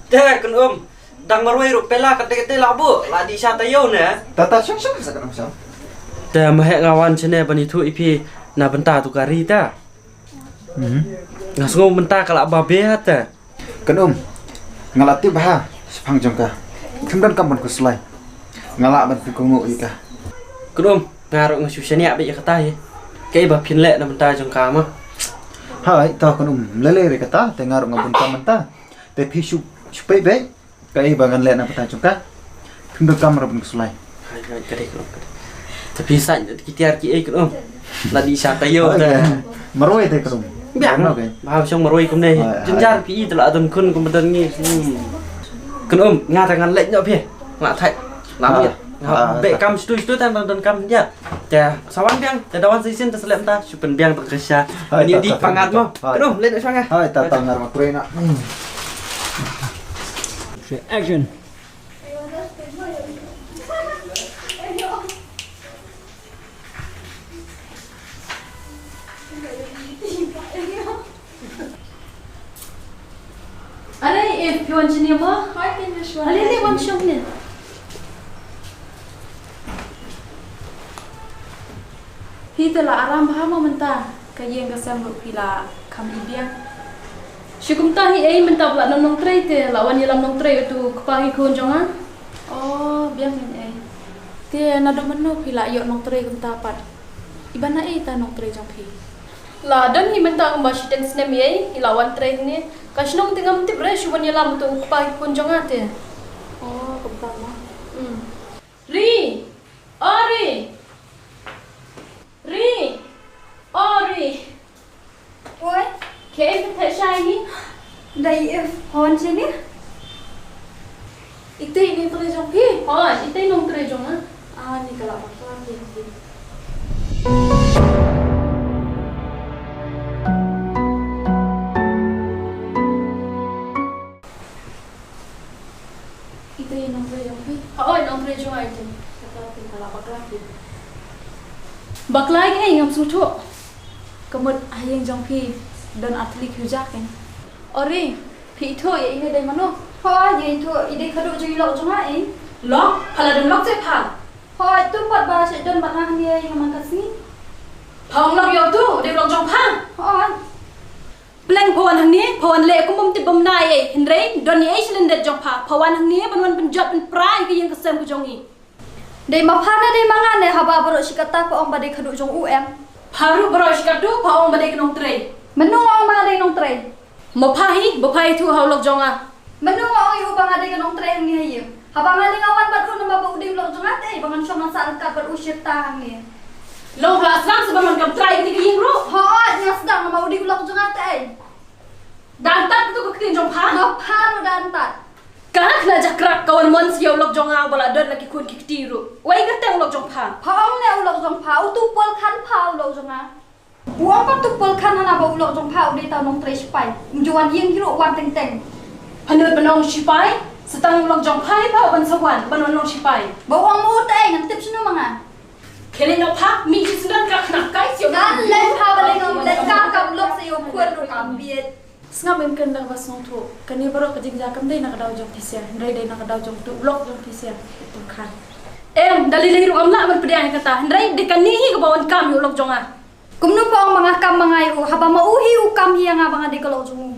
Te khnum. Dang marwei ruh pela kate kate la bu, la dih sha taïew ne. Ta ta shong shong sa ka nong shong. Te ma heh nga wan shane ban ïathuh ïa phi na bynta tu ka ri ta. Mhm. Nga sngew mynta ka la ba beh te. Kynum, nga la tip bha shaphang jong ka. Khlem don kam ban khuslai. Nga lah ban pynkohnguh ïa ka. Kynum, nga ruh nga shu shaniah beit ïa kata hi. Kaei ba phin leh na bynta jong ka ma. Hai, to kynum, lei lei re kata, te nga ruh nga bun kam mynta. Te phi shu, shu peit beit. Kaei ba ngan leh na bynta jong ka. Khlem don kam ruh ban khuslai. Hai, hai, ka dei kynum, ka dei. Te phi sait ki tiar kiei kynum. La dih sha taïew te. Marwei te kynum. Biang. Ba shong marwei kumne. Hai, hai. Jynjar phi i te la don khun kum ba don ngi. Hmm. Kynum, nga te ngan leit noh phi. Nga thait. Nga beh kam shtu shtu te ngan don kam ïa. Te sa wan biang, te da wan sa shisien te sa leh mynta. Shu pynbiang tang ka sha. Hai, ni ta, di ta, pangat ta, mo. Hai. Kynum, leit noh sha nga. Hai, ta, ta, ngar ma kroi na. Hmm. Action. Are, eh, phi wan shane mo? Hooid, phi wan shane. Ale, ale, wan shong ne. Phi te la aram bha mo mynta, ka ïing ka sem ruh phi la kham i biang. Shi kumta hi ei mynta ba la don nongtrei te la wan ïalam nongtrei utu kpa ki khun jong nga. Oh, biang hi ei. Te naduh mynno phi la ïoh nongtrei kumta pat? Iban na ei ta nongtrei jong phi? La don hi mynta kumba shiteng snem ei, i la wan trei hangne. Ka shnong te ngam tip re shu wan ïalam utu u kpa ki khun jong nga te. Oh, kumta mo. Hmm. Ri! O Ri! Ri! O Ri! Oi, kaei phi thait shai ni? Dei i Eve, phi wan shane? Ite i nongtrei jong phi? Hooid, ite i nongtrei jong nga. Ah, ni ka la bakla phi. Ite i nongtrei jong phi? Hooid, nongtrei jong nga ite. Kata phi ka la bakla phi. Bakla ïa kaei ngam sngewthuh. Ka mut ha ïing jong phi don ar tylli ki khynnah kein. O Ri, phi ithuh ïa i ne dei mano? Hooid, nga ithuh, i dei khadduh jong i lok jong nga ei. Lok? Pha la don lok seh pha? Hooid, tu pat ba shu don bad nga hangne ïa nga man ka sngi. Pha ong lok ïa utu, dei u lok jong pha? Hooid. Pleng pha wan hangne, pha wan leh kum bym tip bym nai ei, hynrei don ei ei sha lyndet jong pha, pha wan hangne ban wan pynjot pynpra ïa ka ïing ka sem ka jong i. Dei ma pha ne dei ma nga ne haba baroh shi katta pha ong ba dei khadduh jong u em? Pha ruh baroh shi katta pha ong ba dei ka nongtrei. Mano nga ong ba nga dei nongtrei? Ma pha hi, ba pha ithuh ha u lok jong nga. Mano nga ong ïa u ba nga dei ka nongtrei hangne ha ïing? Haba nga dei nga wan bad u namar ba u dei u lok jong nga te, ba ngan shong ngan sah ryngkat bad u shata hangne. Long pha la sdang sa ban wan kam trai kane ka ïing ruh. Hooid, nga sdang namar u dei u lok jong nga te. Dang tat katu ka ktien jong pha? Ma pha ruh dang tat. Ka khynnah jakrak ka wan mon sa ïa u lok jong nga ba la don la ki khun ki kti ruh. Wei kyrteng u lok jong pha? Pha ong ne u lok jong pha, utu Paul Khan pha u lok jong nga. U ong pat u Paul Khan hana ba u lok jong pha u dei tang nongtrei sipai. Um ju wan ïing hi ruh wan teng teng. Pha nud ban ong sipai, sa tang u lok jong pha hi pha u ban sa wan, ban wan long sipai. Ba u ong ma u te ngan tip shano ma nga. Khie leit noh pha, mih sha syndon ka khynnah kai sha u. Ngan leit pha balei ngam leit, kam kam lok sa ïa u khun ruh kam bieit. Sngap em, kren da kaba sngewthuh. Kane baroh ka jingjia kam dei na ka daw jong phi sha, hynrei dei na ka daw jong utu u lok jong phi sha, utu Khan. Em, da lei lei ruh ngam lah ban pdiang ïa kata, hynrei dei kane hi kaba wan kam ïa u lok jong nga. Kumno pha ong ba nga kam ma nga ïa u, haba ma u hi u kam hi ïa nga ba nga dei ka lok jong u.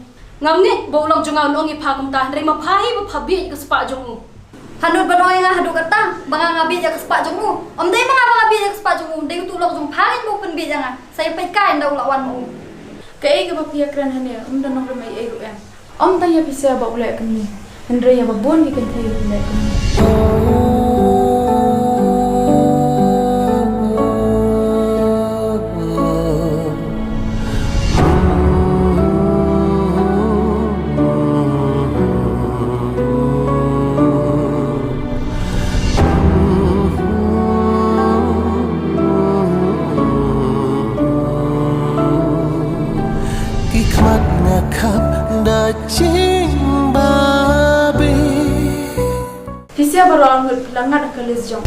Ngam ngeit ba u lok jong nga un ong ïa pha kumta, hynrei ma pha hi ba pha bieit ïa ka spah jong u. Hynrei ban ong ïa nga haduh katta ba nga nga bieit ïa ka spah jong u. Ym dei ma nga ba nga bieit ïa ka spah jong u, dei utu u lok jong pha ngeit ba u pynbieit ïa nga. Sa ïa peit kai ynda u la wan ma u. Kaei kaba phi ïakren hangne, ym don nongrim ei ei ruh em. Ym tang ïa phi sha ba u leh kumne, hynrei ïa ba bun ki kynthei ruh u leh kumne. Ki khmat nga khap da jingbabe. Phi sha baroh arngut phi la ngat ha ka list jong.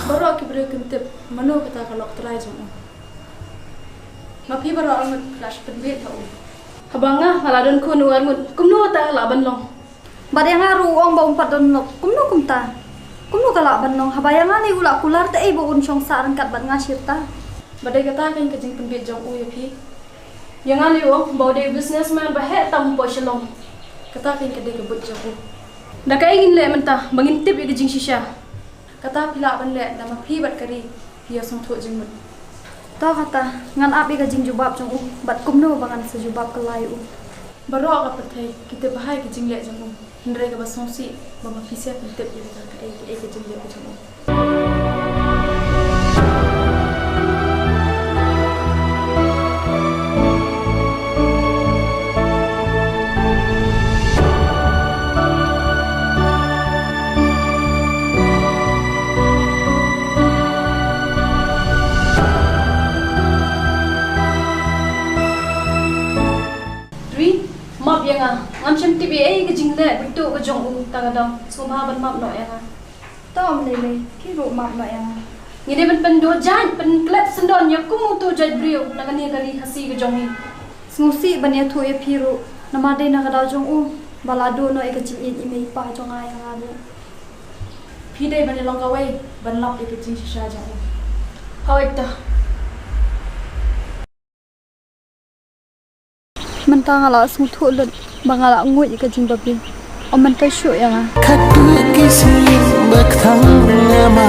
Baroh ki briew kim tip mano kata ka lok trai. Arngut, la shu pynbeit ha u. Haba nga, nga la don khun u Arngut, kumno ta nga lah ban long? Bad ïa nga ruh u ong ba um pat don lok, kumno kumta? Kumno ka lah ban long? Haba ïa nga lei u la kular te ei ba un shong sah ryngkat bad nga shirta. Ba dei kata kein ka jingpynbeit jong u ïa phi. Ïa nga lei u ong ba u dei businessman ba heh tam hapoh Shillong. Kata kein ka dei ka buit jong u. Da kaei ngin leh mynta, ba ngin tip ïa ka jingshisha. Kata phi lah ban leh, da ma phi bad ka Ri, phi ïa sngewthuh jingmut. To kata, ngan ap ïa ka jingjubab jong u, bad kumno ba ngan sa jubab kylla ïa u. Baroh ka pyrthei, ki tip bha ïa ka jingleh jong u, hynrei kaba sngewsih, ba ma phi sep phi tip ïa ka, kaei, kaei ka jingleh ka jong u. Ri, map ïa nga. Ngam shym tip ei ei ka jingleh bynta ka jong u ta ka daw. Sngewbha ban map noh ïa nga. To ym lei lei, phi ruh map noh ïa nga. Ngi dei ban pynduh jait, pynklet syndon ïa kum uto u jait briew na kane ka ri Khasi ka jong ngi. Sngewsih ban ïathuh ïa phi ruh, namar dei na ka daw jong u ba la duh noh ïa ka jingïeit i mei i pa jong nga ïa nga ruh. Phi dei ban ïalong kawei ban lap ïa ka jingshisha jong u. Hooid to. Mynta nga la sngewthuh lut ba nga la nguid ïa ka jingbabe. Ym myntoi shuh ïa nga. Khatduh ki sien ba kthang ïa ma.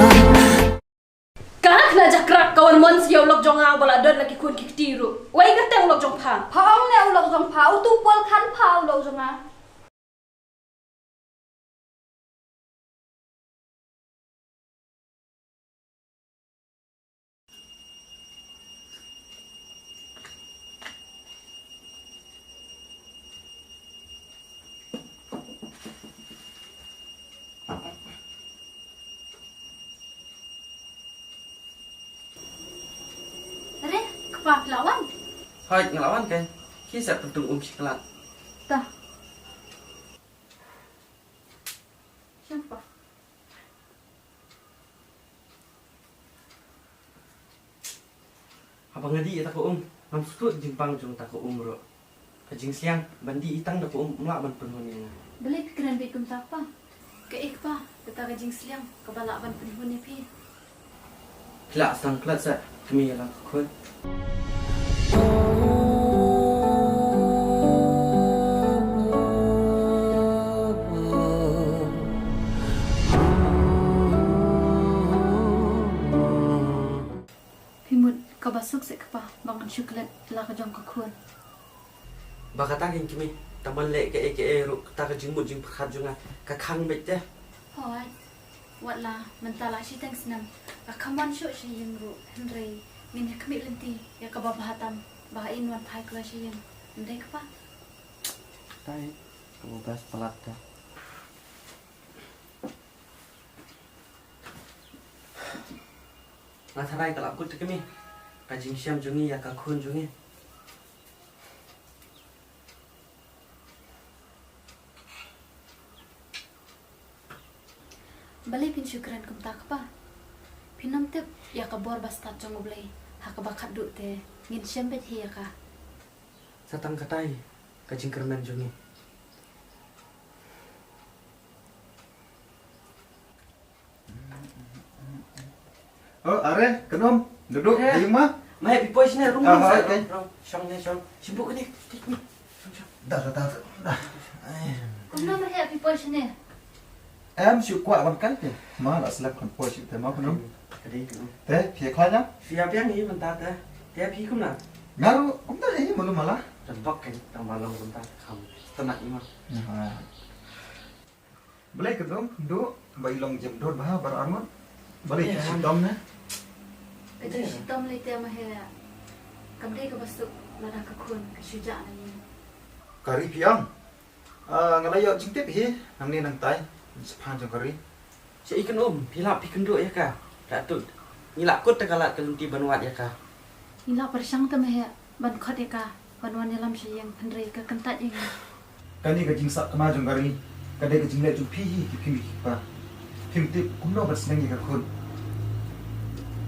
Ka khynnah jakrak ka wan mon sha ïa u lok jong nga ba la don la ki khun ki kti ruh. Wei kyrteng u lok jong pha? Pha ong ne u lok jong pha, utu u Paul Khan pha u lok jong nga. Are, kpa phi la wan? Hooid, nga la wan kein. Khie sa pyntung um shi klat. Ta. Shim pa. Haba nga dih ïa ta ka um, ngam sngewthuh jingpang jong ta ka um ruh. Ka jingsliang ban dih i tang da ka um, ym lah ban pynhun ïa nga. Balei phi kren beit kumta pa? Kaei kpa, kata ka jingsliang kaba lah ban pynhun ïa phi. Phi lah sdang klet sa, kmie ïa la ka khun. Phi mut kaba suk seh kpa ba ngan shu klet la ka jong ka khun. Ba kata ka jingkmie, tang ban leh kaei kaei ruh, kata ka jingmut jingpyrkhat jong nga ka khang beit te. Hooid, wat la mynta la shiteng snem, nga kham wan shuh sha ïing ruh, hynrei ngin ïa khmih lynti ïa kaba bha tam, ba in wan phai kloi sha ïing, ym dei kpa? Dei, kaba best palat te. Nga tharai ka la kut te kmie ka jingshem jong ngi ïa ka khun jong ngi. Balei phin shu kren kumta kpa? Phin ym tip ïa ka bor ba stad jong U Blei, ha kaba khatduh te ngin shem beit hi ïa ka. Sa tang katai ka jingkyrmen jong ngi. Oh, are, Kynum, duduk, eh, ayu ma. Ma, heh phi poi shane, rung, ah, rung, okay. Rung, rung, shong ne, shong. Shim buh kane, tik ni. Shong, shong. Da, da, da, da. Kumno ma heh phi poi shane? Em, shu kwah ban kai te. Ma, la slap kan poi shu te ma, Kynum. Ka dei, Kynum. Te, phi khlaiñ? Phi ïa biang hi mynta te. Te phi kumno? Nga ruh kumta hi, malu mala. Tang bok kan, tang ba long kumta, kham. Tang nak i ma. Ya. Balei Kynum, duh ba i long jemdor bha baroh arngut? Balei ki shitom ne? Ka jingshitom lei te ma heh. Kam dei kaba suk lada ka khun ka shu jah na ïing. Ka Ri phi ong? Ah, nga la ïoh jingtip hi nangne nangtai shaphang jong ka Ri. Sha i Kynum, phi lah phi kynduh ïa ka. Ka tut. Ngi lah kut te ka lad ka lynti ban wad ïa ka. Ngi lah pyrshang te ma heh ban khot ïa ka ban wan ïalam sha ïing, hynrei ka kyntait ïa ngi. Kane ka jingsah kma jong ka Ri ka dei ka jingleh jong phi hi ki kmie ki kpa. Phim tip kumno ban sneng ïa ka khun.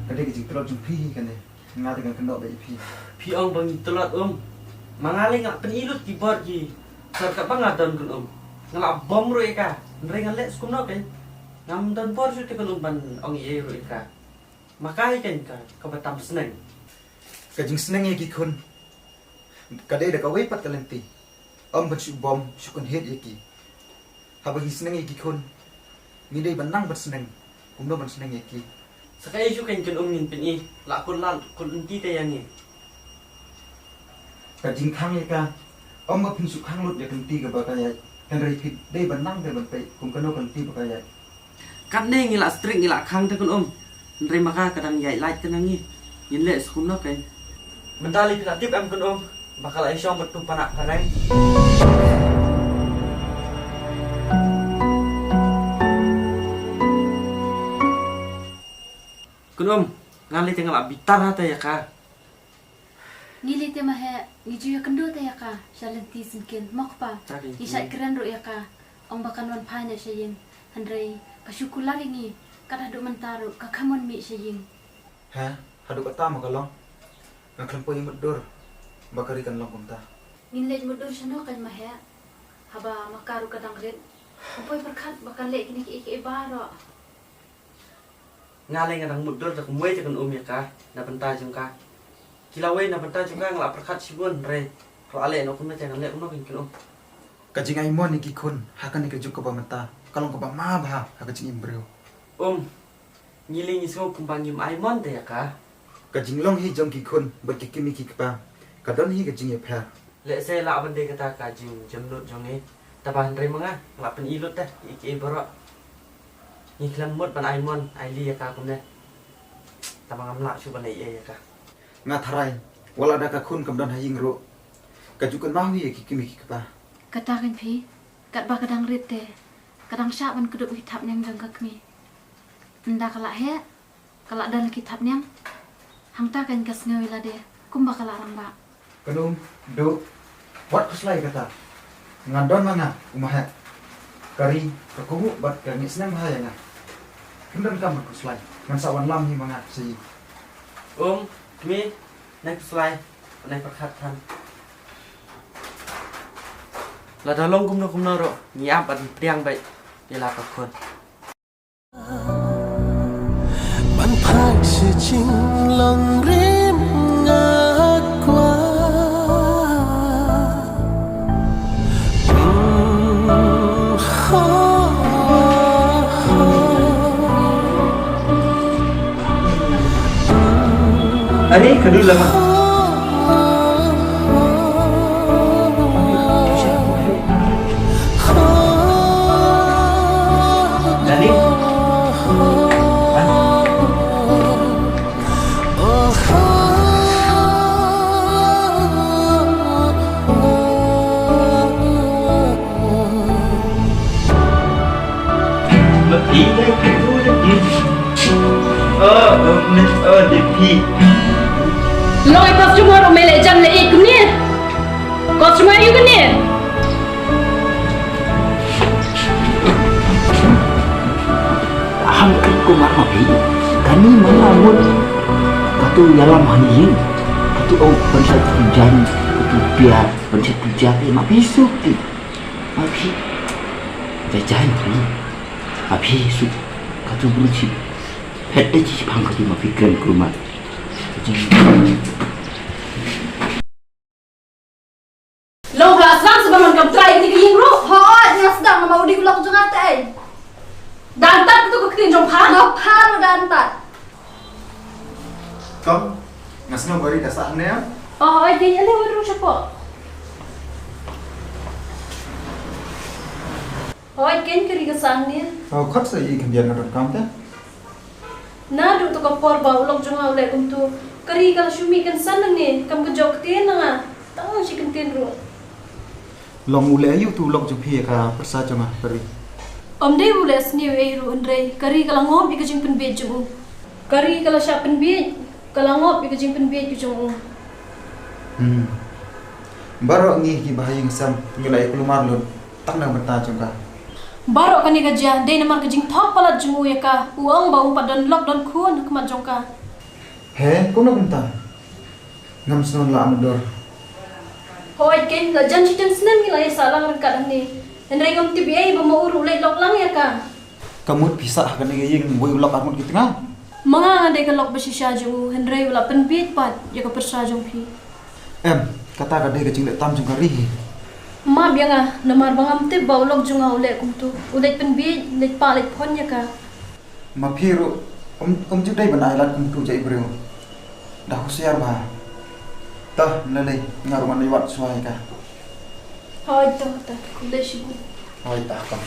Ka dei ka jingtlot jong phi hi kane. Nga te kan kynnoh bad phi. Phi ong ba ngi tlot um. Ma nga lei nga pyn-i lut ki bor ki. Sar ka ba nga don kan um. Nga la bom ruh ïa ka. Hynrei nga leh skum noh kein. Ngam don bor shuh te kan um ban ong ei ruh ïa ka. Ma ka hi kein ka, ka ba tam sneng. Ka jingsneng ïa ki khun ka dei da kawei pat ka lynti. Ym ban shu bom shu kynhied ïa ki. Haba ngi sneng ïa ki khun, ngi dei ban nang ban sneng kumno ban sneng ïa ki. Sa kaei shuh kein kan um ngin pyn-i, la kut lad kut lynti te ïa ngi. Ka jingkhang ïa ka, ym ba phin shu khang lut ïa ka lynti kaba ka ïaid. Hynrei phi dei ban nang dei ban peit kum kano ka lynti ba ka ïaid. Katne ngi la strict ngi la khang te kan um. Hynrei ma ka ka dang ïaid lait te na ngi. Ngin leh skum noh kein. Mynta lei phi la tip em kan um ba ka la i shong bad tu panak phareng. Kan um, nga lei te nga la bitar ha te ïa ka. Ngi lei te ma heh, ngi ju ïakynduh te ïa ka sha lynti syngkien, mo kpa. Ngi shait kren ruh ïa ka, ong ba kan wan phai noh sha ïing. Hynrei ka shu kular ïa ngi, kat haduh mynta ruh ka kham wan mih sha ïing. He, haduh katta ma ka long. Nga khlem poi mutdur ba ka ri kan long kumta. Ngin leit mutdur shano kein ma heh? Haba ma ka ruh ka dang rit. Nga poi pyrkhat ba kan leh kine kiei kiei baroh. Nga lei nga dang mutdur da kumwei te kan um ïa ka na bynta jong ka. Ki lawei na bynta jong ka nga la pyrkhat shibun hynrei ruh ale noh kumne te ngan leh kumno kein kan um. Ka jingai mon ïa ki khun ha kane ka juk kaba mynta ka long kaba ma bha ha ka jingim briew. Um, ngi lei ngi sngew kumba ngim ai mon te ïa ka. Ka jinglong hi jong ki khun bad ki kmie ki kpa ka don hi ka jingïapher. Lehse lah ban dei kata ka jingjemnud jong ngi. Taba hynrei ma nga, nga la pyn-i lut te ïa kiei baroh. Ngi khlem mut ban ai mon ai li ïa ka kumne. Taba ngam lah shuh ban leh ei ei ïa ka. Nga tharai wat la da ka khun kam don ha ïing ruh, ka ju kynmaw hi ïa ki kmie ki kpa. Kata kein phi, katba ka dang rit te ka dang shah ban kdup ïa ki thapniang jong ka kmie. Ynda ka la heh, ka la don la ki thapniang. Hangta kein ka sngew ïa lade kumba ka la rangbah. Kan um, duh, wat khuslai kata. Nga don ma nga u ma heh. Ka ri ka kohnguh bad ka ngeit sneng bha ïa nga. Kan donkam ban khuslai. Ngan sa wan lam hi ma nga sha ïing. Um, kmie, nai khuslai, nai pyrkhat than. Lada long kumno kumno ruh ngi ap ban pdiang beit ïa la ka khun. Ban phai sha jinglong rim nga kwah. Are ka dula ma. Long i customer u me leh jan leh i kumne. Customer ïa u kumne. Aham krik ko mar ma phi. Kani ma nga mut. Katu ïalam hani yin. Katu ong ban sa tu jan. Katu pia ban sa tu jan. Ma phi suk ti. Ma phi. Jajan phi. Ma phi suk. Katu brun si. Het de chi pang katu ma phi kren kurma. Long ba sdang sa ba man kam trai kti ka ïing ruh. Hooid, nga sdang, nga ma u dei u lok jong nga te. Dan tat tu ka ktien jong pha. Nga pha ruh dan tat. Kong, nga sngew ba ri ka sah ne. Oh, hooid, dei ale wan ruh shapoh. Hooid, kein ka ri ka sah ne. Oh, khot sa i khyndiat nga donkam te. Naduh to ka por ba u lok jong nga u leh kumto, ka ri ka la shu mih kynsan nangne, kam ka jok ktien na nga, tang shi kyntien ruh. Long u leh aïu to u lok jong phi ïa ka pyrsa jong nga ka ri? Ym dei u leh sniew ei ruh hynrei, ka ri ka la ngop ïa ka jingpynbieit jong u. Ka ri ka la shah pynbieit, ka la ngop ïa ka jingpynbieit ka jong u. Hmm. Baroh ngi kiba ha ïing sem ngi la ïa kulmar lut. Tang na ka bynta jong ka. Baroh kane ka jia dei namar ka jingthok palat jong u ïa ka, u ong ba um pat don lok don khun ha khmat jong ka. He, kumno kumta? Ngam sngewlah mudor. Hooid kein, la jan shitom snem ngi la ïa sah lang ryngkat hangne. Hynrei ngam tip ei ba ma u ruh u leit lok lang ïa ka. Ka mut phi sah ha kane ka ïing wei u lok arngut ki tnga. Ma nga nga dei ka lok ba shisha jong u, hynrei u la pynbieit pat ïa ka pyrsa jong phi. Em, kata ka dei ka jingleh tam jong ka Ri hi. Map ïa nga, namar ba ngam tip ba u lok jong nga u leh kumtu. U leit pynbieit, leit pah, leit phone ïa ka. Ma phi ruh um, um ju dei ban ai lad kumtu ja i briew. Da husiar bha. To, lei lei, nga ruh ngan ïa wad shuwa ïa ka. Hooid to, to, khublei shibun. Hooid to, to.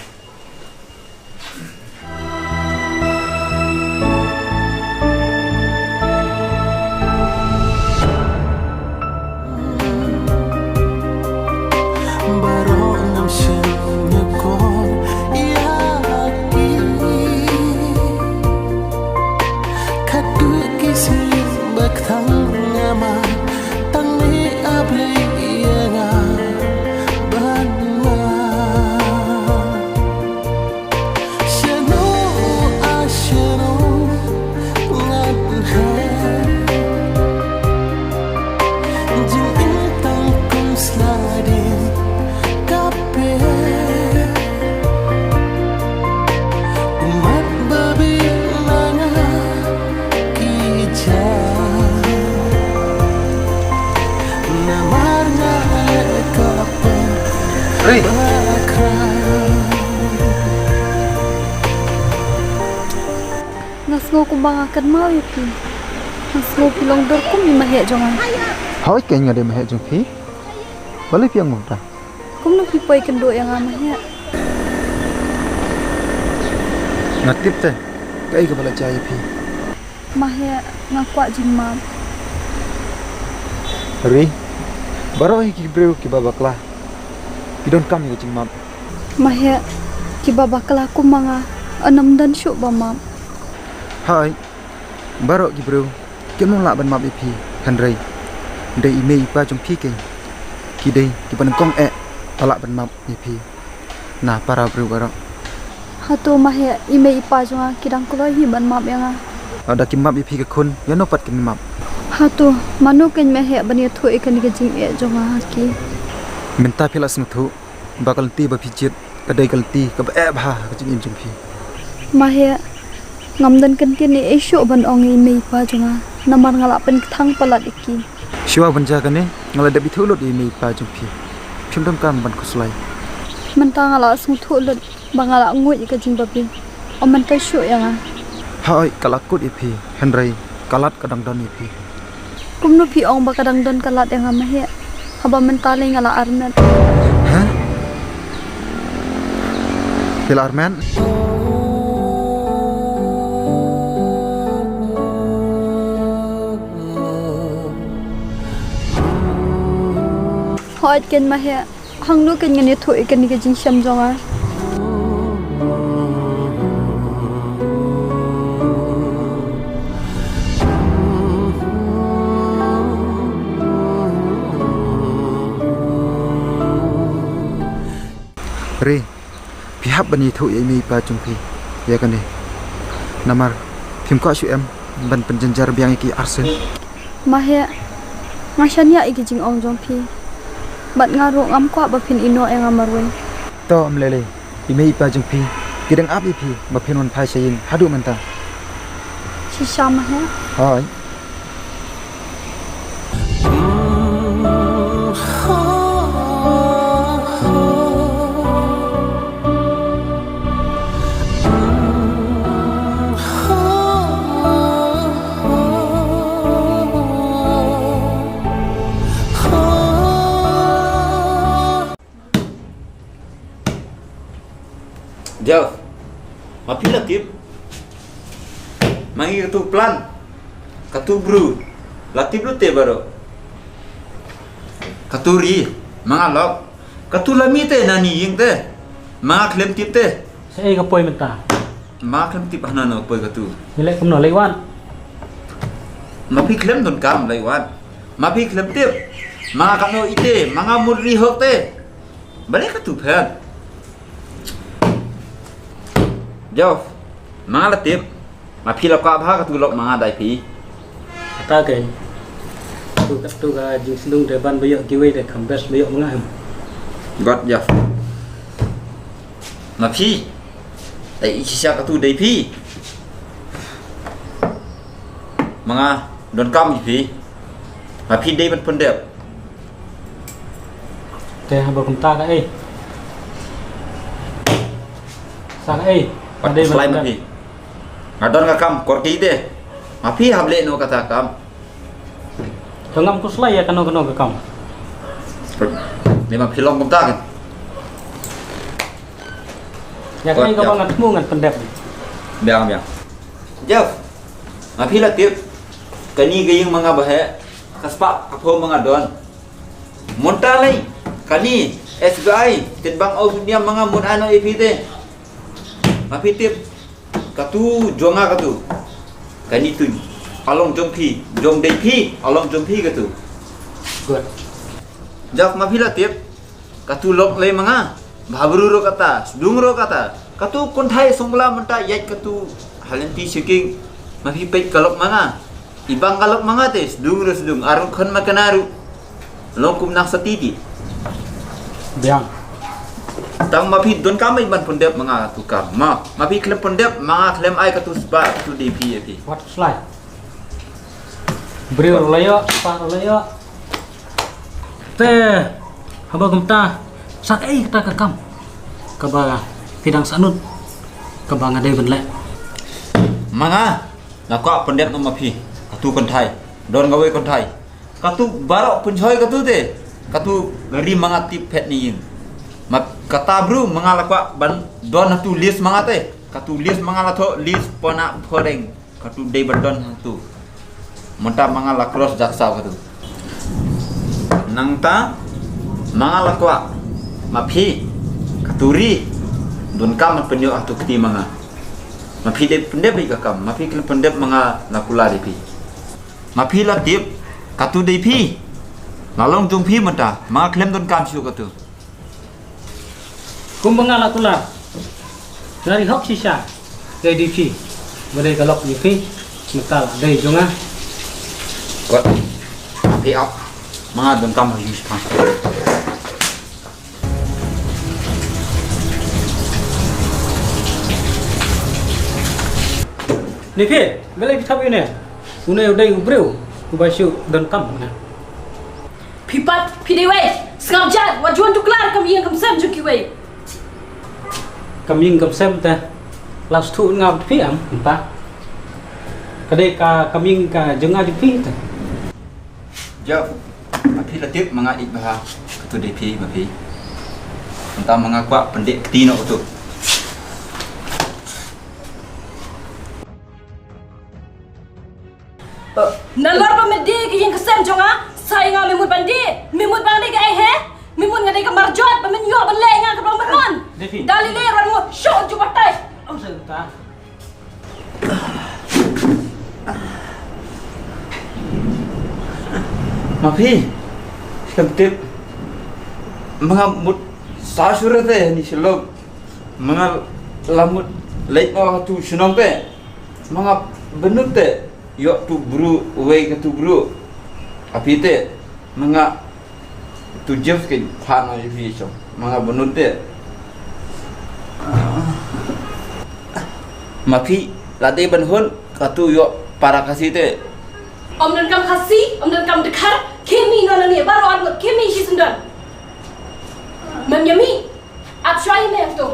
Baroh ngam shym nyngkong ïa ki. Khatduh ki slim ba kthang nga ma, tang ne a Blei ïa nga ban ma. Shano, a shano ngan heh. Jingim tang kum sla dien ka pher. Ummat babi na nga ki jam. Namar nga leh ka pher. Ri. Ba khrang. Nga sngew kumba nga kynmaw ïa phi. Nga sngew phi long dur kum i maheh jong nga. Hooid kein nga dei maheh jong phi. Balei phi ong kumta? Kumno phi poi kynduh ïa nga maheh? Nga tip te kaei kaba la jia ïa phi. Maheh, nga kwah jingmap. Ri, baroh hi ki briew kiba bakla ki donkam ïa ka jingmap. Maheh, kiba bakla kum ma nga, ym don shuh ba map. Hooid, baroh ki briew kim lah ban map ïa phi, hynrei dei i mei i pa jong phi kein ki dei kiba nyngkong eh ba lah ban map ïa phi na para briew baroh. Hato maheh, i mei i pa jong nga ki dang kloi hi ban map ïa nga? Lada kim map ïa phi ka khun, ïano pat kin map? Hato mano kein maheh ban ïathuh ïa kane ka jingeh jong nga ha ki? Mynta phi la sngewthuh ba ka lynti ba phi jied ka dei ka lynti kaba eh bha ha ka jingim jong phi. Maheh, ngam don kyntien ei ei shuh ban ong ïa i mei i pa jong nga, namar nga la pynkthang palat ïa ki. Shuwa ban jia kane nga la dep ithuh lut ïa i mei i pa jong phi. Phim donkam ban khuslai. Mynta nga la sngewthuh lut ba nga la nguid ïa ka jingbabe. Ym myntoi shuh ïa nga. Hooid, ka la kut ïa phi, hynrei ka lad ka dang don ïa phi. Kumno phi ong ba ka dang don ka lad ïa nga maheh, haba mynta lei nga la armet? Ha? Phi la armet? Hooid kein maheh, hangno kein ngan ïathuh ïa kane ka jingshem jong nga? Ri, phi hap ban ïathuh ïa i mei i pa jong phi ïa kane. Namar phim kwah shuh em ban pynjynjar biang ïa ki arsien? Maheh, nga shaniah ïa ki jingong jong phi. Bad nga ruh ngam kwah ba phin ïehnoh ïa nga marwei. To, ym lei lei. I mei i pa jong phi ki dang ap ïa phi ba phin wan phai sha ïing haduh mynta. Shisha maheh? Hooid. Jeff, ma phi la tip? Ma ngi katu plan, katu bru, la tip lut te baroh. Katu Ri, ma nga lok. Katu Lami te na ni ïing te, ma nga khlem tip te. Sa ei ka poi mynta? Ma nga khlem tip hana na poi katu. Ngi leh kumno, leit wan? Ma phi khlem donkam leit wan. Ma phi khlem tip. Ma nga katno ite, ma nga mut ri hok te. Balei katu phet? Jeff, ma nga la tip. Ma phi la kwah bha katu lok ma nga dei phi. Kata kein. Tu ka tu ka jingsngew de ban ba ïoh kiwei de kham best ba ïoh ma nga em. Got Jeff. Ma phi. Dei i shisha katu dei phi. Ma nga donkam ïa phi. Ma phi dei ban pyndep. Te haba kumta ka ei. Sa ka ei. Pat dei ban pyndep. Nga don ka kam kor ki te. Ma phi hap leh noh kata ka kam. Te ngam khuslai ïa kano kano ka kam. Ni ma phi long kumta kan. Ïa ka ei kaba ngan thmu ngan pyndep. Biang biang. Jeff. Ma phi la tip. Kani ka ïing ma nga ba heh. Ka spah ka phew ma nga don. Mynta lei kani S B I tit bang au sudiam ma nga mut ano ïa phi te. Ma phi tip. Katu jong nga katu. Kani tu. Along jong phi, jong dei phi, along jong phi katu. Good. Jeff ma phi la tip. Katu lok lei ma nga. Bha bru ro kata, sdung ro kata. Katu kynthai song bla mynta ïaid katu. Halen ti shiking. Ma phi peit ka lok ma nga. I bang ka lok ma nga te sdung ro sdung. Arung khan ma kanaru. Long kum nang sati ti. Biang. Tang ma phi donkam ai ban pyndep ma nga tu kam. Ma, ma phi khlem pyndep ma nga khlem ai katu spah katu dei phi ïa phi. Wat slai. Briew ro la ïoh, spah ro la ïoh. Te haba kumta sa ka ei kata ka kam. Kaba phi dang sahnud. Kaba nga dei ban leh. Ma nga. Nga kwah pyndep noh ma phi. Katu kynthai. Don kawei kynthai. Katu baroh pynshoi katu te. Katu ri ma nga tip phet ni ïing. Ma kata bru ma nga la kwah ban don hatu list ma nga te. Katu list ma nga la thoh list pona phoreng. Katu dei ban don hatu. Mynta ma nga la cross jaksaw katu. Nangta ma nga la kwah ma phi katu ri donkam ban pynïoh hatu kti ma nga. Ma phi dei pyndep ri ka kam, ma phi khlem pyndep ma nga la kular ïa phi. Ma phi la tip katu dei phi. La long jong phi mynta, ma nga khlem donkam shuh katu. Kumba nga la kular. Nga ri hok shisha. Dei dei phi. Ba dei ka lok ïa phi. Mynta la dei jong nga. Kot. Ma phi ap. Ma nga donkam ha ïing shipang. Ni phi, balei phi thap ïa une? Une u dei u briew uba shu donkam une. Phi pat, phi dei wei, sngap jar, wat ju wan ju klar kam ïing kam sem jong kiwei. Kam ïing kam sem te. La shu nga phi am, mynta. Ka dei ka kam ïing ka jong nga jong phi te. Jeff, ma phi la tip ma nga ïeit bha katu dei phi ma phi. Mynta ma nga kwah pyndep kti noh katu. Nalor ba me dei ka ïing ka sem jong nga, sa ïa nga me mut ban dei, me mut ba nga dei ka ei he, me mut nga dei ka marjot ba men ïoh ban leh ïa nga kaba men mon. Dei phi. Da lei lei ruh ngut, shuh ju batai. Ong sa ta. Ma phi, khlem tip. Ma nga mut sa shuh te ni shalom. Ma nga la mut leit noh tu shnong te. Ma nga bynnud te. Ïoh tu bru, wei ka tu bru. Ha phi te. Ma nga tu Jeff kin phan ïa phi shong. Ma nga bynnud te. Ma phi la dei ban hun katu ïoh para Khasi te. Ym donkam Khasi, ym donkam Dkhar, khie mih noh nangne, baroh arngut, khie mih shisyndon. Mem ïa mih, ap shuwa ïa me to.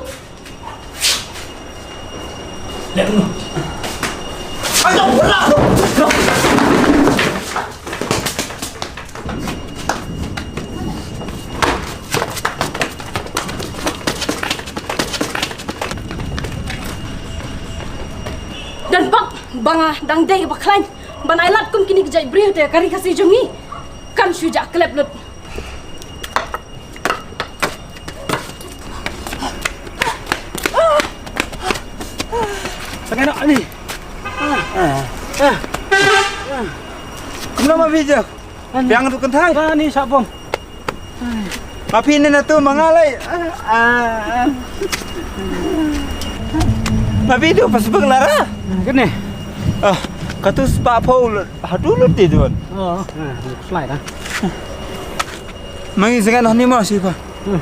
Don bok ba nga dang dei ba khlaiñ ban ai lad kum kine ki jait briew te ka ri Khasi jong ngi kan shu jah klep lut. Tang noh ani. Kumno ma phi Jeff? Biang tu kynthai. Ani sabon. Ma phi ne na tu ma nga lai. Ma phi tu Facebook lara. Kene. Ah. Katu spah phew lut, haduh lut te don. Oh, ah, slide ah. Mangi sengat noh ni mo si pa. Hmm.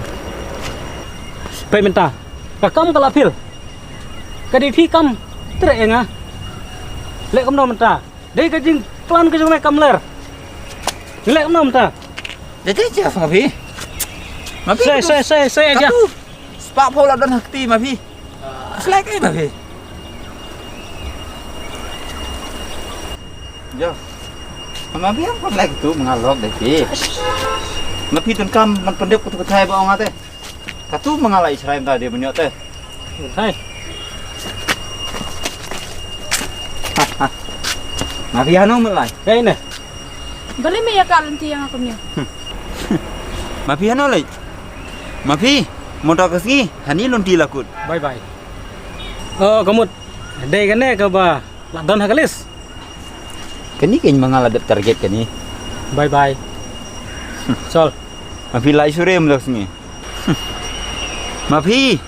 Peit mynta. Ka kam ka la phil. Ka dei phi kam treh ïa nga. Leh kumno mynta. Dei ka jingplan ka jong me kam ler. Leh kumno mynta. Dei te jas ma phi. Ma phi. Sai, sai, sai, sai aja. Katu spah phew la don ha kti ma phi. Slide kai ma phi. Jo. Ma phi am kon slide tu ma nga lok dei phi. Ma phi tun kam man pyndep katu ka thai ba ong ate. Katu ma nga la i chrai mynta dei mynñiot te. Hai. Ma phi hano melai. Kai ne. Balei me ïa ka lynti ïa nga kumne. Ma phi hano lei. Ma phi, mynta ka sngi hani lynti la kut. Bye bye. Oh, ka mut. Dei kane kaba la don ha ka list. Kane keiñ ma nga la dep target kane. Bye bye. Sol. Ma phi lai sure mynta ka sngi. Ma phi,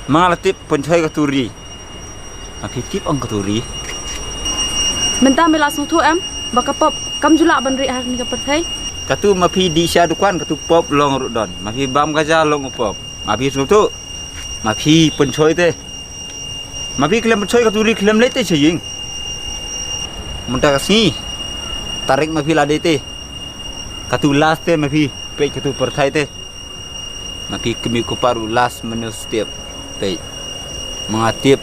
ma nga la tip pynchoi katu ri. Ma phi tip ong katu ri. Mynta me la sngewthuh em ba ka pop kam ju lah ban rieh ha kane ka pyrthei. Katu ma phi dih sha dukan katu pop long ruh don. Ma phi bam ka ja long u pop. Ma phi sngewthuh. Ma phi pynchoi te. Ma phi khlem pynchoi katu ri khlem leit te sha ïing. Mynta ka sngi. Tarik ma phi la dei te. Katu last te ma phi peit katu pyrthei te. Ma phi kmie ku par u last mano step. Peit. Ma nga tip.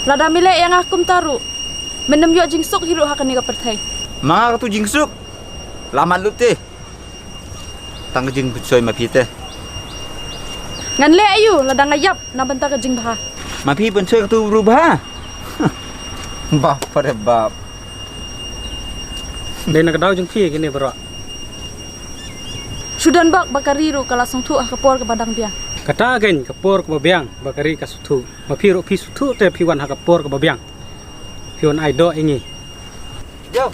Lada me leh ïa nga kumta ruh. Men ym ïoh jingsuk hi ruh ha kane ka pyrthei. Ma nga katu jingsuk. La mat lut te. Tang ka jingpynchoi ma phi te. Ngan leh aïu lada nga ïap na bynta ka jingbha. Ma phi pynchoi katu ruh bha. Bap re bap. Dei na ka daw jong phi kine baroh. Shu don bok ba ka ri ruh ka la sngewthuh ha ka por kaba dang biang. Kata keiñ ka por kaba biang ba ka ri ka sngewthuh. Ma phi ruh phi sngewthuh te phi wan ha ka por kaba biang. Phi wan ai doh ïa ngi. Yo.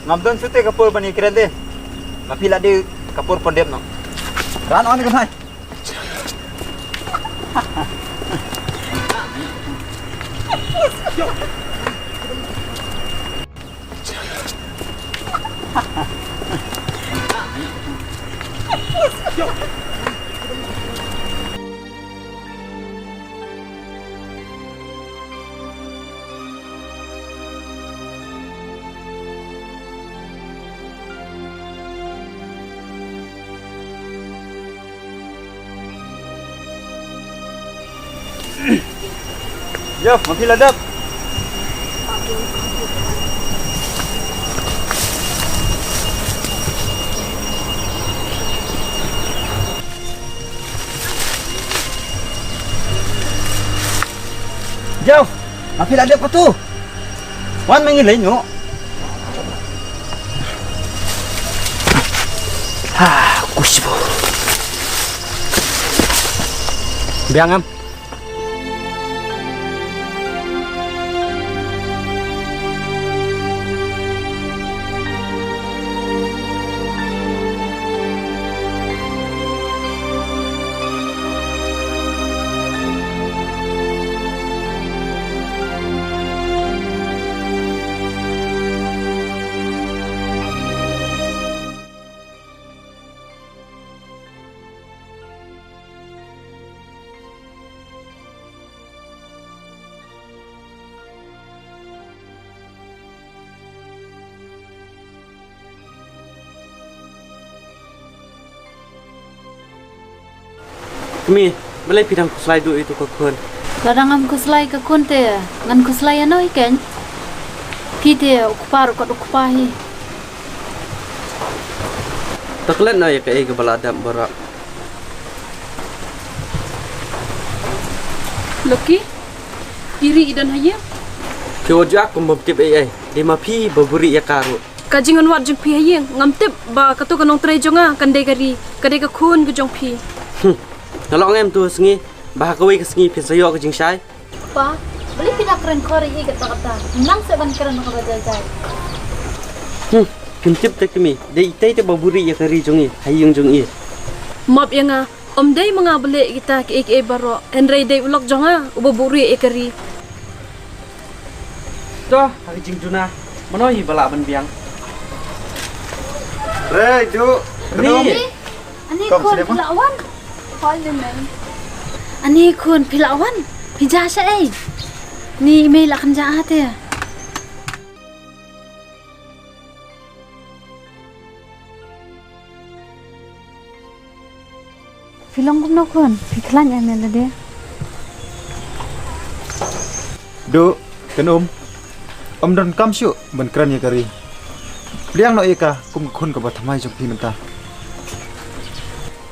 Ngam don shuh te ka por ban ïakren te. Ma phi la dei ka por pyndep noh. Ran on ka thai. Yo, ma phi la dep. Yo, ma phi la dep katu. Wan ma ngi leit noh. Ha, khushbu. Biang em. Kmie, balei phi dang khuslai duh ïa tu ka khun? Lada ngam khuslai ka khun te ngan khuslai ïano hi keiñ? Phi te u kpa ruh kot u kpa hi. To klet noh ïa kaei kaba la dep baroh. Lucky, i ri i don ha ïing? Phi wat ju ïaid kum bym tip ei ei. Dei ma phi ba buhrieh ïa ka ruh. Ka jingwan wad jong phi ha ïing, ngam tip ba kato ka nongtrei jong nga kan dei ka ri, ka dei ka khun ka jong phi. Hmm. Nga la ong em tu sngi ba ha kawei ka sngi phin sa ïoh ka jingshai. Pa, balei phi da kren khor ïa i kata kata? Nang seh ban kren kaba jai jai. Hmm. Phim tip te kmie, dei itei te ba buhrieh ïa ka ri jong i ha ïing jong i. Map ïa nga, ym dei ma nga ba leh kita kiei kiei baroh, hynrei dei u lok jong nga uba buhrieh ïa ka ri. To, ha ka jingduna, mano hi ba lah ban biang? Re, Duh. Ni. Ani khun phi lah wan. Ani khun phi lah wan. Phi ja sha ei? Ni i mei lah kan ja ate. Phi long kumno khun, phi khlaiñ ïa me lade? Duh, Kynum, ym don kam shuh ban kren ïa ka ri. Pdiang noh ïa ka kum ka khun kaba thymmai jong phi mynta.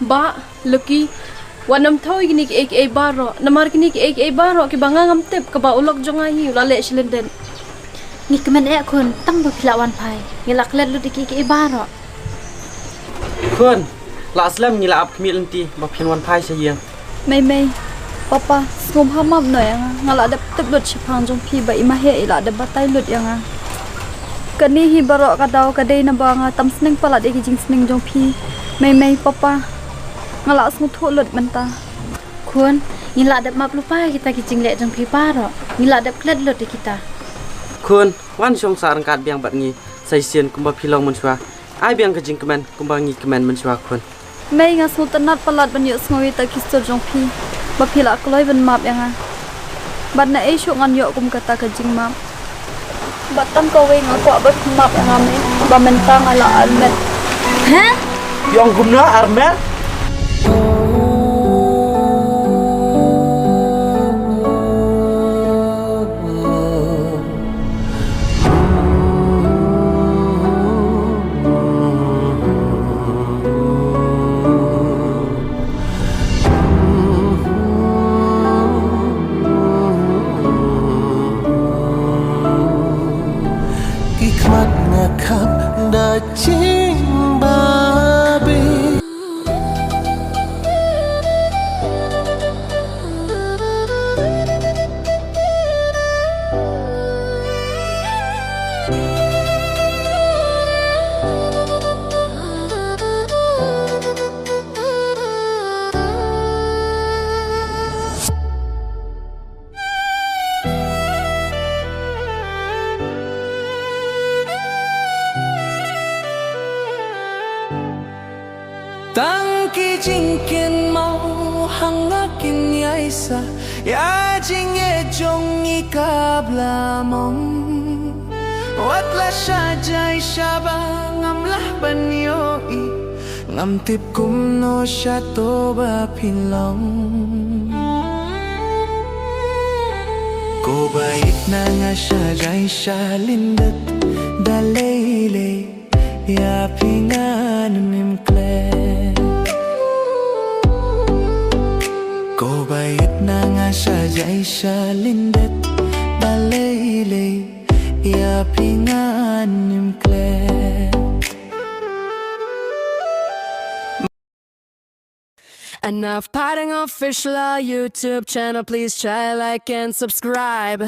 Bah, Lucky, wat nym thew ïa kine kiei kiei baroh, namar kine kiei kiei baroh kiba nga ngam tip kaba u lok jong nga hi u la leh shi lyndet. Ngi kmen eh khun, tang ba phi lah wan phai. Ngi lah klet lut ïa kiei kiei baroh. Khun, lah slem ngi lah ap khmih lynti ba phin wan phai sha ïing. Mei mei, papa, sngewbha map noh ïa nga. Nga lah dep tip lut shaphang jong phi ba i Maheh i lah dep batai lut ïa nga. Kane hi baroh ka daw ka dei naba nga tam sneng palat ïa ki jingsneng jong phi. Mei mei, papa, nga lah sngewthuh lut mynta. Khun, ngi lah dep map lypa ïa kita ki jingleh jong phi baroh. Ngi lah dep klet lut ïa kita. Khun, wan shong sah ryngkat biang bad ngi sa shisien kumba phi long mynshuwa. Ai biang ka jingkmen kumba ngi kmen mynshuwa khun. Mei, nga sngewtynnat palat ban ïohsngew ïa kita ki sur jong phi ba phi lah kloi ban map ïa nga. Bad naei shuh ngan ïoh kum kata ka jingmap. Bad tang kawei nga kwah ba phi map ïa nga mei, ba mynta nga la armet. Heh? Ïong kumno armet? Ki khmat nga khap da jingbabe. Tang ki jingkynmaw ha nga kin ïaisah ïa jingeh jong ngi kaba la mong. Wat la shah jai shaba ngam lah ban ïohi. Ngam tip kumno shato ba phin long. Ko ba ïeit na nga shah jai shah lyndet da lei lei ïa phi ngan ym klet. Ko ba ïeit na nga shah jai shah lyndet da lei lei ïa phi ngan ym klet. Enough Parting Official YouTube channel, please try like and subscribe.